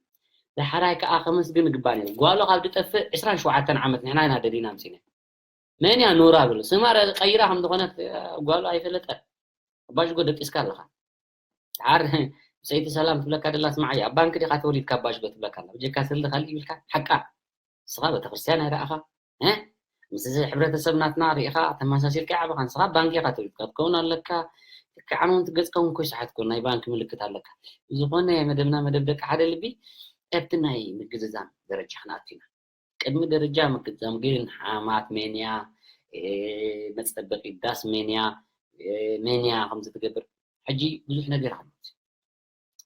ዳሕራይ ከኣ ከመስግን ይግባእ ነይሩ። ጓሉ ካብ ዝጠፍእ ዕስራን ሸውዓተን ዓመት ንሕና ኢና ደሊና ኣምጺና። መን እያ ኑራ ብሉ። ስማ ረ-፣ ቀይራ ከም ዝኾነት፣ እ፣ ጓሉ ኣይፈለጠን። ኣባጅጎ ደቂስካ ኣለኻ። ድሓር ብፀይቲ ሰላም ትብለካ ደላ ስማዓያ። ኣብ ባንክ ዲኻ ተወሊድካ ኣባጅጎ ትብለካ ኣላ። ብጀካ ስልዲ ካልእ ይብልካ። ሓቃ። ንስኻ ቤተክርስትያን ኣይረኣኻ። እ? ምስ እዚ ሕብረተሰብ ናትና ርኢኻ ተመሳሲልካ ይዓበኻ። ንስኻ ባንክ ኢኻ ተወሊድካ። ትከውን ኣለካ። ልክዕ ኣነ እውን ትገጽካ እውን ኮይሱ ሓትኮን ናይ ባንክ ምልክት ኣለካ። ብዝኾነ መደብና መደብ ደቂ ሓደ ልቢ ኣብቲ ናይ ምግዝዛም ደረጃ ክንኣቱ ኢና። ቅድሚ ደረጃ ምግዝዛም ግን ሓማት መን እያ፣ እ፣ መጸበቒ ዳስ መን እያ፣ እ፣ መን እያ ከምዚ ትገብር። ሕጂ ብዙሕ ነገር ኣሎ።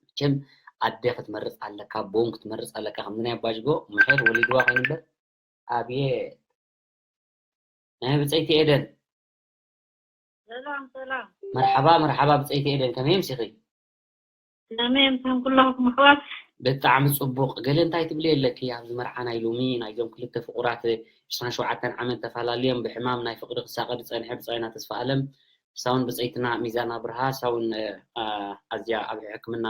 መቸም ኣደ ክትመርጽ ኣለካ፣ ቦን ክትመርጽ ኣለካ። ከምዚ ናይ ኣባጅጎ ምሸት ወሊድዋ ኮይኑ እምበር ኣብየት ናይ ብጸይቲ ኤደን። ሰላም ሰላም። መርሓባ መርሓባ ብጸይቲ ኤደን ከመይ ኣምሲኺ? ሰላም ምሳን ኩላኹም ኣሕዋት። ብጣዕሚ ጽቡቕ። ገለ እንታይ ትብሊ ኣለኪ ኣብዚ መርዓ ናይ ሎሚ ናይዞም ክልተ ፍቑራት ዕስራን ሸውዓተን ዓመት ተፈላለዮም ብሕማም ናይ ፍቕሪ ክሳቐ ዝጸንሐ ብጻይና ተስፋ ኣለም ሳውን ብጸይትና ሚዛን ኣብርሃ ሳውን ኣዝያ ኣብ ሕክምና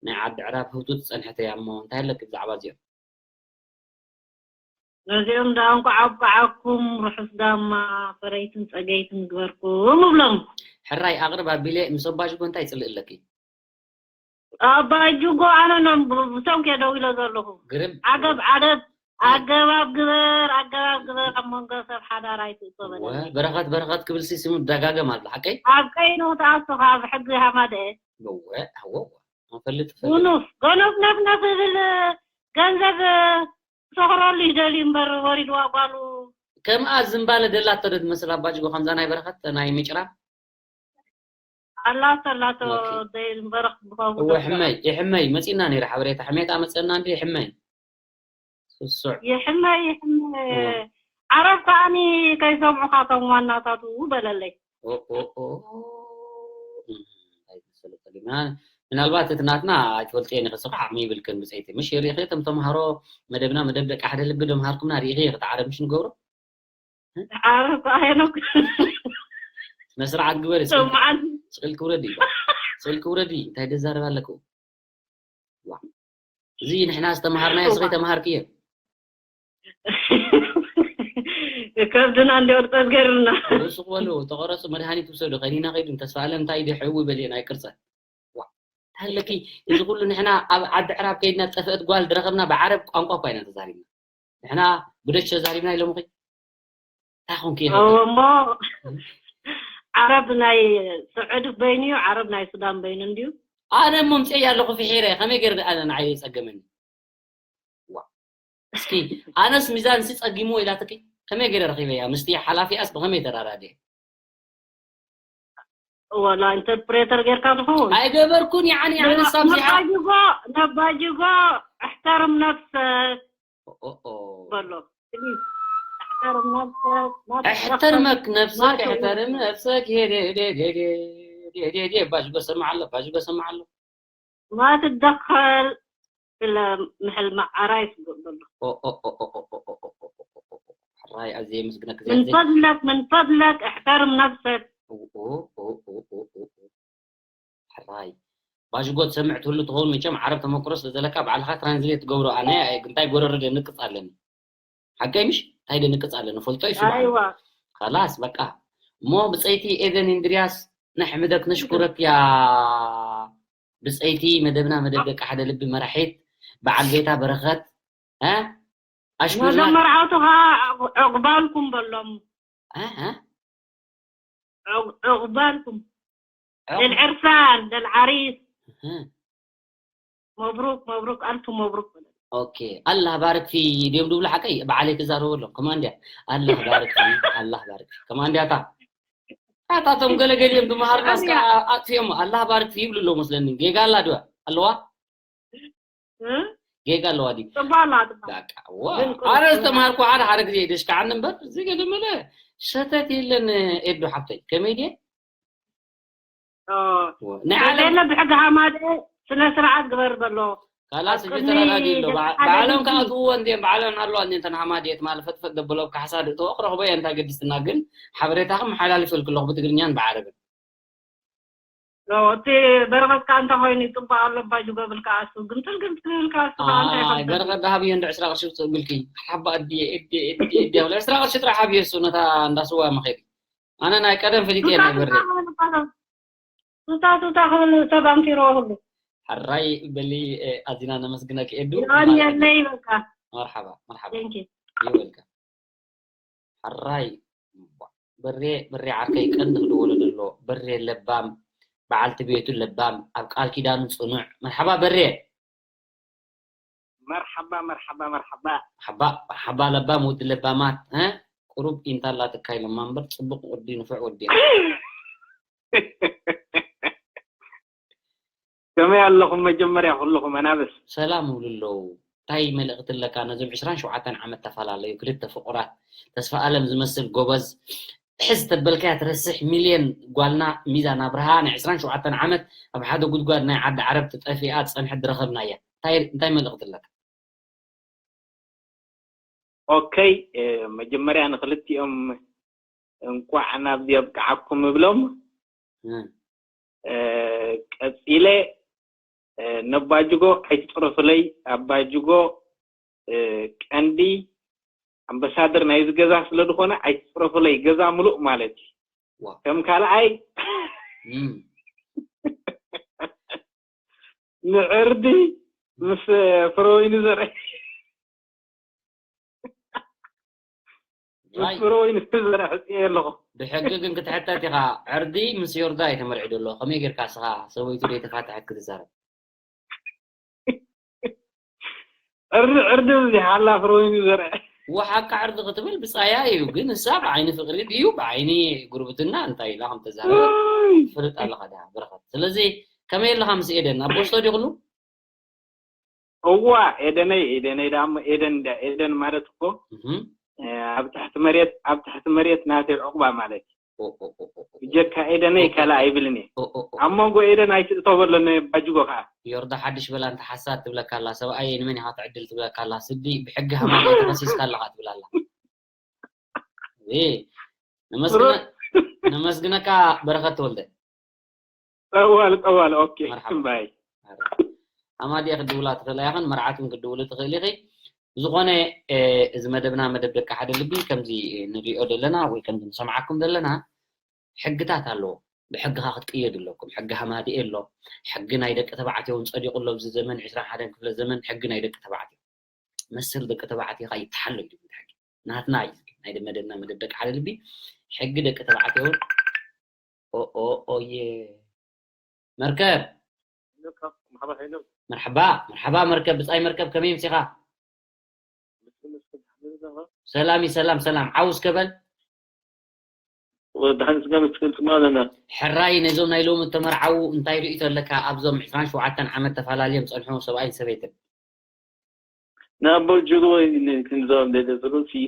ናይ ዓዲ ዕራብ ህውቱት ዝጸንሐት እያ እሞ እንታይ ኣለኪ ብዛዕባ እዚኦም? ነዚኦም ደኣ እንኳዕ ኣብቅዓኩም ርሑስ ጋማ ፈረይትን ጸገይትን ግበርኩም እብሎም። ሕራይ ኣቕርብ ኣቢለ ምስ ኣባጅጎ እንታይ ጽልእ ኣለኪ? ኣባጅጎ ኣነ ኖም ብሰንኪ እየ ደው ኢለ ዘለኹ። ግርም። ዓገብ ዓደብ ኣገባብ ግበር ኣገባብ ግበር ኣብ መንጎ ሰብ ሓዳር ኣይትእቶ በለኒ። በረኸት በረኸት ክብል ሲ ስሙ ደጋገም ኣሎ ሓቀይ? ኣብ ቀይኑ ክትኣቱ ካብ ሕጊ ሃማደኤ። እወ እወ ንፈልጥ ንፈልጥ። ጉኑፍ ጎኖፍ ነፍነፍ ዝብል ገንዘብ ክሰኽረሉ ይደልዩ እምበር ወሪድዋ ጓሉ። ከምኣ ዝምባለ ደላቶ ዶ ትመስል ኣባጅጎ ከምዛ ናይ በረኸት ናይ ምጭራ? ኣላቶ ኣላቶ ኦኬ። ደይ እምበር ክብኸው እወ ሕመይ ይሕመይ መፂና ነይረ ሓበሬታ ሕሜታ መፀና እንዲ ይሕመይ ስሱዕ ይሕመ ይሕመ እወ። ዓረብ ከዓኒ ከይሰምዑ ካቶም ዋናታቱ በለለይ። ኦ ኦ ኦ እም፣ እንታይ ተሎ ጸገም። ምናልባት እቲ ናትና ኣይትፈልጥየን ኢኺ፣ ስኻ ዓቕሚ ይብልክን ብጸይቲ። ምሽ ርኢኺ እቶም ተምሃሮ መደብና መደብ ደቂ ሓደ ልቢ ዶ ምሃርኩምና ርኢኺ ኢኺ፣ እቲ ዓረብ ምሽ ንገብሮ? ዓረብ ኣየኖ? ስነ ስርዓት ግበሪ፣ ስቕል ሰማዓት። ስቕል ክውረዲ፣ ስቕል ክውረዲ፣ እንታይ ደዛረብ ኣለኩ? ዋ። እዚ ንሕና ዝተምሃርናዮ ስኺ እዋ። ተምሃርክዮ። ከብድና እንዲወርጠት ገይሩና። ርሱቕ በሉ፣ ተቐረጹ፣ መድሃኒት ውሰዱ፣ ከኒና ከይዱ፣ ተስፋ ኣለም እንታይ ድዩ፣ ሕዊ በልዮ፣ ናይ ቅርጸ። ዋ። እንታይ ኣለኪ? እዚ ኩሉ ንሕና ኣብ ዓዲ ዕራብ ከይድና ጠፍአት ጓል ዝረኸብና ብዓረብ ቋንቋ እኳ ኢና ተዛሪብና። ንሕና ብደች ተዛሪብና ኢሎምኺ? እንታይ ኾንኪ ኢኺ? እሞ ዓረብ ናይ ስዑዲ በይኑ እዩ፣ ዓረብ ናይ ሱዳን በይኑ እንድዩ። ኣነ እሞ ምጽኤ ኣለኹ ፍሒረ፣ ከመይ ገይረ ኣነ ንዓይ የጸገመኒ? ዋ። እስኪ ኣነስ ሚዛን ሲ ጸጊሙ ኢላትኪ? ከመይ ገይረ ረኺበያ? ምስቲ ሓላፊኣስ ብኸመይ ተራዳድየ? ወላ ኢንተርፕሬተር ጌርካ ትኸውን? ኣይገበርኩን፣ ያዕኒ ኣነስ ኣብዚኣ ነባጅጎ፣ ነባጅጎ፣ እሕተርም ነፍሰ ኦ፣ ኦ፣ ኦ። በሎ። ፕሊዝ፣ እሕተርም ነፍሰ፣ ማ ትደኸል፣ እሕተርመክ ነፍሰክ፣ ማ ትደኸል። እሕተርም ነፍሰክ፣ ሄ፣ ዴ፣ ዴ፣ ዴ፣ ዴ፣ ዴ፣ ዴ፣ ባጅጎ ሰማዕ ኣሎ፣ ባጅጎ ሰማዕ ኣሎ። ማ ትደኸል፣ ስለ ምሕል መዓራይ ስጉእ በሎ። ኦ፣ ኦ፣ ኦ። ሕራይ ኣዝየ የመስግነክ ምን ዘያዘይ። ፈድለክ፣ ምን ፈድለክ፣ እሕተርም ነፍሰክ። ኦ፣ ኦ፣ ኦ። ሕራይ። ባሽጎ ትሰምዕ ትህሉ ትኸውን መቸም ዓረብ ተመክሮ ስለ ዘለካ ባዕልኻ ትራንስሌት ትገብሮ ኣነ እንታይ ጎረሮ ደንቅጽ ኣለኒ። ሓቀይ ምሽ? እንታይ ደንቅጽ ኣለኒ ፈልጦ እዩ ሽባዕ። ኣይዋ። خلاص በቃ። እሞ ብጸይቲ ኤደን እንድርያስ ነሕምደክ ነሽኩረክ ያ ብጸይቲ መደብና መደብ ደቂ ሓደ ልቢ መራሒት በዓል ቤታ በረኸት እ ኣሽኩርና ነዞም መርዓውቲ ኸዓ ዕቑ-፣ ዕቑባልኩም በሎም። እ እ ዕቑ-፣ ዕቑባልኩም። ዕቑ-፣ ለልዕርሳን ለልዓሪስ። እ። መብሩክ መብሩክ ኣልፍ መብሩክ በሎም። ኦኬ። ኣላህ ባርክ ፊ ድዮም ድብሉ ሓቀይ በዓለይ ክዛረቡ ኣለኹ። ከማን ድያ? ኣላህ ባርክ ፊ፣ ኣላህ ባርክ ፊ። ከማን ድያ እታ? እታ እቶም ገለገሊኦም ብምሃርና እስከ ኣያ። ኣጥፊኦሞ። ኣላህ ባርክ ፊ ይብሉ ኣለዉ መስለኒ። ጌጋ ኣላ ድዋ? ኣለዋ? እ? ጌጋ ኣለዋ ድዩ? ጽቡቕ ኣላ፣ ጽቡቕ። በቃ፣ ዋ። ግን ቁሩብ ኣነ ዝተምሃርኩ ሓደ ሓደ ግዜ ደሽካዓኒ እምበር፣ እዚ ገለ መለ ሸተት የለን ኤዱ ሓብተይ። ከመይ ድየ? ኦ። ዋ። ናይ ዓለም የለ ብሕጊ ሃማደ ስነ ስርዓት ግበር በሎ። ካላስ ኣብ እዚ ቅድሚ ተረዳዲ ኣሎ። በዓ-፣ ደቂ ሓደ ባዕሎም ግዜ። ከኣትውዎ እንድዮም፣ ባዕሎም ኣለዋ እንድዮም፣ እተን ሃማደ ትማል ፈጥፈጥ ደበሎ ኣብ ካሕሳ ድእተዎ ክረኽቦ እየ፣ እንታይ ገድስትና፣ ግን ሓበሬታኹም ሓላልፈልኩ ኣለኹ ብትግርኛን ብዓረብን። ኦ፣ እቲ በረኸት ከኣ እንታይ ኮይኑ ይጽባእ ኣሎ፣ ባጅጎ ብልካ ኣሱ፣ ግምጥል ግምጥል ይብልካ ኣሱ ከኣ እንታይ ኣይ፣ ይኸብድ? በረኸት ደሃብዮ እንደ ዕስራ ቅርሺ ውጽእ ብልኪ። ሓባ ኣድየ፣ እድየ፣ እድየ፣ እድየ፣ እድየ፣ ዕስራ ቅርሺ ጥራሕ ሃብዮ እሱ ነታ እንዳ ስዋ መኸዲ። ኣነ ናይ ቀደም ፈሊጠ ሱታ ናይ በሬ። ሱታ ክብል እኳ፣ ሱታ ሱታ ክብል ሰብ ኣንኪርዎ ሁሉ። ሕራይ በሊ፣ እ፣ ኣዚና ነመስግነኪ ኤዱ። ይቐንየለይ በቃ። መርሓባ፣ መርሓባ። Thank you። You're welcome። ሕራይ በሬ፣ በሬ ዓርከይ ቀንዲ ክድወሎ ዘሎ በሬ ለባም፣ በዓልቲ ቤቱ ለባም፣ ኣብ ቃል ኪዳኑ ጽኑዕ። መርሓባ በሬ። መርሓባ፣ መርሓባ፣ መርሓባ። መርሓባ፣ መርሓባ ለባም ወዲ ለባማት፣ እ? ቁሩብ ኢንታ ኣላትካ ኢሎማ እምበር ጽቡቕ ወዲ ንፉዕ ወዲ ኢኻ። ከመይ ኣለኹም መጀመርያ ኩልኹም ኣናብስ? ሰላም ይብሉ ኣለዉ። እንታይ መልእኽቲ ኣለካ ነዞም ዕስራን ሸውዓተን ዓመት ተፈላለዩ ክልተ ፍቑራት? ተስፋ ኣለም ዝመስል ጎበዝ ሕዝ ተበልካያ ትረስሕ ሚልዮን ጓልና ሚዛን ኣብርሃ ናይ ዕስራን ሸውዓተን ዓመት ኣብ ሓደ ጉድጓድ ናይ ዓዲ ዓረብ ተጠፊኣ ዝጸንሐት ዝረኸብናያ። እንታይ፣ እንታይ መልእኽቲ ኣለካ? ኦከይ፣ እ፣ መጀመርያ ንኽልቲኦም እንቋዕ ናብዚ ኣብቅዓኩም እብሎም። እ። እ፣ ቀጺለ፣ እ፣ ነባጅጎ ኣይትጽረፉለይ፣ ኣባጅጎ፣ እ፣ ቀንዲ ኣምባሳደር ናይዚ ገዛ ስለ ዝኾነ ኣይትጽረፉለይ፣ ገዛ ምሉእ ማለት እዩ። ዋው። ከም ካልኣይ እም። ንዕርዲ ምስ ፍረወይኒ ዘርኢ። ምስ ራይ። ፍረወይኒ ዘርኢ ሕጽየ ኣለኹ። ብሕጊ ግን ክትሕተት ኢኻ። ዕርዲ ምስ ዮርዳ እዩ ተመርዒ ዘሎ። ከመይ ጌርካ እስኻ ሰበይቱ ደይተፋትሐት ክትዛረብ? ዕርዲ፣ ዕርዲ ብዚሕ ኣላ ፍረወይኒ ዘርኢ። ወሓካ ዕርዲ ክትብል ብጻያ እዩ፣ ግን ንሳ ብዓይኒ ፍቕሪ ድዩ ብዓይኒ ጉርብትና እንታይ ኢላ ከም ተዛረበት ውይ። ትፈልጥ ኣለኻ ድኣ በረኸት። ስለዚ ከመይ ኣለኻ ምስ ኤደን? ኣብ ቦስቶ ድዩ ኩሉ? እዋ፣ ኤደነይ፣ ኤደነይ ደኣ እሞ ኤደን እንድያ። ኤደን ማለት እኮ፣ እህ። እ፣ ኣብ ትሕቲ መሬት፣ ኣብ ትሕቲ መሬት ናተይ ዑቕባ ማለት እዩ። ብጀካ ኤደነይ ካልእ ኣይብልን እየ። ኣብ መንጎ ኤደን ኣይትእተወለነ ባጅጎ ከዓ። ዮርዳ ሓድሽ በላ እንተ ሓሳድ ትብለካ ኣላ፣ ሰብኣይ ንመን ኢኻ ትዕድል ትብለካ ኣላ። ስዲ ብሕጊ ሃማኖት ተኸሲስካ ኣለኻ ትብል ኣላ። ነመስግነካ በረኸት ተወልደ። ጠዋል ጠዋል። ኦኬ ባይ። ኣማዲያ ክድውላ ትኽእላ ኢኽን፣ መርዓትን ክድውሉ ትኽእል ኢኺ። ብዝኾነ እዚ መደብና መደብ ደቂ ሓደ ልቢ ከምዚ ንሪኦ ዘለና ወይ ከምዚ ንሰምዓኩም ዘለና ሕግታት ኣለዎ። ብሕግኻ ክትቅየዱ ኣለኩም። ሕጊ ሃማዲኤ ኣሎ። ሕጊ ናይ ደቂ ተባዕትዮ እውን ጸዲቑ ኣሎ። ኣብዚ ዘመን ዕስራን ሓደን ክፍለ ዘመን ሕጊ ናይ ደቂ ተባዕትዮ መሰል ደቂ ተባዕትዮ ኸዓ ይተሓሎ እዩ ዝብል ሕጊ። ናትና እዩ ዝብል ናይ መደብና መደብ ደቂ ሓደ ልቢ ሕጊ ደቂ ተባዕትዮ እውን ኦኦኦየ መርከብ መርሓባ መርሓባ መርከብ ብጻይ መርከብ ከመይ ምሲኻ? ሰላም ሰላም ሰላም ዓውስ ከበል ወድሓን ስጋ መስቀል ጽማ ኣለና። ሕራይ ነዞም ናይ ሎሚ ተመርዓዉ እንታይ ርእቶ ኣለካ? ኣብዞም ዕስራን ሸውዓተን ዓመት ተፈላለዮም ጸንሑ ሰብኣይን ሰበይትን ንኣቦ ጅሩ ክንዛወር ደለ ዘሎ ሲ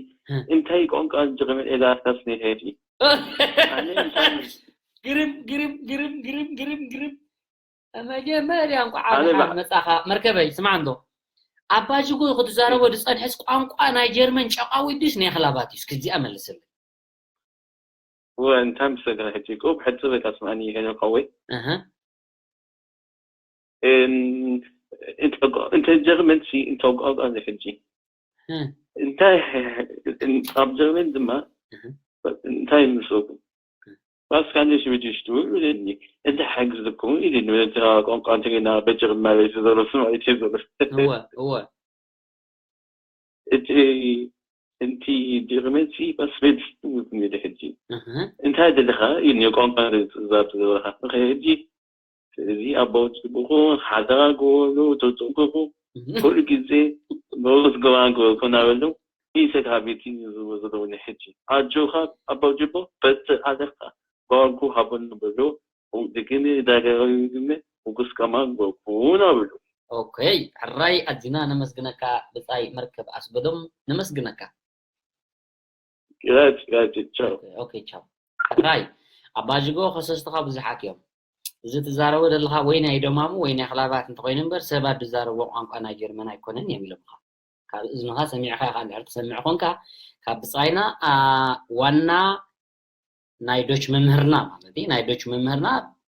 እንታይ ቋንቋ ጅርመን ኤላ ኣስታስ ነሄድ ግርም ግርም ግርም ግርም ግርም ግርም መጀመርያ እንኳዕ መጻኻ መርከበይ ስማዕ እንዶ ኣባ ጅጎ ክትዛረቦ ዝጸንሐስ ቋንቋ ናይ ጀርመን ጨቃዊ ድስ ናይ ክላባት እዩ እስክዚኣ መልስል እንታይ ምስ ተገናሒት ይቁብ ሕጽበካ ስማኒ ይሄን ቀወይ እንተ ጀርመን ሲ እንተ ቋንቋ እዚ ሕጂ እንታይ ኣብ ጀርመን ድማ እንታይ ምስኩም ባስካ እንደ ሽብጅሽ ትብል ብለኒ እንተ ሓግዝኩም ኢልኒ በቲ ቋንቋ ትግርኛ በጀርመን ማለት ዘሎ ስምዒት እዩ ዘሎ እወ እወ እቲ እንቲ ጀርመን ሲ ፓስፖርት ትውት ነደ ሕጂ እንታይ ደለኻ ኢልኒ ቋንቋ ትዛብ ዘለኻ ሕጂ ስለዚ ኣባው ጽቡኹ ሓደራ ግበሩ ተጠንቀቁ ኩሉ ግዜ በውስ ግባ ግበርኩ እናበሉ ኢሰት ሃቢቲ ዝብሉ ዘለዉ ሕጂ ኣጆኻ ኣባው ጅቦ በርትዕ ኣለኻ ባንኩ ሃበሉ በሎ ድግሚ ዳገራዊ ግመ ውጉስ ከማን ግበርኩ እናበሉ ኦኬይ ሕራይ ኣዚና ነመስግነካ ብጻይ መርከብ ኣስበዶም ነመስግነካ ግራጭ ግራጭ ቻው ኦኬ ቻው ሕራይ ኣባጅጎ ከሰስትኻ ብዙሓት እዮም እዚ ትዛረቦ ዘለኻ ወይ ናይ ደማሙ ወይ ናይ ክላባት እንተኮይኑ እምበር ሰባት ዝዛረቦ ቋንቋ ናይ ጀርመን ኣይኮነን እዮም ኢሎምኻ ካብ እዝንኻ ሰሚዕኻ ኢኻ እንድሕር ትሰምዕ ኮንካ ካብ ብጻይና ዋና ናይ ዶች መምህርና ማለት እዩ ናይ ዶች መምህርና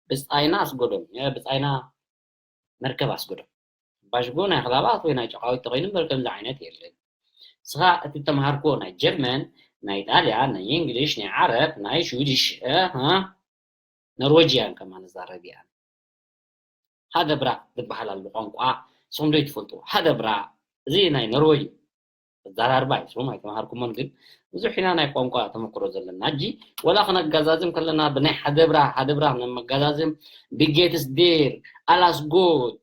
ብጻይና ኣስጎዶም ብጻይና መርከብ ኣስጎዶም ባሽጎ ናይ ክላባት ወይ ናይ ጨቃዊት ተኮይኑ እምበር ከምዚ ዓይነት የለን ስኻ እቲ ተምሃርክዎ ናይ ጀርመን ናይ ጣልያን ናይ እንግሊሽ ናይ ዓረብ ናይ ሽዊድሽ ነርወጅያን ከማ ንዛረብ እያ ሃደብራ ዝበሃል ኣሎ ቋንቋ ንስኹም ዶ ትፈልጡ ሃደብራ እዚ ናይ ነርወጅ ኣዘራርባ እዩ ስም ኣይተምሃርኩሞን ግን ብዙሕ ኢና ናይ ቋንቋ ተመክሮ ዘለና እጂ ወላ ክነጋዛዝም ከለና ብናይ ሃደብራ ሃደብራ ነመጋዛዝም ብጌትስ ዴር ኣላስ ጎድ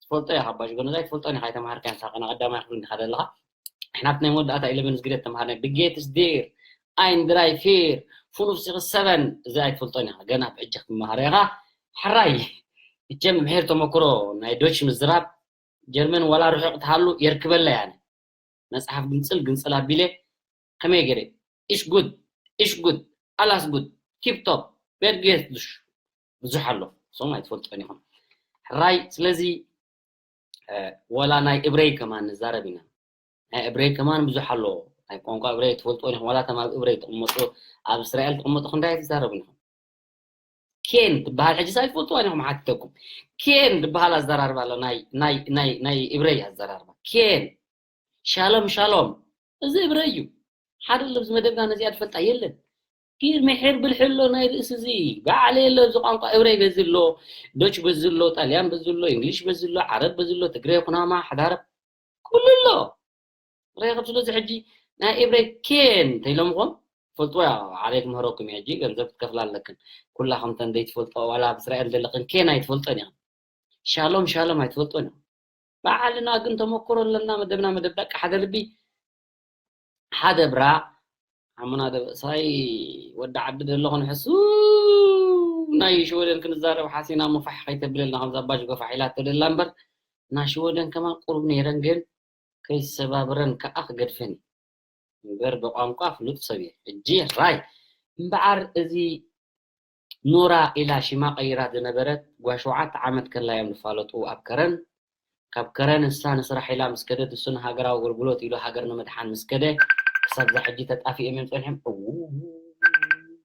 ትፈልጦ ኢኻ ባሽ ጎነዛይ ትፈልጦ ኢኻ ኣይተምሃርካን ሳቀና ቀዳማይ ክፍሊ እንዲኻ ዘለኻ ኣሕናት ናይ መወዳእታ ኢለቨን ዝግደት ተምሃርና ብጌትስ ዴር ኣይን ድራይ ፌር ፍኑፍ ሲክስ ሰቨን እዚ ኣይትፈልጦን ኢኻ ገና ብሕጂ ክትመሃሮ ኢኻ ሕራይ እቸም ምሕር ተመክሮ ናይ ዶች ምዝራብ ጀርመን ዋላ ርሑቕ ትሃሉ የርክበላ ያነ መጽሓፍ ግንጽል ግንጽል ኣቢለ ከመይ ገይረ ኢሽ ጉድ ኢሽ ጉድ ኣላስ ጉድ ቲፕቶፕ ቤድጌትሽ ብዙሕ ኣሎ ሶም ኣይትፈልጦን ኢኹም ሕራይ ስለዚ ወላ ናይ እብረይ ከማን ንዛረብ ኢና ናይ እብረይ ከማን ብዙሕ ኣሎ ናይ ቋንቋ እብረይ ትፈልጦን ኢኹም ዋላ ተም ኣብ እብረይ ትቕመጡ ኣብ እስራኤል ትቕመጡ ክንዳይ ትዛረቡን ኢኹም ኬን ትበሃል ሕጂ ሳይ ትፈልጥዋ ኢኹም ሓትተኩም ኬን ዝበሃል ኣዘራርባ ኣሎ ናይ ናይ ናይ ናይ እብረይ ኣዘራርባ ኬን ሻሎም ሻሎም እዚ እብረይ እዩ ሓደ ኣሎ ብዚ መደብና ነዚኣ ትፈልጣ የለን ግን ምሕር ብልሒ ኣሎ ናይ ርእሲ እዚ ባዕለ የለ እዚ ቋንቋ እብረይ በዚ ኣሎ ዶች በዚ ኣሎ ጣልያን በዚ ኣሎ እንግሊሽ በዚ ኣሎ ዓረብ በዚ ኣሎ ትግረ ኩናማ ሓዳረብ ኩሉ ኣሎ ሬኸብ ስለዚ ሕጂ ናይ ኢብረይ ኬን ተይሎምኹም ፈልጥዎ ያ ዓደይ ክምህረኩም እየ ሕጂ ገንዘብ ክትከፍላ ኣለክን ኩላኹም ተን ዘይትፈልጦ ዋላ ኣብ እስራኤል ዘለኽን ኬን ኣይትፈልጦን ኢኽን ሻሎም ሻሎም ኣይትፈልጦን ኢኹም ባዕልና ግን ተመክሮ ኣለና መደብና መደብ ደቂ ሓደ ልቢ ሓደ ብራ ሓሙና ደበእሳይ ወዲ ዓዲ ዘለኹ ንሕሱ ናይ ሽወደን ክንዛረብ ሓሲና ሙፋሕ ከይተብለልና ከምዛ ባጅ ጎፋሕ ኢላቶ ደላ እምበር ናሽወደን ከማን ቁሩብ ነይረን ግን ከይሰባብረን ከዓ ክገድፈን እዩ እምበር ብቋንቋ ፍሉጥ ሰብ እየ ሕጂ ራይ እምበኣር እዚ ኖራ ኢላ ሽማ ቀይራ ዝነበረት ጓል ሸውዓተ ዓመት ከላ እዮም ዝፋለጡ ኣብ ከረን። ካብ ከረን ንሳ ንስራሕ ኢላ ምስ ከደት እሱ ንሃገራዊ ኣገልግሎት ኢሉ ሃገር ንምድሓን ምስ ከደ ክሳብ እዛ ሕጂ ተጣፊኦም እዮም ጸኒሖም። እው፣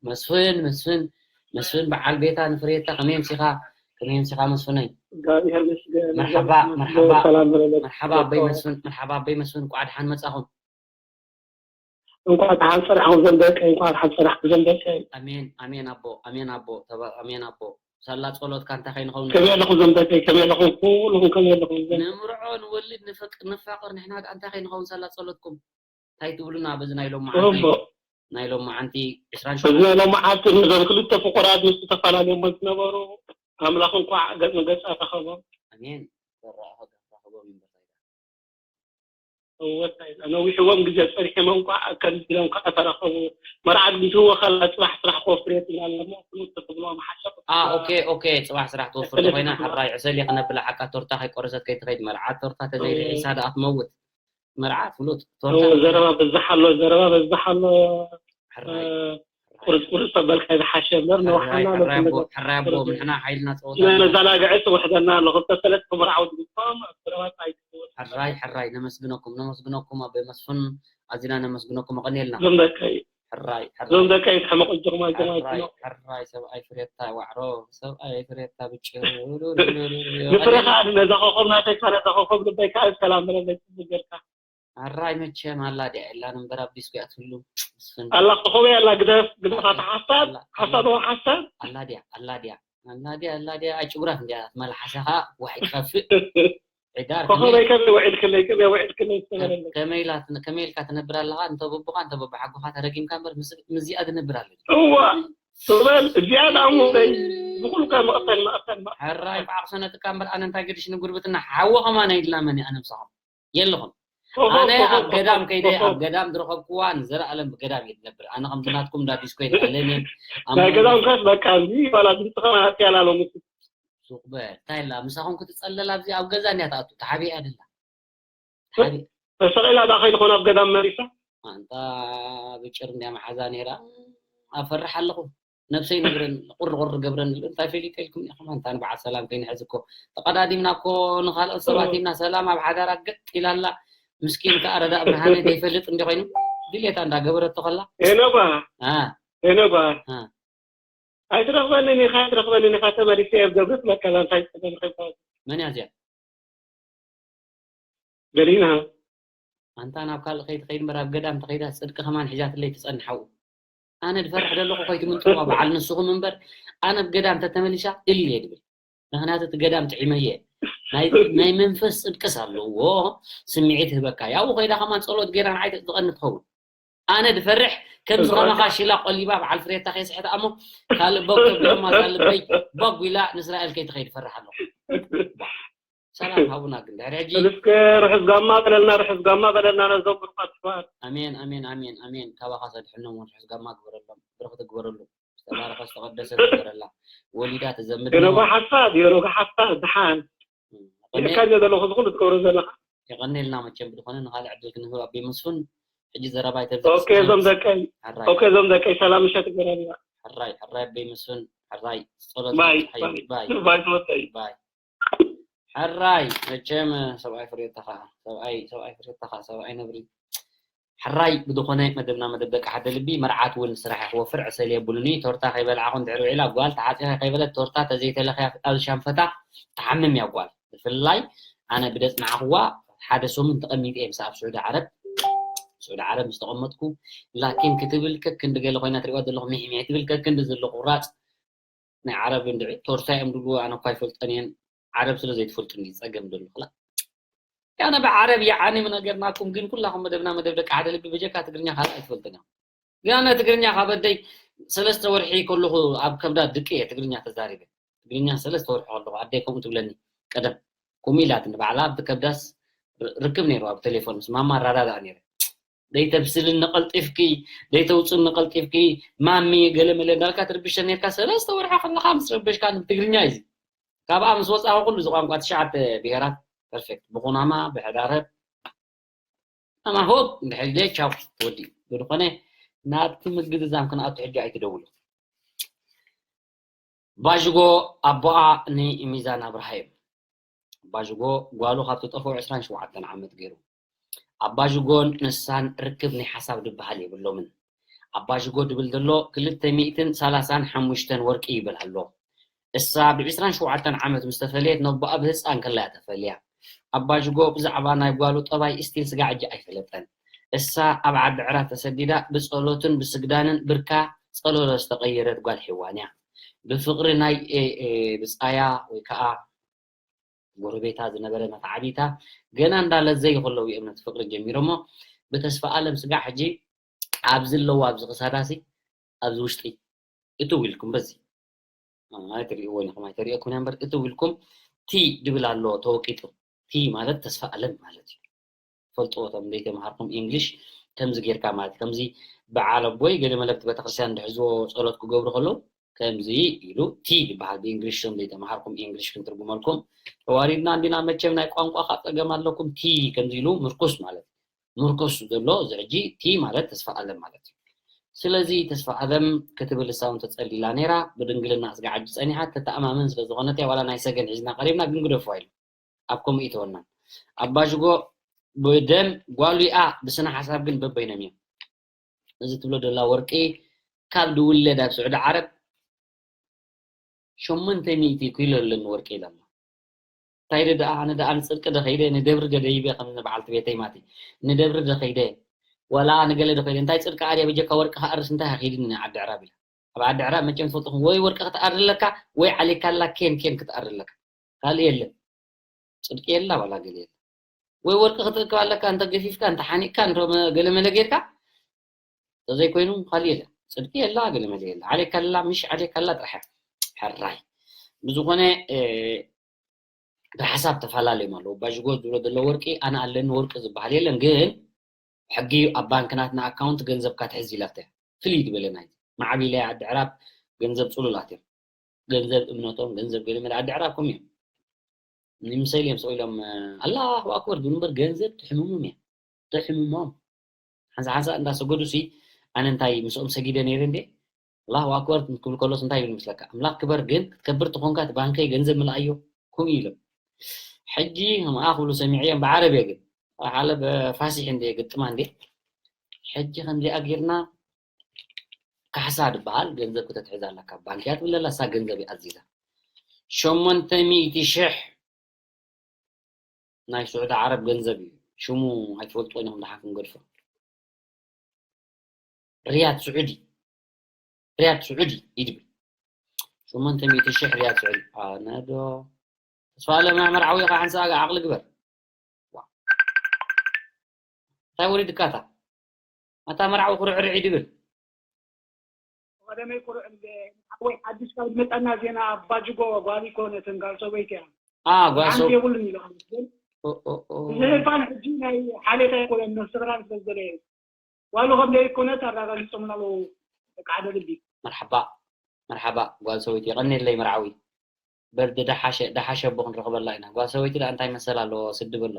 መስፍን መስፍን መስፍን በዓል ቤታ ንፍሬታ ከመይ ኣምሲኻ? ከመይ ኣምሲኻ መስፍነይ? እግዚኣብሔር ይመስገን። መርሓባ፣ መርሓባ። ሰላም በለለይ። መርሓባ ኣቦይ መስፍን፣ መርሓባ ኣቦይ መስፍን፣ እንኳዕ ደሓን መጻኹም። እንኳዕ ደሓን ጸናሕኩም ዘም ደቀይ፣ እንኳዕ ደሓን ጸናሕኩም ዘም ደቀይ። ኣሜን፣ ኣሜን ኣቦ፣ ኣሜን ኣቦ፣ ተባ-፣ ኣሜን ኣቦ። ሳላ ጸሎትካ እንታይ ከይንኸውን? ከመይ ኣለኹም ዘም ደቀይ? ከመይ ኣለኹም? ኩልኹም ከመይ ኣለኹም? ዘም ንምርዖ፣ ንወልድ፣ ንፍቅ-፣ ንፋቀር፣ ንሕና ከኣ እንታይ ከይንኸውን ሳላ ጸሎትኩም? እንታይ ትብሉና በዚ ናይ ሎማዓንቲ? ጽቡቕ። ናይ ሎማዓንቲ ዕስራን ሸውዓተን። በዚ ናይ ሎማዓንቲ ነዞም ክልተ ፍቑራት ምስ ዝተፈላለዩ እሞ ዝነበሩ ኣምላኽ እንኳዕ ገጽ ንገጽ ኣራኸቦም። ኣሜን። ተራኸቦም ይንበርታ። እወ፣ እንታይ ነዊሕዎም ግዜ ጸኒሖም እንኳዕ ከምዚ ኢሎም ከዓ ተራኸቡ። መርዓት እንትህወ ከላ ጽባሕ ስራሕ ክወፍር እየ ትብላ ኣለሞ፣ ክልተ ትብልዋ መሓሸ። አ፣ ኦኬ፣ ኦኬ፣ ጽባሕ ስራሕ ትወፍር ተኾይና፣ ሕራይ ዕሰል እየ ክነብላ ሓቃ ቶርታ ከይቆረሰት ከይትኸይድ መርዓት ቶርታ ተዘይርዒሳ ደኣ ትመውት። መርዓት ፍሉጥ ቶርታ። እወ፣ ዘረባ በዛሕ ኣሎ፣ ዘረባ በዛሕ ኣሎ። ሕራይ፣ እ፣ ሕራይ። ቁርጽ ቁርጽ ተበልካ ዝሓሸ እምበር፣ ሕራይ፣ ነውሓና ሕራይ ነብሲ ኣቦ፣ ነገር ሕራይ ኣቦ፣ ቁርጽ ንሕና ሓይልና ጸወታ ኢና ኢና። ነዘናግዐ ጽውሕደና ኣሎ። ክልተ ሰለስተ መርዓዊ ድምጾም ኣብ ዘረባ ጻይ ትወስድ። ሕራይ፣ ሕራይ፣ ነመስግነኩም፣ ነመስግነኩም ኣቦይ መስፍን፣ ኣዚና ነመስግነኩም፣ ኣቐንየልና። ዞም ደቀይ፣ ሕራይ፣ ሕራይ። ዞም ደቀይ፣ ተሕመቑ ጀማ፣ ጀማ፣ ሕራይ፣ ጀማ። ሕራይ፣ ሰብኣይ ፍሬታ ዋዕሮ፣ ሰብኣይ ፍሬታ ብጭ-፣ ንፍረ ከኣ ነዛ ኮኾብ ናተይካ፣ ነዛ ኮኾብ ልበይ ከኣ ሰላም በለለይ፣ ጽቡቅ ጌርካ። ኣራይ መቸም ኣላ ድያ ኢላ እምበር ኣብ ዲስኮ እያ ትህሉ። ምስፍን። ኣላ ኮኾበይ ኣላ፣ ግደፍ፣ ግደፍ፣ ኣላ፣ ኣታ ሓሳድ፣ ኣላ፣ ሓሳድ ኣላ። ዋ ሓሳድ። ኣላ ድያ፣ ኣላ ድያ፣ ኣላ ድያ፣ ኣላ ድያ፣ ኣይጭጉራፍ እንድያ፣ መልሓሳ ኸኣ ዋሕ ይኸፍእ። ዕዳር ኮኾበይ ከመይ ከመይ ውዒልክለይ፣ ከመይ ውዒልክለይ ዝተበለለይ። ከመይ ኢላ ትነ-፣ ከመይ ኢልካ ትነብር ኣለኻ? እንተ በቦኻ፣ እንተ በቦሓጎኻ ተረጊምካ እምበር ምስ-፣ ምስዚኣ ትነብር ኣለች። እዋ፣ ትበል፣ እዚኣ ደኣ እሞ በይ፣ ብኹልካ መቕተል፣ መቕተል፣ መቕተል። ሕራይ፣ ብዓቕሰነትካ እምበር ኣነ እንታይ ገዲሽኒ ጉርብትና፣ ሓዊ ኸማን ኣይድላመኒ ኣነ ምሳኹም። የለኹም። ኦሆ፣ ኣነ ኦሆ፣ ኣብ ገዳም ኦሆ፣ ከይደ፣ ኦሆ። ኣብ ገዳም ዝረኸብክዋ ንዘለኣለም ብገዳም እየ ዝነብር። ኣነ ከምዚ ናትኩም እንዳ ዲስኮ ኣይትኣለኒ። ናይ ኣምሮ ገዳም ከስ በቃ፣ እዚ ዋላ ድምፅኻ ናትያ ላሎ ምስ ሱቕ በል። እንታይ ኢላ? ምሳኹም ክትጸለል ኣብዚ ኣብ ገዛ እንድያ ትኣቱ። ተሓቢኣ ደላ። ተሓቢ-፣ ተሰቒላ ደኣ ከይትኾን ኣብ ገዳም መሪሳ? ኣንታ ብጭር እንድያ መሓዛ ነይራ። ኣፈርሕ ኣለኹ። ነብሰይ ነግረን፣ ቁር ቁር ገብረን፣ እንታይ ፈሊጠ ኢልኩም ኢኹም? ኣንታ ንበዓል ሰላም ከይንሕዝ እኮ ተቐዳዲምና እኮ ንኻልኦት ሰባት እም። ኢልና ሰላም ኣብ ሓዳራ ገጥ ኢላ ኣላ። ምስኪን ከኣ ረዳእ ብርሃነ ዘይፈልጥ እንዲ ኮይኑ ድሌታ እንዳገበረቶ ከላ። ሄኖባ፣ አ። ሄኖባ። አ። ኣይትረኽበንን ኢኻ፣ ኣይትረኽበንን ኢኻ፣ ተመሊሰ እየ ኣብ ገብሪ ትመቀላ፣ እንታይ ጸገም ኢኻ ይባሃል? መን እያ እዚኣ? ገሊና። ኣንታ ናብ ካልእ ከይትኸይድ እምበር ኣብ ገዳም ተኸይዳ ጽድቂ ከማን ሒዛትለይ ትጸንሕ ሓው። ኣነ ድፈርሕ ደለኹ ከይትምንጥዋ በዓል ንስኹም እምበር፣ ኣነ ኣብ ገዳም ተተመሊሳ እልል እየ ድብል። ምኽንያቱ እቲ ገዳም ጥዒመ እየ። ናይ፣ ናይ መንፈስ ጽድቅስ ኣለዎ፣ ስምዒት ህበካ። ያው ከይዳ ከማን ጸሎት ገይራ ንዓይ ዝቐኒ ትኸውን። ኣነ ድፈርሕ ከምዚ እዛ ከማኻ ሽላ ቆሊባ በዓል ፍሬታ ከይስሕታ እሞ ካልእ በግ ተብሎ ማዛ ልበይ በግ ኢላ ንእስራኤል ከይትኸይድ እፈርሕ ኣለኹ። ሰላም ሃቡና ግን ድሕሪ ሕጂ። እስከ ርሑስ ጋማ በለልና፣ ርሑስ ጋማ በለልና ነዞም ብሩኻት ኣሕዋት። ኣሜን፣ ኣሜን፣ ኣሜን፣ ኣሜን። ካባኻ ሰድሕኖም እውን ርሑስ ጋማ ግበረሎም፣ ብርኽቲ ግበረሉ፣ ዝተባረኸ ዝተቐደሰ ግበረላ። ወሊዳ ትዘምድ ዲኖጋ እሞ። ሓሳብ፣ ዲኖጋ ሓሳብ፣ ደሓን። እም፣ ይእካ ከመይ-፣ እንደ ዘለኹ ዝኹሉ ትገብሮ ዘለኻ። የቐንየልና መቸም ብዝኾነ ንኻልእ ዕድል ክንህብ ኣቦይ መስፍን። ሕጂ ዘረባ ኣይተብዝሕ ኦኬ፣ እስኪ። እዞም ደቀይ፣ ሕራይ። ኦኬ፣ እዞም ደቀይ ሰላም ምሸት ይገረልና። ሕራይ፣ ሕራይ ኣቦይ መስፍን፣ ሕራይ። ጸሎት ባይ፣ ይብጽሓ ባይ፣ ይብል። ባይ። ባይ ትወደይ። ባይ። ሕራይ፣ መቸም ሰብኣይ ፍሬታ ኸኣ፣ ሰብኣይ፣ ሰብኣይ ፍሬታ ኸኣ፣ ሰብኣይ ነብሪ። ሕራይ፣ ብዝኾነ መደብና መደብ ደቂ ሓደ ልቢ፣ መርዓት እውን ስራሕ ክወፍር ዕሰል የብሉኒ። ቶርታ ከይበልዓኹ እንድሕር ውዒላ ጓል ተዓጺኻ ከይበለት ቶርታ ተዘይተለኽያ ኣብ ሻንፈታ ትሓምም እያ ጓል። ብፍላይ ኣነ ብደጽናዕኽዋ ሓደ ሰሙን ተቐሚጠ እየ ምሳኣ ኣብ ስዑዲ ዓረብ። ስዑዲ ዓረብ ምስ ተቐመጥኩ ላኪን ክትብል ከክንዲ ገለ ኮይና ትሪእዋ ዘለኹም፣ ሚሕሚሕ ትብል ከክንዲ ዘሎ ቁራጽ ናይ ዓረብ እንድዒ ቶርታ እዮም ድብልዎ፣ ኣነ እኳ ኣይፈልጦን እየን። ዓረብ ስለ ዘይትፈልጡ እንዲ ጸገም ደሎ ክላ። ያነ ብዓረብ ይዓኒ ምነገርናኩም፣ ግን ኩላኹም መደብና መደብ ደቂ ሓደ ልቢ በጀካ ትግርኛ ካልእ ኣይትፈልጡን እዮም። ግን ኣነ ትግርኛ ካብ ኣደይ ሰለስተ ወርሒ ከለኹ ኣብ ከብዳ ድቂ እየ ትግርኛ ተዛሪበ። ትግርኛ ሰለስተ ወርሒ ከለኹ ኣደይ ከምኡ ትብለኒ ቀደም። ከምኡ ኢላትኒ ባዕላ ኣብቲ ከብዳስ ር-፣ ርክብ ነይሩ ኣብ ቴሌፎን ምስ ማማ ኣራዳዳእ ነይረ። ደይተብስልኒ ቀልጢፍኪ፣ ደይተውፅኒ ቀልጢፍኪ፣ ማሚ ገለ መለ እንዳልካ ትርብሸ ነርካ። ሰለስተ ወርሒ ከለኻ ምስ ረበሽካኒ ብትግርኛ እዩ። ካብኣ ምስ ወፃኹ ኩሉ እዚ ቋንቋ ትሽዓተ ብሄራት ፐርፌክት። ብኩናማ፣ ብሕዳረብ፣ ኣማ ሆፕ እንድሕር ኢለ ቻው ተወዲኡ። ብዝኾነ ናብቲ ምግዝዛም ክንኣቱ ሕጂ ኣይትደውሉ። ባዥጎ ኣቦኣ ንሚዛን ኣብርሃ እዩ። ባዥጎ ጓሉ ካብ ትጠፍኡ ዕስራን ሸውዓተን ዓመት ገይሩ። ኣባዥጎን ንሳን ርክብ ናይ ሓሳብ ዝበሃል የብሎምን። ኣባዥጎ ድብል ዘሎ ክልተ ሚእትን ሰላሳን ሓሙሽተን ወርቂ ይብል ኣሎ። እሳ ብዕስራን ሸውዓተን ዓመት ምስ ተፈለየት ነቦኣ ብህፃን ከላ እያ ተፈልያ። ኣባዥጎ ብዛዕባ ናይ ጓሉ ጠባይ እስቲል ስጋዕ ሕጂ ኣይፈለጠን። እሳ ኣብ ዓዲ ዕራት ተሰዲዳ ብፀሎትን ብስግዳንን ብርካ ፀሎሎ ዝተቐየረት ጓል ሄዋን እያ። ብፍቕሪ ናይ ብፃያ ወይ ከዓ ጎረቤታ ዝነበረ መተዓቢታ ገና እንዳለዘዩ ከለዉ እዮም ነቲ ፍቕሪ ጀሚሮሞ። ብተስፋ ኣለም ስጋዕ ሕጂ ኣብዚ ኣለዉ ኣብዚ ክሳዳሲ ኣብዚ ውሽጢ እትው ኢልኩም በዚ ኣይትርእይዎን ኢኹም ኣይተርእየኩን እያ እምበር እትው ኢልኩም ቲ ድብል ኣሎ ተወቂጡ። ቲ ማለት ተስፋ ኣለም ማለት እዩ። ፈልጥዎ እቶም ዘይተምሃርኩም ኢንግሊሽ ከምዚ ጌርካ ማለት ከምዚ በዓል ኣቦይ ገለ መለብቲ ቤተክርስትያን እንድሕዝዎ ጸሎት ክገብሩ ከለዉ ከምዚ ኢሉ ቲ ዝበሃል ብኢንግሊሽ ቶም ዘይተምሃርኩም ኢንግሊሽ ክንትርጉመልኩም ተዋሪድና እንዲና መቸም ናይ ቋንቋ ካብ ጸገም ኣለኩም ቲ ከምዚ ኢሉ ምርኩስ ማለት ምርኩስ ዘሎ እዚ ሕጂ ቲ ማለት ተስፋ ኣለም ማለት እዩ። ስለዚ ተስፋ ኣለም ክትብል እሳ እውን ተጸሊላ ነይራ ብድንግልና ስጋ ዓዲ ጸኒሓ ተተኣማምን ስለ ዝኾነት እያ ዋላ ናይ ሰገን ሒዝና ቀሪብና ግን ግደፉ ኣይሉ ኣብ ከምኡ ይተወናን ኣባሽጎ ብደም ጓሉ ይኣ ብስነ ሓሳብ ግን በበይኖም እዮም እዚ ትብሎ ደላ ወርቂ ካብ ድውለድ ኣብ ስዑዲ ዓረብ ሸሞንተ ሚእቲ ኪሎ ኣለኒ ወርቂ ኢላ ኣላ እንታይ ደ ደኣ ኣነ ደኣ ንፅድቂ ደ ከይደ ንደብሪ ደ ደይበ ከም በዓልቲ ቤተይ ማቲ ንደብሪ ደ ከይደ ዋላ ንገለ ደ ከይደ እንታይ ፅድቂ ኣድያ በጀካ ወርቂ ከኣርስ እንታይ ከይድኒ ዓዲ ዕራብ ኢላ ኣብ ዓዲ ዕራብ መቸም ትፈልጥኹም ወይ ወርቂ ክትኣርድ ኣለካ ወይ ዓሌካላ ኬን ኬን ክትኣርድ ኣለካ ካልእ የለን ፅድቂ የላ ዋላ ገለ የለ ወይ ወርቂ ክትእክብ ኣለካ እንተ ገፊፍካ እንተ ሓኒቅካ እንተ ገለ መለ ጌርካ ተዘይኮይኑ ካልእ የለ ፅድቂ የላ ገለ መለ የለ ዓሌካላ ምሽ ዓሌካላ ጥራሕ ሕራይ ብዝኾነ ብሓሳብ ተፈላለዮም ኣለዉ ባዥጎ ዝብሎ ዘሎ ወርቂ ኣነ ኣለኒ ወርቂ ዝበሃል የለን ግን ሕጊ ኣብ ባንክ ናትና ኣካውንት ገንዘብካ ትሕዝ ኢላተ ፍልይ ዝበለ ናይ ማዕቢለ ዓዲ ዕራብ ገንዘብ ፅሉላት እዮም ገንዘብ እምነቶም ገንዘብ ገለ መለ ዓዲ ዕራብ ከም እዮም ንምሰል እዮም ሰው ኢሎም ኣላሁ ኣክበር ዝብሉ እምበር ገንዘብ ትሕምሞም እያ ትሕምሞም ሓንሳ ሓንሳ እንዳሰገዱ ሲ ኣነ እንታይ ምስኦም ሰጊደ ነይረ እንዴ ኣላሁ ኣክበር ክብል ከሎስ እንታይ ይብል መስለካ ኣምላክ ክበር ግን ክትከብር ተኾንካ እቲ ባንከይ ገንዘብ ምልኣዮ ከምኡ ኢሎም ሕጂ ከምኣ ክብሉ ሰሚዐዮም ብዓረብ እየ ግን ሓደ ብፋሲሕ እንደ ግጥማ እንደ ሕጂ ከምዚኣ ጌርና ካሕሳ ዝበሃል ገንዘብ ክተትሕዝ ኣለካ ባንክያ ትብለላ እሳ ገንዘብ ይኣዚዛ ሸሞንተ ሚእቲ ሽሕ ናይ ስዑዲ ዓረብ ገንዘብ እዩ ሽሙ ኣይትፈልጥዎ ኢኹም ደሓን ክንገድፎ ርያድ ስዑዲ ርያድ ስዑዲ ይድብል ሸሞንተ ሚእቲ ሽሕ ርያድ ስዑዲ ኣነዶ ተስፋ ኣለማ መርዓዊ ኢኻ ሓንሳ ዓቕሊ ግበር እንታይ ወሪድካ እታ ኣታ መርዓዊ ኩርዕርዕ ይድብል ቀደመይ ኩርዕ ሓወይ ሓድሽ ካብ ዝመፀና ዜና ኣባጅጎ ጓል ይኮነትን ጋል ሰበይቲ እያ ጓሶ የብሉን ኢሎም ዝህርፋን ሕጂ ናይ ሓሌታ ይኮነን ነፍስኽራን ስለ ዝደለየ ጓሉ ከም ዘይኮነት ኣረጋጊፆምና ኣለዉ ደቂ ሓደ ልቢ መርሓባ መርሓባ ጓል ሰበይቲ የቐኔለይ መርዓዊ በል ደሓሸ ደሓሸ ኣቦ ክንረኽበላ ኢና ጓል ሰበይቲ ደኣ እንታይ መሰል ኣለዎ ስድብ ኣሎ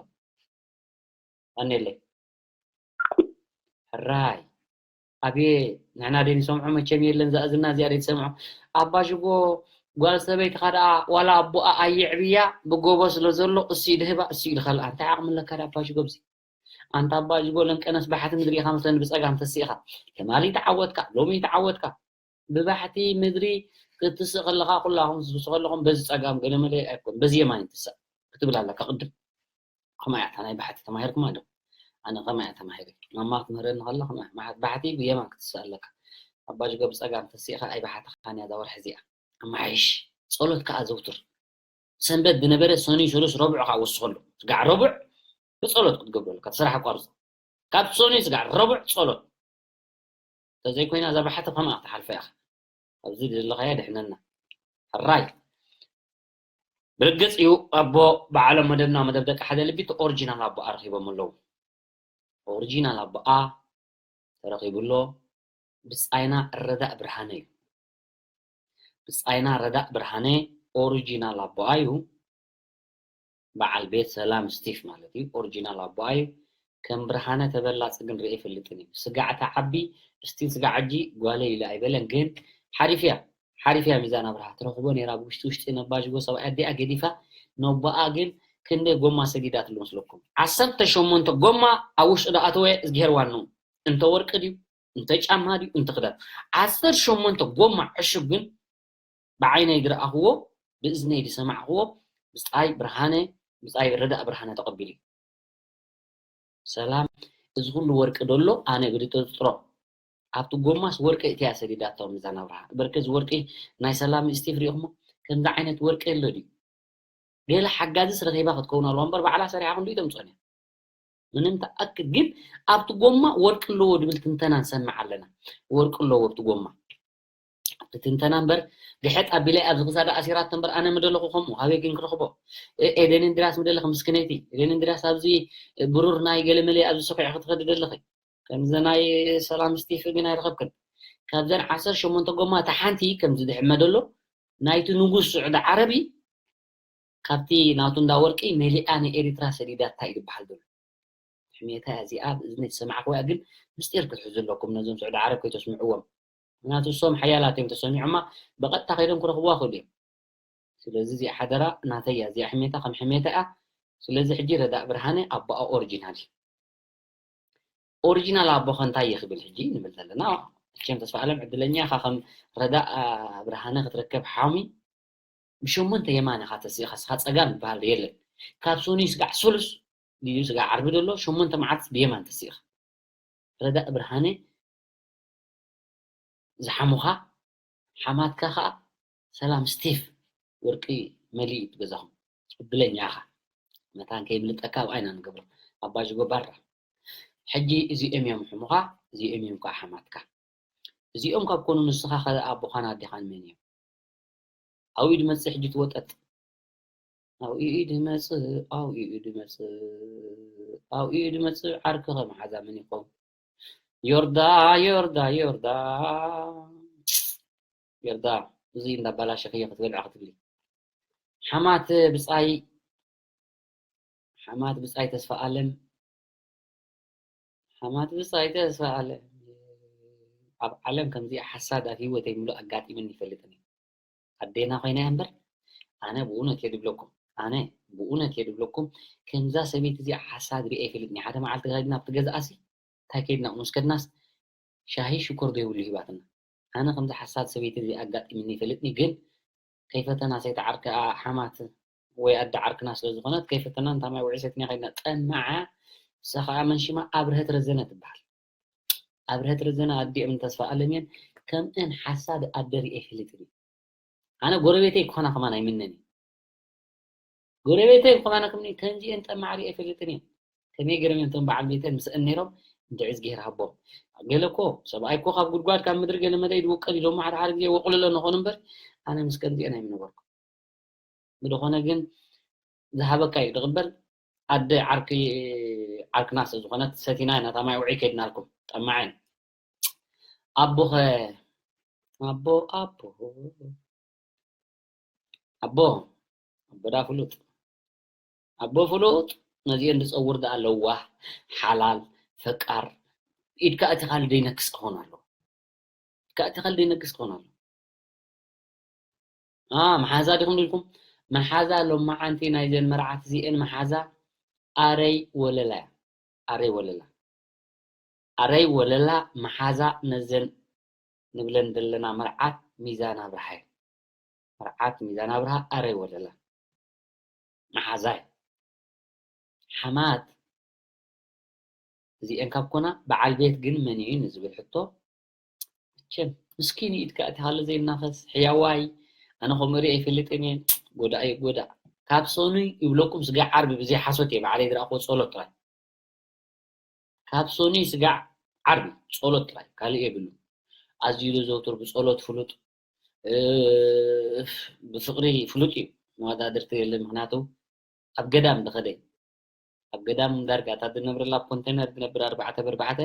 ቀኔለይ ሕራይ ኣብየ ንሕና ደይ ንሰምዖ መቸም የለን ዝኣዝና እዚኣ ደይ ትሰምዖ ኣባ ሽጎ ጓል ሰበይትኻ ደኣ ዋላ ኣቦኣ ኣየዕብያ ብጎቦ ስለ ዘሎ እሱ ይድህባ እሱ ይድኸልኣ እንታይ ዓቕሚ ኣለካ ደኣ ኣባ ሽጎ ብዚ ኣንታ ኣባ ሽጎ ለንቀነስ ባሕቲ ምድሪ ኢኻ መስለኒ ብፀጋም ተሲእኻ ትማሊ ተዓወትካ ሎሚ ተዓወትካ ብባሕቲ ምድሪ ክትስእ ከለኻ ኩላኹም ትስሱ ከለኹም በዚ ፀጋም ገለመለ ኣይኮን በዚ የማን ትስእ ክትብል ኣለካ ቅድም ከማይ እያ እታ ናይ ባሕቲ ተማሂርኩም ኣሎ ኣነ ከማይ እያ ተማሂረ ማማ ክትምህረኒ ከላ ከማይ ባሕቲ ብየማን ክትስእ ኣለካ ኣባ ሽጎ ብፀጋም ተሲእኻ ኣይባሓተኻን እያ እዛ ወርሒ እዚኣ ኣማሓይሽ ፀሎት ከዓ ዘውትር ሰንበት ዝነበረ ሰኑይ ሰሉስ ረቡዕ ከዓ ወስኸሉ ስጋዕ ረቡዕ ብፀሎት ክትገብረሉ ካብ ስራሕ ኣቋርፆ ካብ ሰኑይ ስጋዕ ረቡዕ ፀሎት ተዘይኮይና እዛ ባሓቲ ከምኣ ክትሓልፋ ኢኻ ኣብዚ ዘለኻያ ድሕነና ሕራይ ብርግፅ እዩ ኣቦ በዓሎም መደብና መደብ ደቂ ሓደ ልቢ እቲ ኦሪጂናል ኣቦኣ ረኺቦም ኣለዉ ኦሪጂናል ኣቦኣ ተረኺቡ ኣሎ ብፃይና ረዳእ ብርሃነ እዩ ብፃይና ረዳእ ብርሃነ ኦሪጂናል ኣቦኣ እዩ በዓል ቤት ሰላም ስቲፍ ማለት እዩ ኦሪጂናል ኣቦኣ እዩ ከም ብርሃነ ተበላፂ ግን ርኢ ይፈልጥን እዩ። ስጋዕ ተዓቢ እስቲል ስጋዕ ሕጂ ጓለይ ኢሉ ኣይበለን፣ ግን ሓሪፍ እያ ሓሪፍ እያ። ሚዛን ኣብርሃ ትረኽቦ ነይራ ብውሽጢ ውሽጢ ነባዥጎ ሰብኣይ ኣዲኣ ገዲፋ ነቦኣ ግን ክንደይ ጎማ ሰዲዳትሉ መስለኩም? ዓሰርተ ሸሞንተ ጎማ ኣብ ውሽጢ ዶ ኣተወ? እዝግሄር ዋኑ እንተ ወርቂ ድዩ እንተ ጫማ ድዩ እንተ ክዳን? ዓሰርተ ሸሞንተ ጎማ ዕሹግ ግን ብዓይነይ ዝረኣኽዎ ብእዝነይ ዝሰማዕኽዎ ብፃይ ብርሃነ ብፃይ ረዳእ ብርሃነ ተቐቢሉ እዩ። ሰላም፣ እዚ ኩሉ ወርቂ ደሎ ኣነ ብድጥርጥሮ ኣብቲ ጎማስ ወርቂ እቲያ ሰዲዳቶ። ሚዛን ኣብርሃ በርከ እዚ ወርቂ ናይ ሰላም ስቲፍ ሪእኹሞ? ከምዚ ዓይነት ወርቂ የሎ ድዩ? ገለ ሓጋዝስ ረኺባ ክትከውን ኣለዋ እምበር ባዕላ ሰሪሓ ክንዱ ተምፅኦን እያ። ምንም ተኣክድ ግን ኣብቲ ጎማ ወርቂ ኣለዎ ድብል ትንተና ንሰምዕ ኣለና። ወርቂ ኣለዎ ኣብቲ ጎማ ኣብቲ ትንተና እምበር ግሕጥ ኣቢለ ኣብዚ ክሳዳ ኣሲራት እምበር ኣነ ምደለኹ ከምኡ ሃበይ ግን ክረኽቦ? ኤደን እንድራስ ምደለኽ ምስክነይቲ ኤደን እንድራስ ኣብዚ ብሩር ናይ ገለመለ ኣብዚ ሰኺዑ ክትኸዲ ደለኺ ከምዚ ናይ ሰላም ስቲፍ ግን ኣይረኸብክን። ካብዘን ዓሰርተ ሸሞንተ ጎማ እታ ሓንቲ ከምዚ ድሕመ ደሎ ናይቲ ንጉስ ስዑዲ ዓረቢ ካብቲ ናቱ እንዳ ወርቂ መሊኣ ንኤሪትራ ሰዲዳታ እዩ ዝበሃል ዘሎ። ሕሜታ እዚኣ ብእዝኒ ዝሰማዕኽዋ ግን ምስጢር ክትሕዙ ኣለኩም ነዞም ስዑዲ ዓረብ ከይተስምዕዎም። ምክንያቱ እሶም ሓያላት እዮም ተሰሚዖማ ብቐጥታ ከይዶም ክረኽብዋ ክእሉ እዮም። ስለዚ እዚኣ ሓደራ ናተይ እያ እዚኣ ሕሜታ ከም ሕሜታ እያ። ስለዚ ሕጂ ረዳእ ብርሃነ ኣቦኣ ኦሪጂናል እዩ። ኦሪጂናል ኣቦኸ እንታይ እዩ ክብል ሕጂ ንብል ዘለና። እቸም ተስፋ ኣለም ዕድለኛ ኢኻ ከም ረዳእ ብርሃነ ክትረከብ ሓሚ ብሸሞንተ የማን ኢኻ ተሲእኻ ስኻ ጸጋም ዝበሃል የለን። ካብ ሶኒ ስጋዕ ሶሉስ ድዩ ስጋዕ ዓርቢ ደሎ ሸሞንተ መዓልቲ ብየማን ተሲእኻ ረዳእ ብርሃነ ዝሓሙኻ ሓማትካ ኸኣ ሰላም ስቲፍ ወርቂ መሊእ ትገዛኹም ዕድለኛ ኢኻ። መታን ከይብልጠካ ኣብኣ ኢና ንገብሮ ኣባጅጎ ባራ። ሕጂ እዚኦም እዮም ሕሙኻ እዚኦም እዮም ከዓ ሓማትካ። እዚኦም ካብ ኮኑ ንስኻ ከ ኣቦኻን ኣዴኻን መን እዮም? ኣብኡ ድመጽእ ሕጂ ትወጠጥ። ኣብኡ ድመጽእ ኣብኡ ድመጽእ ኣብኡ ድመጽእ ዓርክኸ መሓዛ መን ይኸውን? ዮርዳ ዮርዳ ዮርዳ ዮርዳ እዚ እንዳባላሸኽዮ ክትበልዖ ክትብሊ ሓማት ብጻይ ሓማት ብጻይ ተስፋ ኣለም ሓማት ብጻይ ተስፋ ኣለም ኣብ ዓለም ከምዚኣ ሓሳድ ኣብ ህይወተይ ምሉእ ኣጋጢምን ይፈልጥን እዩ። ኣዴና ኮይና እያ እምበር ኣነ ብእውነት እየ ድብለኩም ኣነ ብእውነት እየ ድብለኩም ከምዛ ሰበይቲ እዚኣ ሓሳድ ሪአ ይፈልጥኒ ሓደ መዓልቲ ከድና ኣብቲ ገዛኣሲ እንታይ ከድና ምስ ከድናስ ሻሂ ሽኮር ዘይብሉ ሂባትና ኣነ ከምዚ ሓሳድ ሰበይቲ እዚ ኣጋጢምኒ ይፈልጥኒ ግን ከይፈተና ሰይተዓርክኣ ሓማት ወይ ኣደ ዓርክና ስለ ዝኾነት ከይፈተና እንታ ማይ ውዒ ሰትና ከድና ጠማዓ ንሳ ከዓ መን ሽማ ኣብርሀት ረዘነ ትበሃል ኣብርሀት ረዘነ ኣዲኦም ተስፋ ኣለምየን ከምእን ሓሳድ ኣደ ሪኤ ይፈልጥኒ ኣነ ጎረቤተይ ክኾና ከማን ኣይምነን ጎረቤተይ ክኾና ከምኒ ከምዚኤን ጠማዕ ሪኤ ይፈልጥን እየ ከመይ ገይሮም እዮም እቶም በዓል ቤተን ምስአን ነይሮም እንድዒ እዝግሄር ሃቦም ገለ እኮ ሰብኣይ እኮ ካብ ጉድጓድ ካብ ምድሪ ገለ መለ ይድወቀል ኢሎሞ ሓደ ሓደ ግዜ ወቁልሎ ንኾኑ እምበር ኣነ ምስ ከምዚኤን ኣይምነበርኩ ብዝኾነ ግን ዝሃበካ እዩ ድቕበል ኣደ ዓርኪ ዓርክና ስለ ዝኾነት ሰቲና ናታ ማይ ውዒ ከድናልኩም ጠማዕን ኣቦኸ ኣቦ ኣቦ ኣቦ ኣቦ ዳ ፍሉጥ ኣቦ ፍሉጥ ነዚአን ዝፀውር ዳ ኣለዋ ሓላል ፈቃር ኢድካ እቲ ካልእ ደይነክስ ክኾን ኣለዎ ኢድካ እቲ ካልእ ደይነክስ ክኾን ኣለዎ መሓዛ ዲኹም ኢልኩም መሓዛ ሎማዓንቲ ናይዘን መርዓት እዚአን መሓዛ ኣረይ ወለላ እያ ኣረይ ወለላ ኣረይ ወለላ መሓዛ ነዘን ንብለን ዘለና መርዓት ሚዛን ኣብርሃ እየን መርዓት ሚዛን ኣብርሃ ኣረይ ወለላ መሓዛ እየን ሓማት እዚኤን ካብ ኮና በዓል ቤት ግን መን እዩ ንዝብል ሕቶ መቸም ምስኪን እዩ ኢድካ እቲ ሃለ ዘይናፈስ ሕያዋይ ኣነ ከምኡ ርኢ ኣይፈልጥን እየ ጎዳእ እዩ ጎዳእ ካብ ሰኑይ ይብለኩም ስጋ ዓርቢ ብዘይ ሓሶት እየ ባዕለይ ዝረኣኽዎ ጸሎት ጥራይ ካብ ሰኑይ ስጋ ዓርቢ ጸሎት ጥራይ ካልእ የብሉ ኣዝዩ ዘውትር ብጸሎት ፍሉጥ ብፍቕሪ ፍሉጥ እዩ መወዳድርቲ የለ ምክንያቱ ኣብ ገዳም ዝኸደ ኣብ ገዳም ዳርጋ እታ ዝነብረላ ኮንቴነር ዝነብር ኣርባዕተ ብኣርባዕተ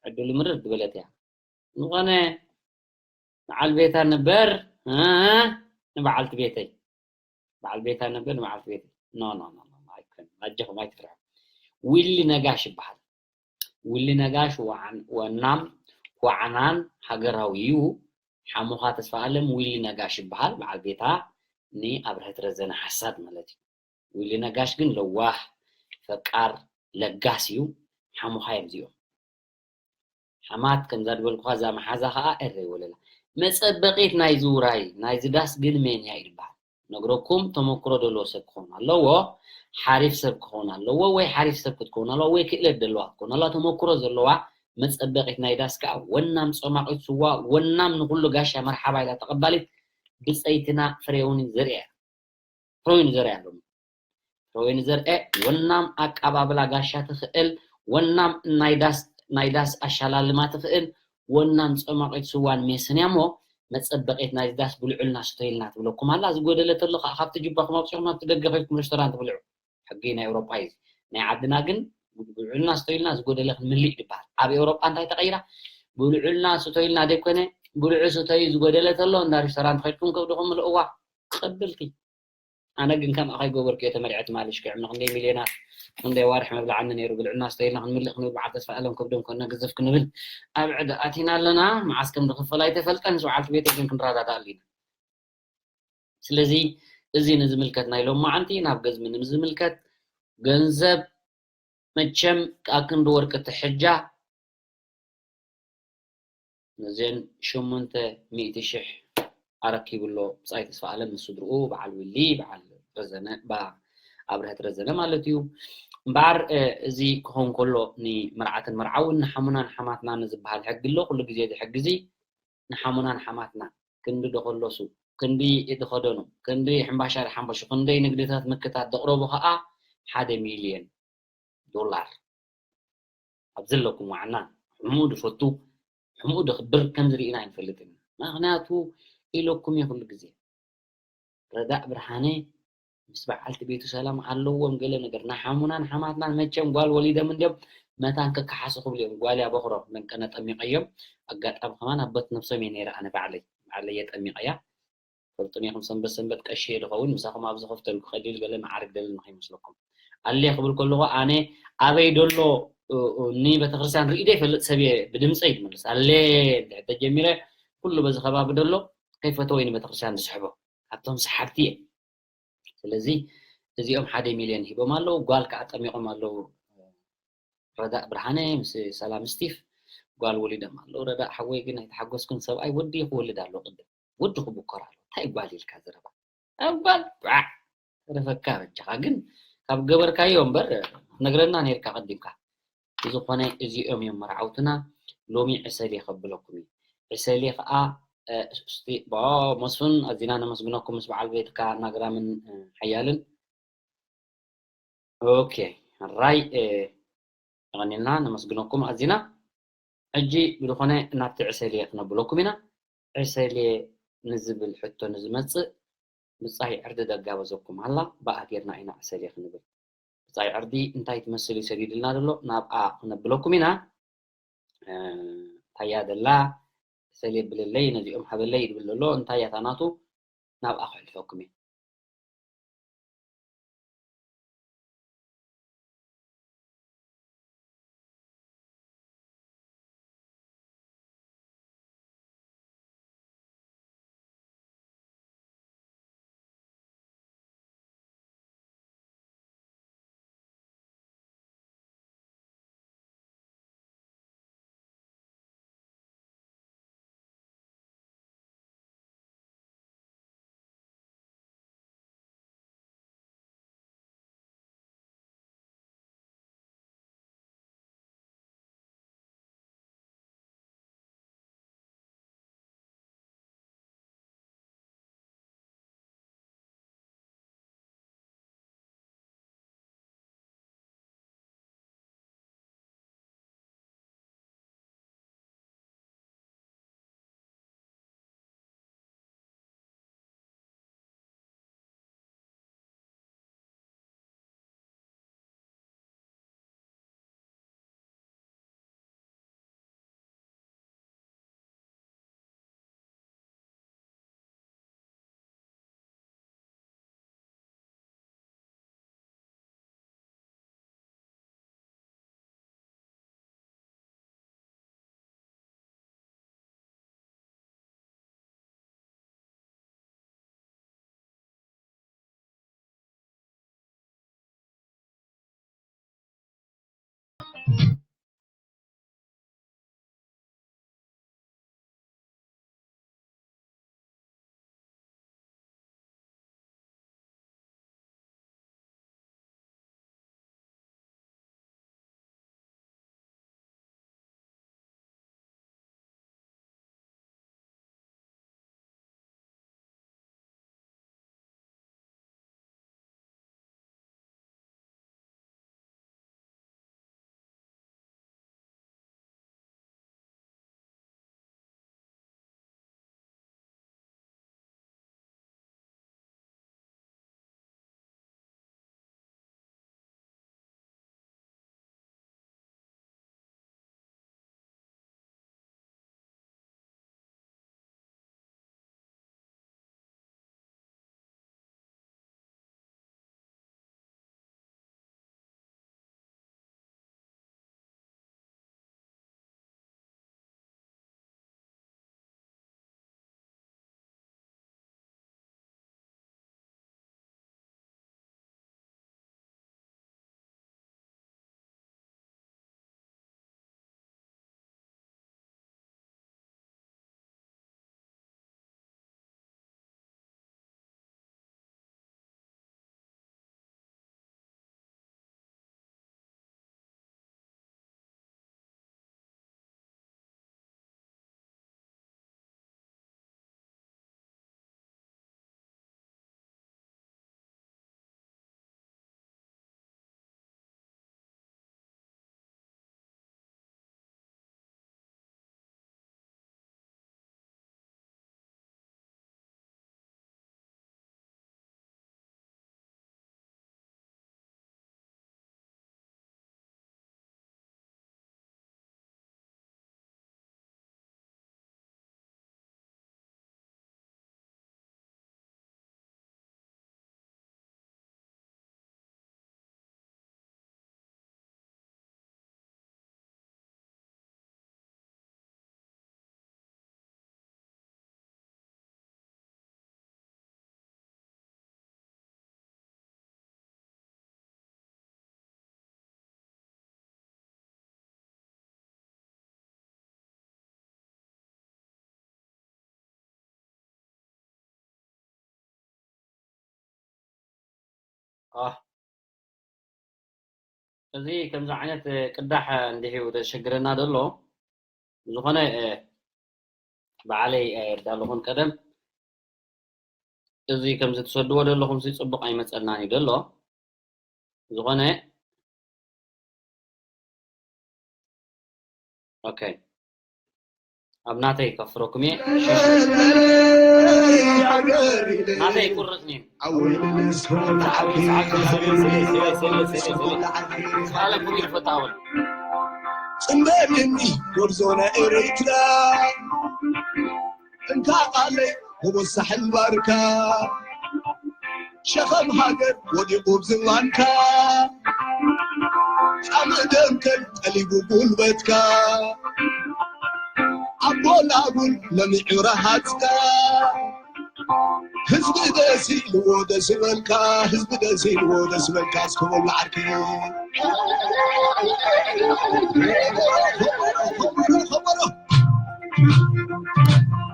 ዕድሉ ምርር ዝበለት እያ ዝኾነ በዓል ቤታ ነበር ንበዓልቲ ቤተይ በዓል ቤታ ነበር ንበዓልቲ ቤተይ ኖ ኖ ኖ ኣይኮን ኣጀኹም ኣይትፍርሑ ዊሊ ነጋሽ ይበሃል። ዊሊ ነጋሽ ወዓን-፣ ወናም ዋዕናን ሃገራዊ እዩ። ሓሙኻ ተስፋ ኣለም ዊሊ ነጋሽ ይበሃል። በዓል ቤታ ንኣብርሀት ረዘነ ሓሳድ ማለት እዩ። ዊሊ ነጋሽ ግን ለዋህ፣ ፈቃር፣ ለጋስ እዩ። ሓሙኻ እዮም እዚኦም። ሓማት ከምዛ ዝበልኩኻ እዛ መሓዛ ኸኣ ኤረ ይወለላ። መጸበቒት ናይዚ ውራይ ናይዚ ዳስ ግን ሜንያ እዩ ዝበሃል። ነግረኩም ተመክሮ ዘለዎ ሰብ ክኸውን ኣለዎ፣ ሓሪፍ ሰብ ክኸውን ኣለዎ፣ ወይ ሓሪፍ ሰብ ክትከውን ኣለዋ፣ ወይ ክእለት ዘለዋ ክትከውን ኣለዋ። ተመክሮ ዘለዋ መጸበቒት ናይ ዳስ ከኣ ወናም ጸማቒት ስዋ፣ ወናም ንኹሉ ጋሻ መርሓባ ኢላ ተቐባሊት ብጸይትና ፍሬውን ዘርያ። ፍሬውን ዘርያ ኣለዉ። ፍሬውን ዘርአ ወናም ኣቀባብላ ጋሻ ትኽእል፣ ወናም ናይ ዳስ፣ ናይ ዳስ ኣሻላልማ ትኽእል፣ ወናም ጸማቒት ስዋን ሜስን እያ እሞ፣ መጸበቒት ናይ ዳስ ብልዑልና ስተዩልና ትብለኩም ኣላ። ዝጎደለ ተሎ ከኣ ካብቲ ጁባኹም ኣውጺኹም ኣብቲ ደገ ኸይድኩም ሬስቶራንት ብልዑ። ሕጊ ናይ ኤውሮጳ እዩ። ናይ ዓድና ግን ብልዑልና ስተዩልና ዝጎደለ ክንምልእ እዩ ዝበሃል። ኣብ ኤውሮጳ እንታይ ተቐይራ? ብልዑልና ስተዩልና ዘይኮነ፣ ብልዑ ስተዩ ዝጎደለ ተሎ እንዳ ሬስቶራንት ኸይድኩም ከብድኹም ምልእዋ። ቀብልቲ። ኣነ ግን ከምኣ ከይገበርኩ እየ ተመርዐ ትማሊ ሽክዕሚ ንክንደይ ሚልዮናት ክንደይ ኣዋርሕ መብልዓኒ ነይሩ። ብልዕና ስተይልና ክንምልእ ክንብል በዓል ተስፋ ኣለም ከብዶም ኮነ ግዝፍ ክንብል ኣብ ዕዳ ኣቲና ኣለና። መዓስ ከም ዝኽፈል ኣይተፈልጠን። ምስ በዓልቲ ቤተይ ግን ክንረዳዳእ ኣሊና። ስለዚ እዚ ንዝምልከት ናይ ሎማዓንቲ ናብ ገዝሚ ንዝምልከት ገንዘብ መቸም ኣብ ክንዲ ወርቂ ትሕጃ ነዘን ሸሞንተ ሚእቲ ሽሕ ኣረኪቡ ኣሎ ብጻይ ተስፋ ኣለም ምስ ስድርኡ በዓል ዊሊ በዓል ረዘነ ባ ኣብርሀት ረዘነ ማለት እዩ። እምበኣር እዚ ክኸውን ከሎ ንመርዓትን መርዓውን ንሓሙናን ሓማትናን ዝበሃል ሕጊ ኣሎ። ኩሉ ግዜ እዚ ሕጊ እዚ ንሓሙናን ሓማትናን ክንዲ ደኸለሱ ክንዲ ድኸደኑ ክንዲ ሕምባሻ ድሓምበሹ ክንደይ ንግድታት ምክታት ደቕረቡ ከዓ ሓደ ሚልዮን ዶላር ኣብ ዘለኩም ዋዕና ሕሙኡ ድፈቱ ሕሙኡ ደኽብር ከም ዝርኢና ኣይንፈልጥን ኢና። ምክንያቱ ኢለኩም እየ ኩሉ ግዜ ረዳእ ብርሃነ ምስ በዓልቲ ቤቱ ሰላም ኣለዎም ገለ ነገር ናሓሙናን ሓማትናን መቸም ጓል ወሊዶም እንዲዮም መታን ከከሓሱ ክብሉ እዮም ጓል ያበኽሮ መንቀነ ጠሚቀዮም ኣጋጣሚ ከማን ኣቦት ነብሶም እየ ነይረ ኣነ ባዕለይ ባዕለይ የጠሚቀያ ፈልጡኒ ኢኹም ሰንበት ሰንበት ቀሺ እየ ዝኸውን ምሳኹም ኣብ ዝኸፍተልኩ ቀሊል ገለ መዓርግ ደሊ ንኸይመስለኩም ኣሌ ክብል ከለኹ ኣነ ኣበይ ደሎ ኒ ቤተክርስትያን ርኢ ዘይፈልጥ ሰብ እየ ብድምፀይ ዝመልስ ኣሌ እንድሕር ተጀሚረ ኩሉ በዚ ከባቢ ደሎ ከይፈተወ እዩ ንቤተክርስትያን ዝስሕቦ ካብቶም ሰሓብቲ እየ ስለዚ እዚኦም ሓደ ሚልዮን ሂቦም ኣለዉ ጓል ከዓ ጠሚቖም ኣለዉ ረዳእ ብርሃነ ምስ ሰላም ስቲፍ ጓል ወሊዶም ኣለዉ ረዳእ ሓወይ ግን ኣይተሓጎስኩን ሰብኣይ ወዲ ክወልድ ኣሎ ቅድም ወዲ ክብኮር ኣሎ እንታይ ጓል ኢልካ ዘረባ ኣብ ጓል ባዕ ተረፈካ በጃኻ ግን ካብ ገበርካዮ እምበር ነግረና ነርካ ቀዲምካ ብዝኾነ እዚኦም እዮም መርዓውትና ሎሚ ዕሰሌ ከብለኩም እዩ ዕሰሌ ከዓ እስቲ መስፍን ኣዚና ነመስግነኩም ምስ በዓል ቤትካ ናግራምን ሓያልን ኦኬ ራይ የቐኒልና ነመስግነኩም ኣዚና ሕጂ ብዝኾነ ናብቲ ዕሰሌ ክነብለኩም ኢና ዕሰሌ ንዝብል ሕቶ ንዝመፅእ ብፃይ ዕርዲ ደጋበዘኩም ኣላ ብኣ ጌርና ኢና ዕሰሌ ክንብል ብፃይ ዕርዲ እንታይ ትመስል እዩ ሰዲድልና ዘሎ ናብኣ ክነብለኩም ኢና ታያ ደላ ሰሌ ብለለይ ነዚኦም ሃበለይ ይብል ዘሎ እንታይ ያታ ናቱ ናብኣ ክሕልፈኩም እየ ኣህ፣ እዚ ከምዚ ዓይነት ቅዳሕ እንዲሁ ዘሸግረና ዘሎ። ዝኾነ፣ እ፣ ባዕለይ ኣይርዳለኹን ቀደም። እዚ ከምዚ ትሰድዎ ዘለኹም ሲ ጽቡቕ ኣይመጸናን እዩ ዘሎ። ዝኾነ፣ ኦኬ፣ ኣብ ናተይ ከፍረኩም እየ። ናተይ ቁርጽ ነይሩ። ሰዓለ ኩሉ ይፈታወል። ጽንበልኒ ጎርዞ ናይ ኤርትራ፣ እንካ ቃለይ ጎቦ ሳሕል ባርካ፣ ሸኸም ሃገር ወዲቑ ብዝባንካ፣ ጻምእ ደምከል ጠሊቡ ጉልበትካ፣ ኣቦል ኣቡል ለሚዑ ረሃጽካ፣ ህዝቢ ደስ ኢልዎ ደስ ይበልካ፣ ህዝቢ ደስ ኢልዎ ደስ ይበልካ፣ እስኪ በሉ ዓርከይ። ከበሮ፣ ከበሮ፣ ከበሮ።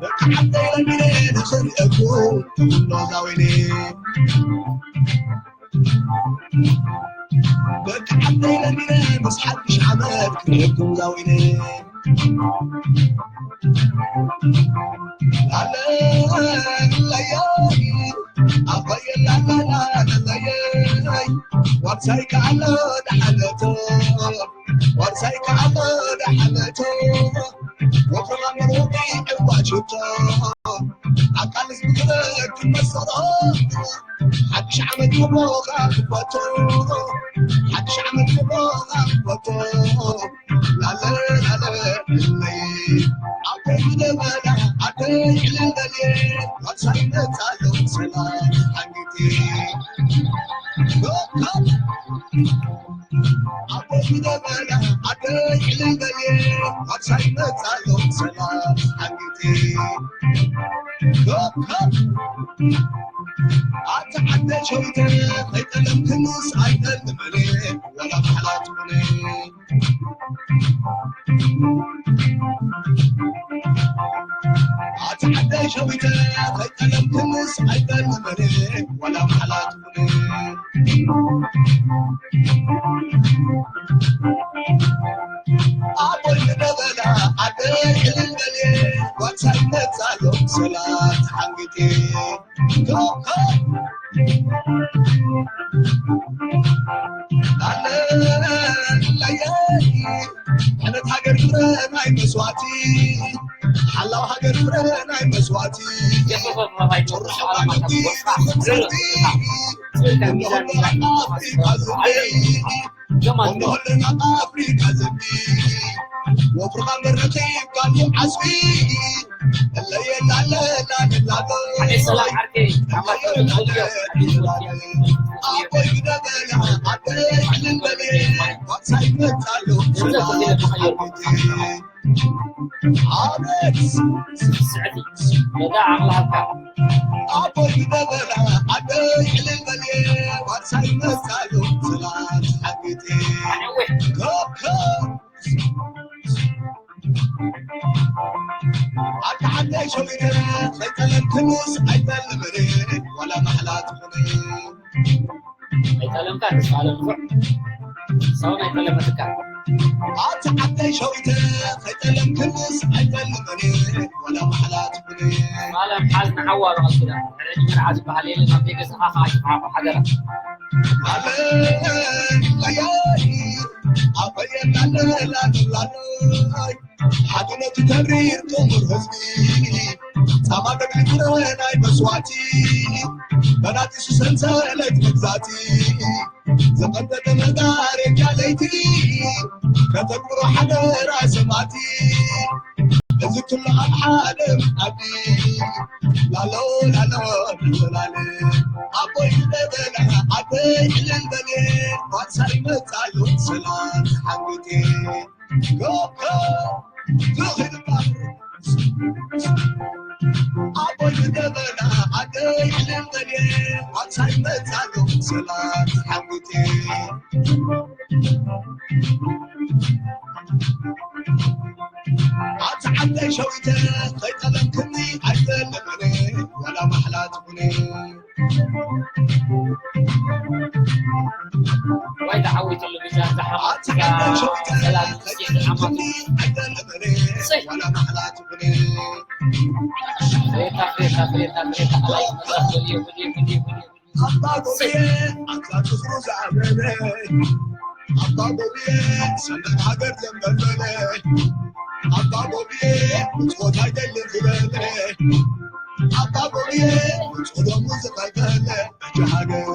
ደቂ ዓደይ ለሚነ ንኽርእየኩም ሎዛ ወይኒ። ደቂ ዓደይ ለሚነ ምስ ሓድሽ ዓመት ክርእየኩም ዛዊነ። ላለለየ፣ ኣባየ ላለላለየ፣ ዋርሳይ ከኣሎ ደሓነቶ፣ ዋርሳይ ከኣሎ ደሓነቶ፣ ወፍራ መሮቂ ዕባሽቶ፣ ኣካል ህዝቢ ክበድ መሰሮ፣ ሓድሽ ዓመት ክብሮኻ ክፈቶ፣ ሓድሽ ዓመት ክብሮኻ ክፈቶ። ላለ ላለ ለይ፣ ኣቦይ ደበላ ኣደይ ዕልል በልየ፣ ዋርሳይ መጻሎ ሰላም ሓንጊቲ። ኣቦይ ደበላ ኣደይ ዕልል በልየ፣ ዋርሳይ መጻሎ ሰላም ሓንጊቲ። ኣታ ዓደይ ሸዊተ ከይጠለምክንስ ኣይጠልምኒ፣ ወላ ባሕላ ትኹነ። ኣታ ዓደይ ሸዊተ ከይጠለምክንስ ኣይጠልምኒ፣ ወላ ባሕላ ትኹነ። ኣቦይ ደበላ ኣደይ ዕልል በልየ፣ ዋርሳይ መጻሎ ሰላት ሓንጊቴ። ቶኸ ኣለለየ፣ ሕነት ሃገር ፍረ ናይ መስዋዕቲ፣ ሓላው ሃገር ፍረ ናይ መስዋዕቲ። ጭርሖ ባንዲ ንኹሉ ኣፍሪቃ ዝብኢ፣ ንኹሉ ኣፍሪቃ ዝብኢ፣ ወፍርኻ መረኺብ ካልእ ዓስቢ፣ እለየላለ ላለ ላለ። ሓደይ ሰላም ዓርከይ፣ ኣባይ ላለ ላለ። ኣቦይ ግደበላ፣ ኣቦይ ዕልል በል፣ ዋርሳይ መጻሎ፣ ሰላም ሓጎቴ። ኣቤት ስዕቲ፣ በዛ ዓቕሊ ሃብካ። ኣቦይ ግደበላ፣ ኣደይ ዕልል በል፣ ዋርሳይ መጻሎ፣ ሰላም ሓጎቴ። ኣነዌ። ኮኮ። ኣታ ዓደይ ሸዊተ፣ ከይጠለምክንስ ኣይጠልምኒ፣ ዋላ ማሕላ ትኹኒ። ኣይጠለምካ፣ ተስፋ ኣለም ንፉዕ። ሳውን ኣይጠለመትካ። ኣቲ ዓደይ ሸዊተ፣ ከይጠለምክንስ ኣይጠልምኒ፣ ወላ ማሕላ ትኹኒ። ኣለም ሓዝ ንሓዋ በቐልኩዳ። ሕርጅ መርዓ ዝበሃል የለን፣ ኣብ ደገ ሰኻኻ ኣይትፍሓቑ፣ ሓደራ። ኣለለለይ፣ ኣበየናለላለላይ። ሓድነቱ ተሪር ጥሙር ህዝቢ፣ ጻማ ተግሪ ፍረ ናይ መስዋዕቲ፣ በናጢሱ ሰንሰለት መግዛእቲ፣ ዘቐንጠጠ መጋረጃ ለይቲ፣ ከተግብሮ ሓደራ ሰማዕቲ፣ እዚ ኩሉ ኣብ ሓደ መኣዲ፣ ላሎ ላሎ ላሎ ላሎ፣ ኣቦይ ደበላ፣ ኣደይ ዕልል በል፣ ዋርሳይ መጻሉ ሰላም ሓንጎቴ። ኣቦይ ደበላ ኣደይ ዕልል በል፣ ዋርሳይ መጻሉ ሰላም ሓንጎቴ። ኣቲ ዓደይ ሸዊተ ከይጠለምክኒ ኣይጠልምኒ፣ ዋላ ማሕላ ትኹኒ። ዋይ ተዓዊትሉ ብዛ ዝሓወትካ ሰላም ስዒድ ዓማቱ። እሰይ። ፍሬታ፣ ፍሬታ፣ ፍሬታ፣ ፍሬታ፣ ኣላይ መድረኽ በልዮ፣ በልዮ፣ በልዮ፣ በልዮ፣ በልዮ። እሰይ። ኣባ ገብርኤል፣ ኣባ ገብርኤል፣ ሰንደቅ ሃገር ዘንበልበለ። ኣባ ገብርኤል፣ ብጾት ኣይደልን ዝበለ። ኣባ ገብርኤል፣ ብጾት ደሙ ዝቐበለ። በጃ ሃገር።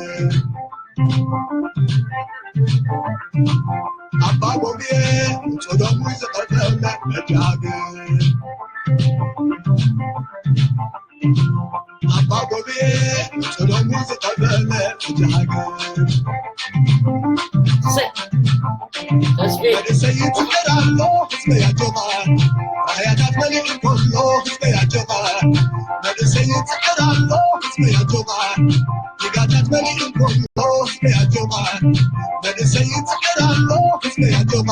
ኣባ ገብርኤል፣ ብጾት ደሙ ዝቐበለ። በጃ ሃገር። ኣባ ገብርኤል፣ ብጾት ደሙ ዝቐበለ። በጃ ሃገር። እሰይ። ተስፋ። መንእሰይ ይጽዕር ኣሎ ህዝበይ ኣጆኻ፣ ራህያታት መሊኡ እንከሎ ህዝበይ ኣጆኻ። መንእሰይ ይጽዕር ኣሎ ህዝበይ ኣጆኻ፣ ዲጋታት መሊኡ እንከሎ ህዝበይ ኣጆኻ። መንእሰይ ይጽዕር ኣሎ ህዝበይ ኣጆኻ፣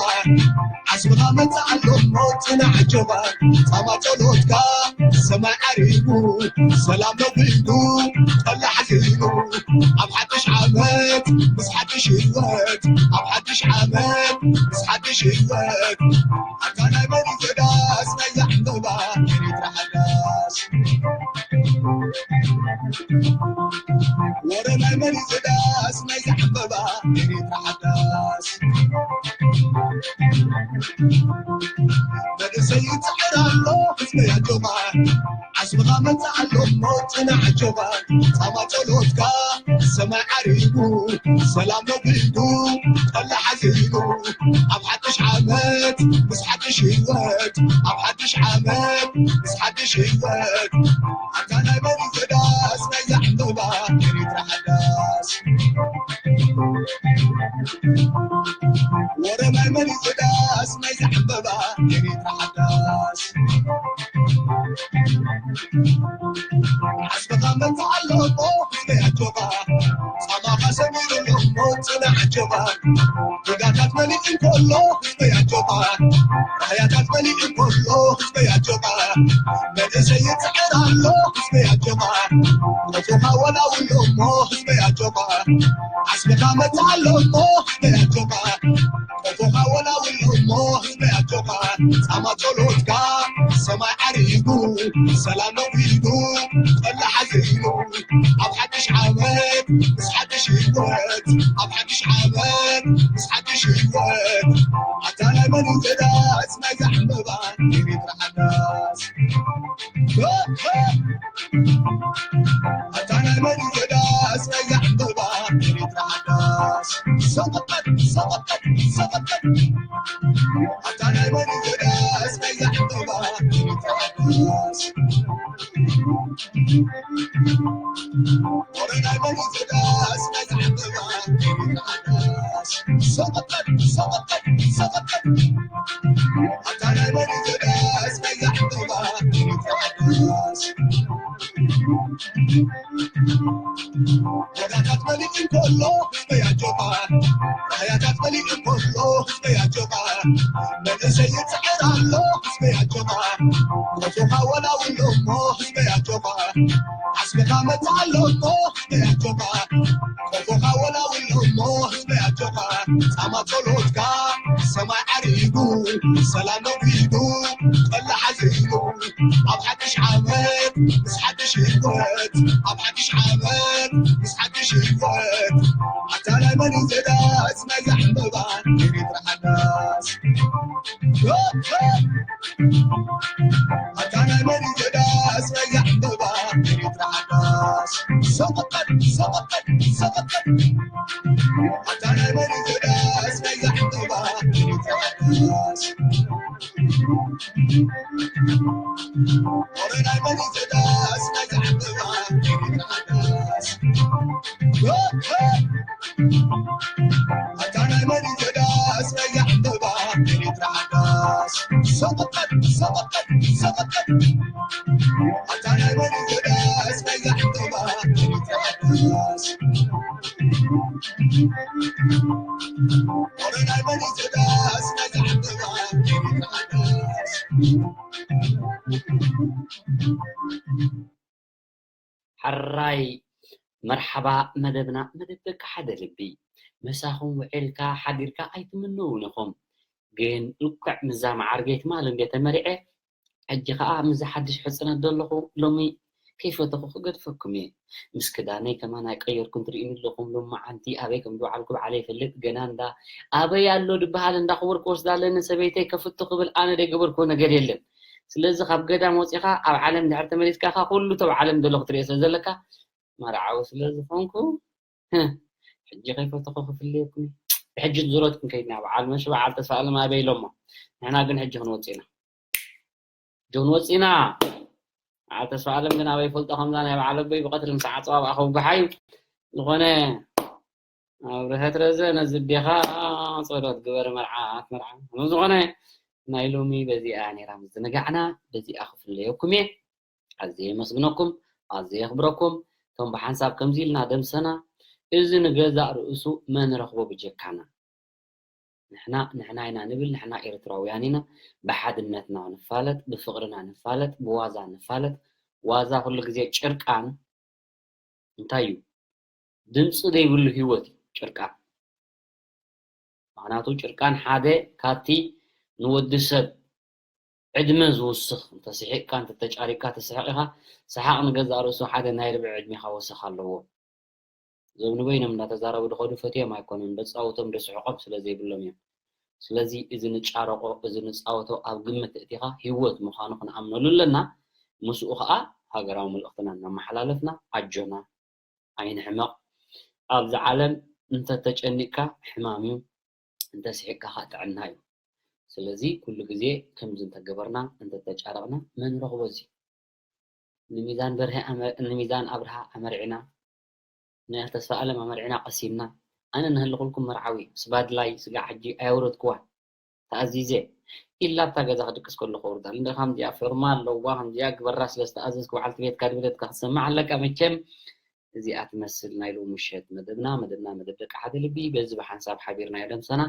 ዓስብኻ መጽእ ኣሎ እሞ ጽናዕ ኣጆኻ። ጻማ ጸሎትካ ሰማይ ዓሪጉ፣ ሰላም ነጒዱ፣ ጠላሕ ኣዚዙ። ኣብ ሓድሽ ዓመት ምስ ሓድሽ ህይወት፣ ኣብ ሓድሽ ዓመት ምስ ሓድሽ ህይወት። ኣታ ናይ መን እዩ ዳስ ናይዛ ዕምበባ ኤሪትራ ሓዳስ? ወረ ናይ መን እዩ ዳስ ናይዛ ዕምበባ ኤሪትራ ሓዳስ? መንእሰይ ይጽዕር ኣሎ ህዝበይ ኣጆኻ፣ ዓስብኻ መጽእ ኣሎ እሞ ጽናዕ ኣጆኻ። ጻማ ጸሎትካ ሰማይ ዓሪጉ፣ ሰላም ነጒዱ፣ ጠላሕ ኣዚዙ። ኣብ ሓድሽ ዓመት ምስ ሓድሽ ህይወት፣ ኣብ ሓድሽ ዓመት ምስ ሓድሽ ህይወት። ኣታ ናይ መን እዩ ዳስ ናይዛ ዕምበባ ኤሪትራ ሓዳስ? ወረ ናይ መን እዩ ዳስ ናይዛ ዕምበባ ኤሪትራ ሓዳስ? ዓስብኻ መጽእ ኣሎ እሞ ህዝበይ ኣጆኻ፣ ጻማኻ ሰሚሩ ኣሎ እሞ ጽናዕ ኣጆኻ። ዲጋታት መሊኡ እንከሎ ህዝበይ ኣጆኻ፣ ራህያታት መሊኡ እንከሎ ህዝበይ ኣጆኻ። መንእሰይ ይጽዕር ኣሎ ህዝበይ ኣጆኻ፣ ቆፎኻ ወላውሎ እሞ ህዝበይ ኣጆኻ። ዓስብኻ መጽእ ኣሎ እሞ ህዝበይ ኣጆኻ፣ ቆፎኻ ወላውሎ እሞ ህዝበይ ኣጆኻ። ጻማ ጸሎትካ ሰማይ ዓሪጉ፣ ሰላም ነጒዱ፣ ጠላሕ ኣዚዙ። ኣብ ሓድሽ ዓመት ምስ ሓድሽ ህይወት፣ ኣብ ሓድሽ ዓመት ምስ ሓድሽ ህይወት። ኣታ ናይ መን እዩ ዳስ ናይዛ ዕምበባ ኤሪትራ ሓዳስ? ኣታ ናይ መን እዩ ዳስ ናይዛ ዕምበባ ኤሪትራ ሓዳስ? ሰቐቀን፣ ሰቐቀን፣ ሰቐቀን። ኣታ ናይ መን እዩ ዳስ ናይዛ ዕምበባ ኤሪትራ ሓዳስ? ወረ ናይ መን እዩ ዳስ ናይዛ ዕምበባ ኤሪትራ ሓዳስ? ሰቐቀን፣ ሰቐቀን፣ ሰቐቀን። ኣታ ናይ መን እዩ ዳስ ናይዛ ዕምበባ ኤሪትራ ሓዳስ? ዋጋታት መሊኡ እንከሎ ህዝበይ ኣጆኻ፣ ራህያታት መሊኡ እንከሎ ህዝበይ ኣጆኻ። መንእሰይ ይጽዕር ኣሎ ህዝበይ ኣጆኻ፣ ቆፎኻ ወላውሎ እሞ ህዝበይ ኣጆኻ። ዓስብኻ መጽእ ኣሎ እሞ ህዝበይ ኣጆኻ፣ ቆፎኻ ወላውሎ እሞ ህዝበይ ኣጆኻ። ጻማ ጸሎትካ ሰማይ ዓሪጉ፣ ሰላም ነጒዱ፣ ጠላሕ ኣዚዙ። ኣብ ሓድሽ ዓመት ምስ ሓድሽ ህይወት፣ ኣብ ሓድሽ ዓመት ምስ ሓድሽ ህይወት። ኣታ ናይ መን እዩ ዳስ ናይዛ ዕምበባ ኤሪትራ ሓዳስ? ኣታ ናይ መን እዩ ዳስ ናይዛ ዕምበባ ኤሪትራ ሓዳስ? ሰቐቀን፣ ሰቐቀን፣ ሰቐቀን። ኣታ ናይ መን እዩ ዳስ ናይዛ ዕምበባ ኤሪትራ ሓዳስ? ወረ ናይ መን እዩ ዳስ ናይዛ ዕምበባ ኤሪትራ ሓዳስ? ኣታ ናይ መን እዩ ዳስ ናይዛ ዕምበባ ኤሪትራ ሓዳስ? ሰቐቀን፣ ሰቐቀን፣ ሰቐቀን። ኣታ ናይ መን እዩ ዳስ ናይዛ ዕምበባ ኤሪትራ ሓዳስ? ወረ ናይ መን እዩ ዳስ ናይዛ ዕምበባ ኤሪትራ ሓዳስ? ሕራይ መርሓባ መደብና መደብ ደቂ ሓደ ልቢ። ምሳኹም ውዒልካ ሓዲርካ ኣይትምንውን ኢኹም። ግን ልክዕ ምዛ መዓርገይ ትማል እንደ ተመሪዐ፣ ሕጂ ኸኣ ምዛ ሓድሽ ሕጽነት ዘለኹ ሎሚ ከይፈተኹ ክገድፈኩም እየ። ምስ ክዳነይ ከማን ኣይቀየርኩን ትርእዩኒ ኣለኹም። ሎመዓንቲ ኣበይ ከም ዝወዓልኩ ባዕለይ ይፈልጥ። ገና እንዳ ኣበይ ኣሎ ድበሃል እንዳኽበርኩ ክወስዳ ኣለኒ ሰበይተይ ከፍቶ ክብል ኣነ ዘይገበርኩዎ ነገር የለን። ስለዚ ካብ ገዳም ወጺኻ ኣብ ዓለም ድሕር ተመሊስካ ኢኻ ኩሉ ተብ ዓለም ዘለኹ ትርእዮ ስለ ዘለካ መርዓዊ ስለ ዝኾንኩ፣ ህህ፣ ሕጂ ከይፈተኹ ክፍለየኩም። ብሕጂ ዙረትኩም ከይድና በዓል መሽ በዓል ተስፋ ኣለም ኣበይ ኢሎሞ። ንሕና ግን ሕጂ ክንወጽእ ኢና። ጆን ወጺና። በዓል ተስፋ ኣለም ግን ኣበይ ፈልጦ ከምዛ ናይ በዓል ኣቦይ ብቐትሪ ምስ ዓጸዋ ብኣ ከውግሓ እዩ። ዝኾነ ኣብርሀት ረዘ ነዚ ኣዴኻ ጸሎት ግበር መርዓት መርዓ። ዝኾነ ናይ ሎሚ በዚኣ ነይራ ምዝንጋዕና፣ በዚኣ ክፍለየኩም እየ። ኣዝየ የመስግነኩም፣ ኣዝየ የኽብረኩም። እቶም ብሓንሳብ ከምዚ ኢልና ደምሰና፣ እዚ ንገዛእ ርእሱ መን ረኽቦ ብጀካና። ንሕና ንሕና ኢና ንብል፣ ንሕና ኤርትራውያን ኢና። ብሓድነትና ንፋለጥ፣ ብፍቕርና ንፋለጥ፣ ብዋዛ ንፋለጥ። ዋዛ ኩሉ ግዜ ጭርቃን እንታይ እዩ? ድምፂ ዘይብሉ ህይወት እዩ ጭርቃን። ምኽንያቱ ጭርቃን ሓደ ካብቲ ንወዲ ሰብ ዕድመ ዝውስኽ፣ እንተስሒቕካ እንተተጫሪቅካ ትስሕቕ ኢኻ። ሰሓቕ ንገዛእ ርእሱ ሓደ ናይ ርብዒ ዕድሜኻ ወሰኽ ኣለዎ። እዞም ንበይኖም እንዳተዛረቡ ድኸዱ ፈትዮም ኣይኮኑን፣ ደጻውቶም ደስሕቖም ስለ ዘይብሎም እዮም። ስለዚ እዚ ንጫረቆ፣ እዚ ንጻወቶ ኣብ ግምት እቲኻ ህይወት ምዃኑ ክንኣምነሉ ኣለና። ምስኡ ኸኣ ሃገራዊ መልእኽትና እናመሓላለፍና ኣጆና ኣይንሕመቕ። ኣብዚ ዓለም እንተተጨኒቕካ ሕማም እዩ፣ እንተስሒቕካ ኸኣ ጥዕና እዩ። ስለዚ ኩሉ ግዜ ከምዚ እንተገበርና እንተተጫረቕና መን ረኽቦ እዚ? ንሚዛን በርሀ ኣመ-፣ ንሚዛን ኣብርሃ ኣመርዒና፣ ንተስፋ ኣለም ኣመርዒና ቀሲንና። ኣነ ንህልኹልኩም መርዓዊ ስባድላይ ስጋ ሕጂ ኣየውረድክዋን። ተኣዚዘ ኢላ ኣብታ ገዛ ክድቅስ ከለኹ ኣውርዳል። እንደ ከምዚኣ ፎርማ ኣለዋ፣ ከምዚኣ ግበራ ስለ ዝተኣዘዝኩ በዓልቲ ቤትካ ድብለትካ ክትሰማዕ ኣለካ። መቸም እዚኣ ትመስል ናይ ሎሚ ምሸት መደብና፣ መደብና መደብ ደቂ ሓደ ልቢ፣ በዚ ብሓንሳብ ሓቢርና የደምሰና።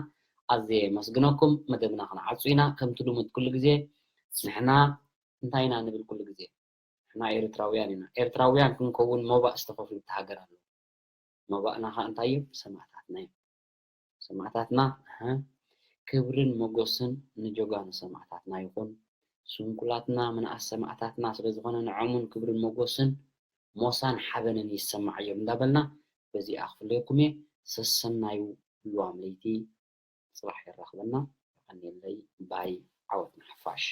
ኣዝየ የመስግነኩም። መደብና ክንዓጹ ኢና። ከምቲ ልሙድ ኩሉ ግዜ ንሕና እንታይ ኢና ንብል ኩሉ ግዜ? ንሕና ኤርትራውያን ኢና። ኤርትራውያን ክንከውን መባእ ዝተኸፍለት ሃገር ኣሎ። መባእና ኸኣ እንታይ እዩ? ሰማእታትና እዩ። ሰማእታትና፣ እህ፣ ክብርን ሞገስን ንጀጋኑ ሰማእታትና ይኹን። ስንኩላትና ምንኣስ ሰማእታትና ስለ ዝኾነ ንዖምን ክብርን ሞገስን ሞሳን ሓበንን ይሰማዓዮም እንዳበልና በዚኣ ክፍለየኩም እየ። ሰሰናዩ ልዋም ለይቲ ጽባሕ የራኽበና። የቐንየለይ። ባይ። ዓወት ንሓፋሽ።